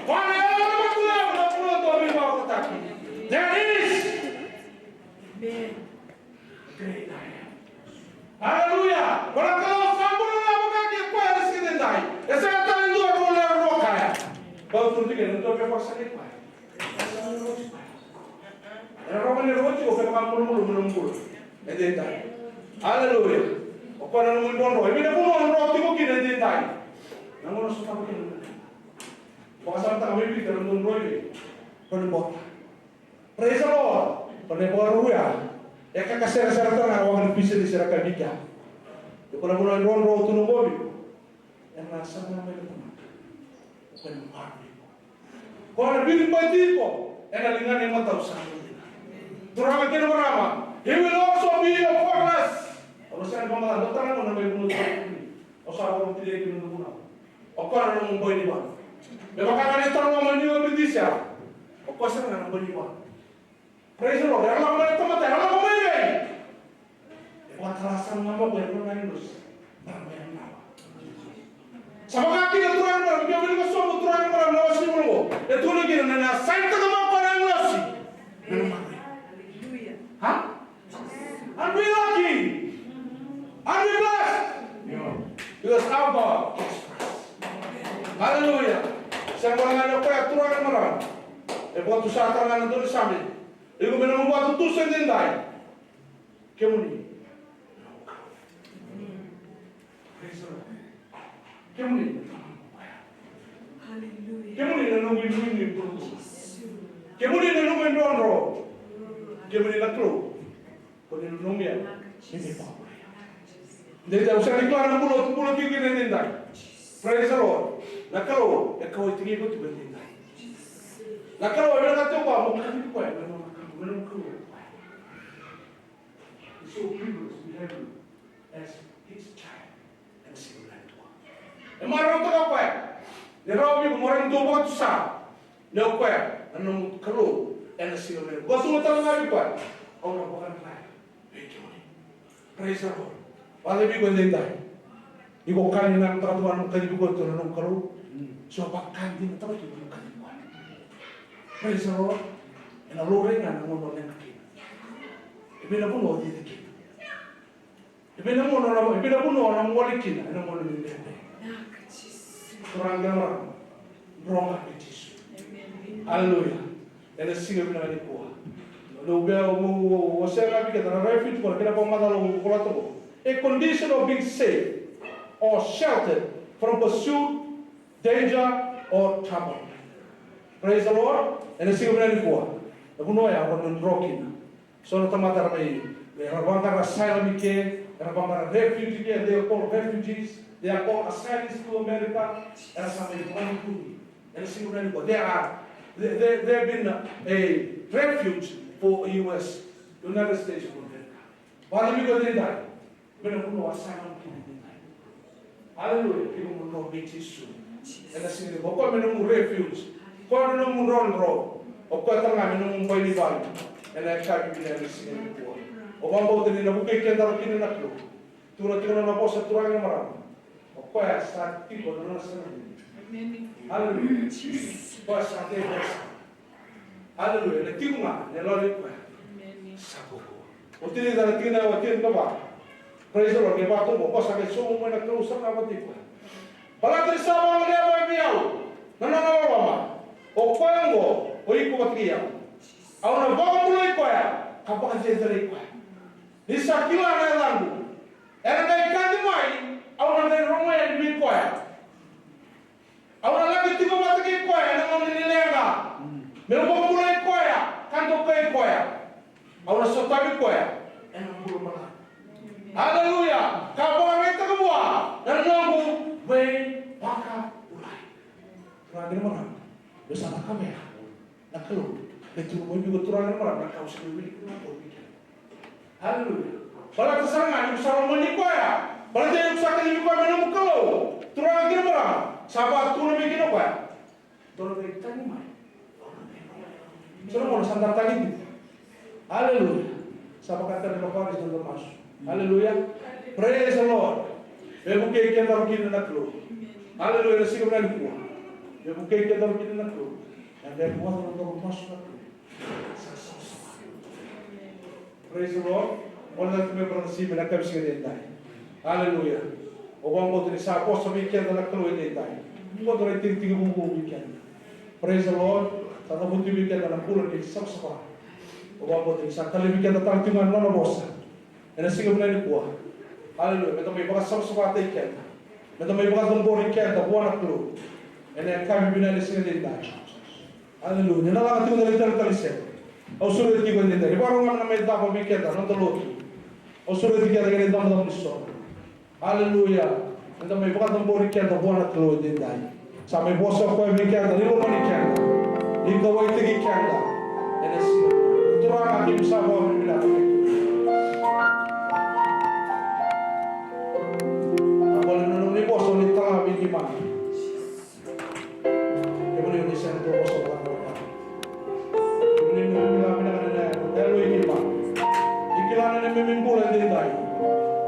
Ko na yalo na vatu levu na bula tou veivakataki. That is. Amen. Great I am. Hallelujah. Ko na Kalou sa bula na vaka kei koya ena siga edaidai. E sega tale ni dua e bula na roka ya. Bau tu tiko na dua e vakasaqai koya. Ena roka ni roka tiko, o koya na malumalumu ni bula edaidai. Hallelujah. O koya na nomu idrodro. E vei na vanua o dro tiko kina edaidai? Na gauna o sotava kina na Kalou. Vakasamataka mai Pita na dua o dro i vei? Ko na bota. Praise the Lord. Ko na bota ya. E kakaserasera tale ga na waqa ni bisinisi era kaya vei kea. Ko na vanua e drodro tu na bogi. Ena sega na mai na tamata. O koya na maroroi iko. Koya na viribati iko ena ligana imatau sa bula. Turaga kei na marama, he will also be your fortress. Au na sega ni vakamatata, dua tale na gauna mai vanua tale. Au sa vakavinavinaka kina na vunau. O koya na nomu bai ni valu. Me vaka ga ni talanoa mai Niu Britisi ya. O koya sara ga na bani vua. Praise the Lord. Era lako mai na tamata, era lako mai vei? E vakatala sara ga mai o koya na nona agilosi. Sa vaka kina, turaga na marama, ke o wilika sobu, turaga na marama, na wase ni bula qo. E tukuna kina na, na sainitaka mai o koya na agilosi. Na, na, na. Ha? Aren't we lucky? Aren't we blessed? Because our God is for us. Hallelujah. Sega walega ni o koya, turaga na marama. E vakatusa tale ga na dua na Same. Iko me nomu vakatutusa edaidai. Kemuni. Praise the Lord. Kemuni. Hallelujah. Kemuni na noqu inuinui. Kemuni na noqu idrodro. Kemuni na Kalou. Ko ni nanumi au. Ni vakavurai au. Edaidai au sa na kila na bula, bula tiko kina edaidai. Praise the Lord. Na Kalou e kauwaitaki iko tiko edaidai. Na Kalou e vinakata tiko o koya mo kacivi koya me nomu Kalou, me nomu Kalou. It's so privileged to have you as his child. Ena siga vinaka nikua. E marautaka o koya. Ni rawa vei iko mo rawa ni dau vakatusa ni o koya na nomu Kalou ena siga vinaka nikua. Vakatusa tale ga vei koya. Au na vakadrai vei kemuni. Praise the Lord. Vakacavi iko edaidai. Iko kaya ni nanuma tiko ga na nomu kacivi koya tu na nomu Kalou. So vakadinadinataka tu na nomu kacivi koya. Praise the Lord. Ena laurai ga na gauna o leqa kina. E vei na vanua o cici kina. E vei na gauna, e vei na vanua o na gole kina ena gauna ni bebe. Turaga kei na marama, droga vei Jisu. Aleluya. Ena siga vinaka nikua. Au via, au, au, au wasea ga vei keda na refuge, ko na kena vakamacala au volata qo. A condition of being safe or sheltered from pursuit, danger or trouble. Praise the Lord. Ena siga vinaka nikua. Na vanua ya o na dro kina. So na tamata era mai, era vaqara asylum i ke, era vaqara refuge i ke, they are called refugees, they are called asylees to America, era sa mai vakanikua. Era sa mai vakanikua. They are, they, they, they have been a refuge for U S, United States of America. Vakacavi iko edaidai. Me na vanua o sa na kina edaidai. Aleluya. Kemuni mo dro vei Jisu. Ena siga nikua. O koya me nomu refuge. O koya me nomu drodro. O koya tale ga me nomu bai ni vale. Ena yakavi vinaka ni siga nikua. Au vakabauta ni na vukei keda rawa kina na Kalou. Tukuna tiko na nona vosa, turaga kei na marama. O koya sa tiko na nona sala. Aleluya. O koya sa tiko. Aleluya. Na tiko ga na yalo i koya. Sa koko. O tini na tikina, o tini na va. Praise the Lord. Ke va tobo, ko sa ke somu mai na Kalou sa na vati koya. Baleta ni sa vagalea mai vei au na nona loloma. O koya oqo, o iko vata kei au. Au na vakabulai koya ka vakacerecerei koya. Ni sa kila na yacaqu. Ena qai kaci mai, au na qai rogo yani vei koya. Au na laki tiko vata kei koya ena gauna ni leqa. Meu vakabulai koya ka dokai koya. Au na sotavi koya ena bula balavu. Aleluya. Ka vakaraitaka vua na noqu veivakabulai. Turaga kei na marama, me sa na kavea. Na Kalou, me tukuna mai vei iko turaga na marama na ka au sa wilika na Kalou vei keda. Aleluya. Baleta sara ga ni ko sa lomani koya. Baleta ni ko sa kacivi koya me nomu Kalou. Turaga kei na marama, sa vakatukuna mai kina o koya. Dou na qai tagi mai. Sa na mona sa da tagi tu. Aleluya. Sa vakatani na Paris na masu. Aleluya. Praise the Lord. Me vukei keda kina na Kalou. Aleluya. Na siga vinaka nikua. Me vukei keda kina na Kalou. Na me vua na noqu masu na Kalou. Praise the Lord. Gole na tiko mai, brother Simi, na yakavi siga edaidai. Aleluya. Au vakabauta ni sa vosa vei keda na Kalou edaidai. Vosa na itikitiki vuvu vei keda. Praise the Lord. Sa cavuti vei keda na bula ni savasava. Au vakabauta ni sa talevi keda tale tiko ga na nona vosa. Ena siga vinaka nikua. Aleluya. Meda mai vakasavasavataki keda. Meda mai vakacabori keda vua na Kalou. Ena yakavi vinaka ni siga edaidai. Aleluya. Ni na laga tiko na lai talitali sere. Au sureti tiko edaidai. Ni vakarau ga na mai cava vei keda na noda lotu. Au sureti keda kei na icabocabo ni soqo. Aleluya. Eda mai vakacabori keda vua na Kalou edaidai. Sa mai vosa o koya vei keda, ni lomani keda, ni kauwaitaki keda. Ena siga. Turaga, keimami sa vakavinavinaka vei kemuni. Na vale na nomuni vosa ni tala vei keimami. Kemuni oni sega ni dau vosa vakadodonu.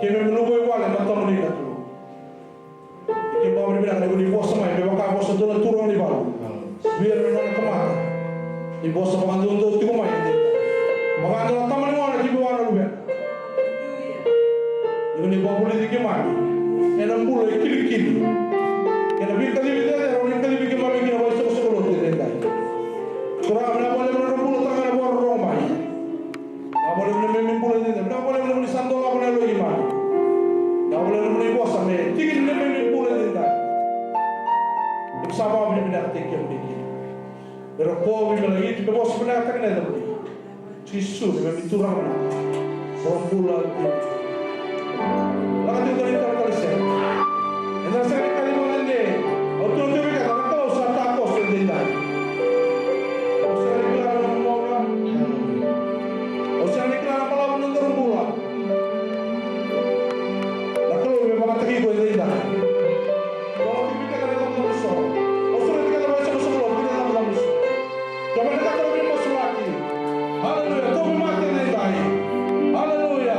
Keimami luva i vale e matamuni na Kalou. Keimami vakavinavinaka ni ko ni vosa mai me vaka a vosa dua na turaga ni valu vei ira na nona tamata. Ni vosa vakadoudou tiko mai e dua na tama ni gone ki vua na luvena. Ni ko ni vakavulici keimami ena bula e kilikili. Ena veikacivi cecere o ni kacivi keimami kina vakaisoqosoqo lotu e daidai. Turaga, vinaka vakalevu na bula tale ga ena vakarorogo mai. Vinaka vakalevu na neimami bula e daidai. Vinaka vakalevu na nomuni sa dolava na yalo i keimami. Vinaka vakalevu na nomuni vosa me tiki ni neimami bula e daidai. Ni sa vakavinavinakataki kemuni kina. Me rokovi, me lagiti, me vosa vinakataki na yacamuni. Jisu, neimami Turaga. Sa bula. Lako tiko na italatala sere. Ena sere ni kaci vakadede. Au tukuna tiko vei keda, na Kalou sa takoso e daidai. Au sega ni kila na nomu gauna. Au sega ni kila na balavu ni nodaru bula. Na Kalou me vakataki iko e daidai. Au tiko vei keda na nomu so. Au sureti keda na soqosoqo lotu, keda na nomu so. Keda na Kalou me masulaki. Aleluya. Tauvimate e daidai. Aleluya.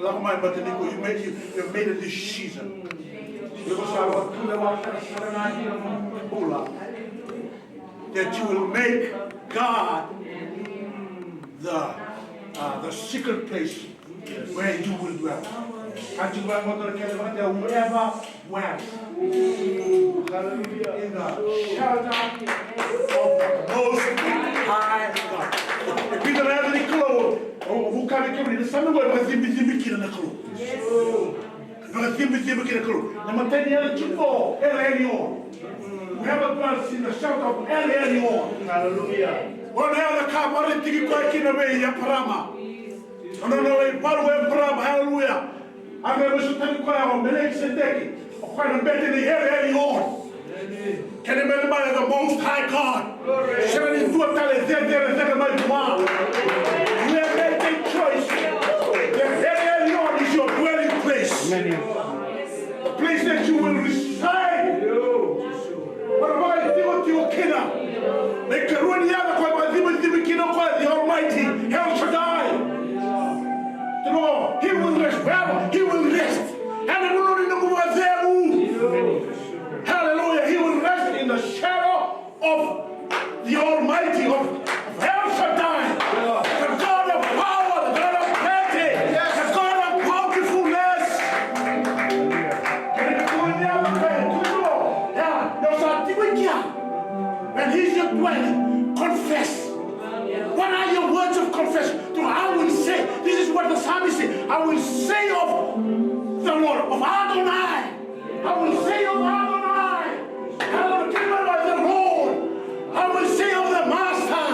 Lako mai baleta ni ko, you made, you, you made a decision. Iko sa vakatulewa sara ga ki na bula that you will make God the, uh, the secret place where you will dwell. Ka tiko vaqo na kena vakadewa, whoever went. Hallelujah. In the shelter of the Most High God. E vica na yaca ni Kalou, o, o vuka vei kemuni, na Same qo e vakacibicibi kina na Kalou. E vakacibicibi kina na Kalou. Na imatai ni yaca tiko, El Elyon. Whoever dwells in the shelter of El Elyon. Hallelujah. O na yaca ka vakaraitaki koya kina vei Eparama. O na nona ivalu o Eparama, hallelujah. A qai veisautaki koya o Melikiseteki, o koya na bete ni El Elyon. Kena ibalebale, the Most High God. Sega ni dua tale, cecere, cecere mai vua. You have made a choice. The El Elyon is your dwelling place. Amen. The place that you will reside. Mo na vakaitikotiko kina. Na ikarua ni yaca koya e vakacibicibi kina o koya, the Almighty, El Shaddai. Tiko, he will rest wherever, he will rest. Ena vanua ni nomu vakacegu. Hallelujah. He will rest in the shadow of the Almighty, of, of El Shaddai, the God of power, the God of plenty, the God of bountifulness. Kena ikarua ni yaca koya, tiko, ya, ni o sa tiko i kea. When he's your dwelling, confess. What are your words of confession? To, I will say, this is what the psalmist said, I will say of the Lord, of Adonai. I will say of Adonai. I will give of the Lord. I will say of the Master.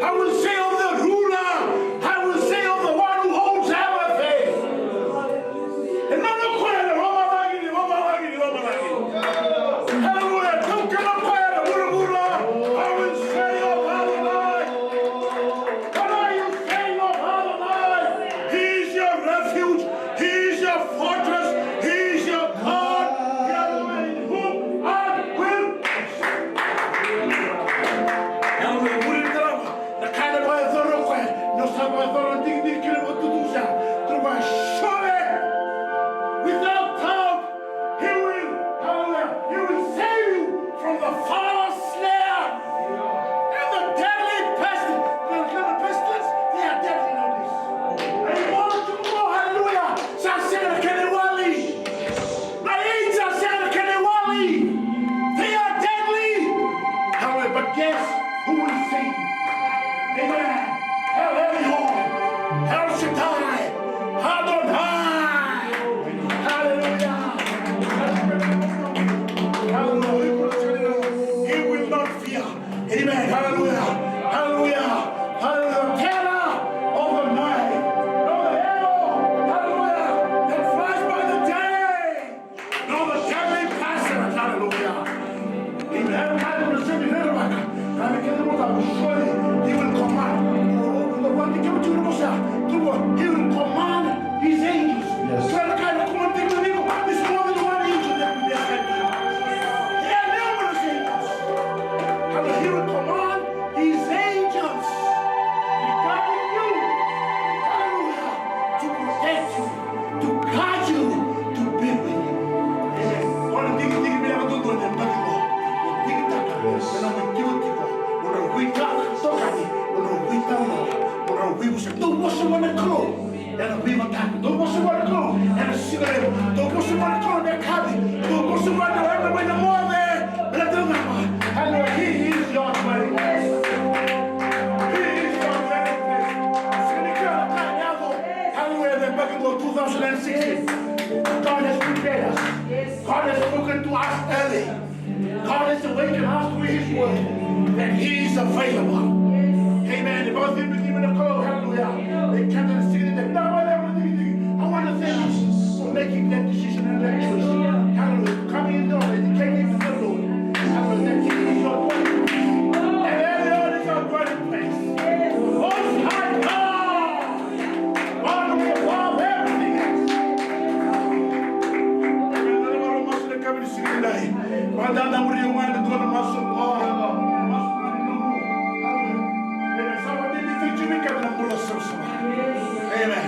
I will say of the ruler. I will say of the one who holds everything. E nona o koya na lomalagi ni lomalagi ni lomalagi. Hallelujah. Tukuna o koya na vuravura. I will say of Adonai. What are you saying of Adonai? He is your refuge. He is your fortress. He is your God. The Adonai in whom I will. Hallelujah. Muri tarava. Na ka ena vakayacora o koya, ni o sa vakayacora na digidigi kei na vakatutusa, tukuna o koya, surely, without doubt, he will, hallelujah, he will save you from the fowler's snare and the deadly pestilence. The, the pestilence, they are deadly nowadays. And you want to know, hallelujah, sa sega na kena iwali. Na AIDS sa sega na kena iwali. They are deadly. However, but guess who will save? Amen. El Elyon, El Shaddai, Adonai. Hallelujah. Hallelujah. He will not fear. Amen. Hallelujah. Hallelujah. Hallelujah. Terror of the night. No, the arrow. Hallelujah. That flies by the day. No, the deadly pestilence. Hallelujah. Amen. Surely he will command. He will command his angels. Yes. There's more than one angel that will be assigned to you. There are numerous angels. And he will command his angels regarding you. Hallelujah. To protect you, to guard you, to be with you. Amen. O na digidigi vinaka duadua ni yabaki qo. O digitaka. Yes. Ena nomu itikotiko, o na veiqaravi, o na veitalanoa, o na veivusa. Dou vosa vua na Kalou. Ena veimataka. Dou vosa vua na Kalou ena siga levu. Dou vosa vua na Kalou ena yakavi. Dou vosa vua na Kalou ena moce. Baleta na cava? Hallelujah. He is your dwelling place. He is your dwelling place. Sega ni kila na ka e yaco. Hallelujah. Ena yabaki qo two thousand and sixteen, God has prepared us. God has spoken to us early. God has awakened us through his word that he is available. Amen. If I was in with you in the call, hallelujah. They can't sing it. Now, whatever, I want to thank you for making that decision and that choice. Hallelujah. Coming in the Lord, dedicating to the Lord. Hallelujah. That he is your dwelling place. And every Lord is our dwelling place. Most High God. God who is above everything else. Amen. Ena masu na kavini sigi ni dai. Vada na muri o mani dua na masu. Masu na ni nomu. Amen. Sa vadi ni tiji ni kavini na bula savasava. Amen.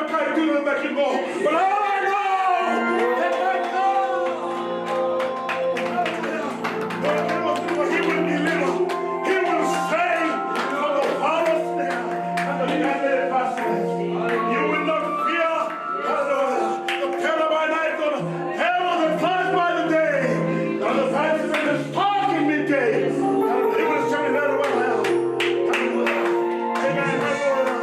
na ka e tu na yabaki qo. But all I know is that God, He will deliver. He will save from the fowler's snare and the deadly pestilence. You will not fear. Hallelujah. The terror by night, nor the arrow that flies by the day, nor the pestilence that stalks in midday. Hallelujah. He will send it right around. Hallelujah. Amen. Hallelujah.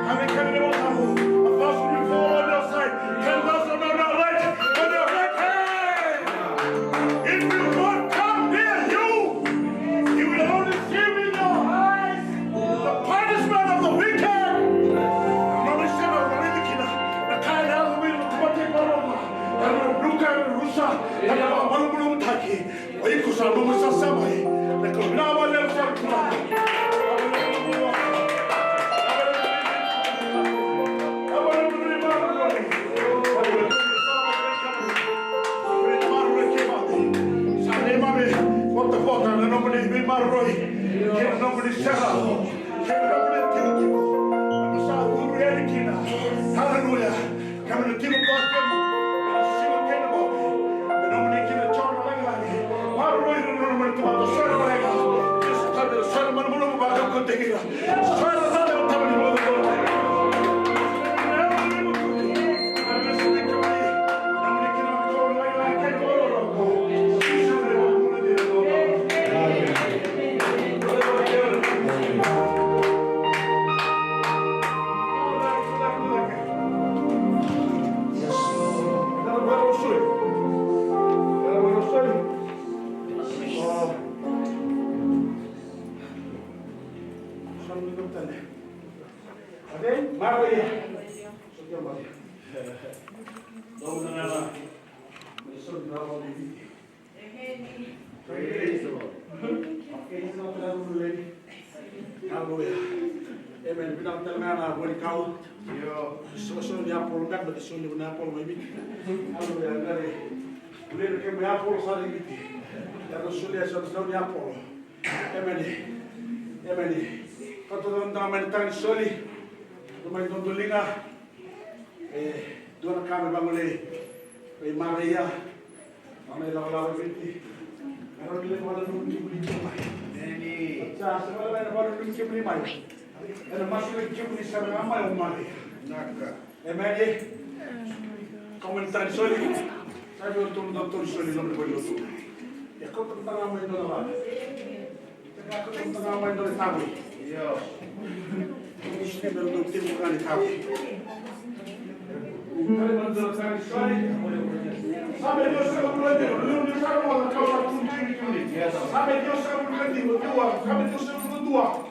Amen. Can anyone come? A thousand will fall on your side, ten thousand on your right, on your right hand. It will not come near you. You will only see with your eyes the punishment of the wicked. Nona sega na raici kina na ka e yaco mai na tamata e baroko. Ena ruka, ena rusa, ena malumalumutaki. O iko sa nomu sasama, e. Na ka vinaka vakalevu sa tu. Sa neimami votavota na nomuni veimaroroi kei na nomuni serau kei na nomuni tikotiko. Sa curu yani kina. Haleluya. Kemuni na tiko vua kemuni ena siga kei na bogi. Me nomuni kina Jiova na lagilagi. Maroroi ira na nomuni tamata, soli ira na leqa. Jisu Karisito, soli ira na malumalumu, vakaukauwataki ira. Soli ira na tamata ni lotu. Praise the Lord. Okay, so that will ready. Hallelujah. Amen. Vinaka tale ga na vua ni kau. Io. Soqosoqo ni apolo, beka ni soqo ni apolo mai Viti. Hallelujah. Qori. Vuli na kemu apolo sa i Viti. Era solia sa ni apolo. Amen. Amen. Kauta tale ga mai na taga ni soli. Mai dodoliga. E dua na ka me vagolei vei Maraia. Maraia lavalava Viti. Ka rawa ni levu na nomu tiko ni tiko mai. Emeni. Sa sa vala mai na vala ni tiko ni mai. Ena masu ni tiko ni sara ga mai o Maraia. Naka. Emeni. Kau mai na tani soli. Sa vei o tonu dau tonu soli lomani voli o tonu. Ia kau tonu taga mai dua na vale. Jiova,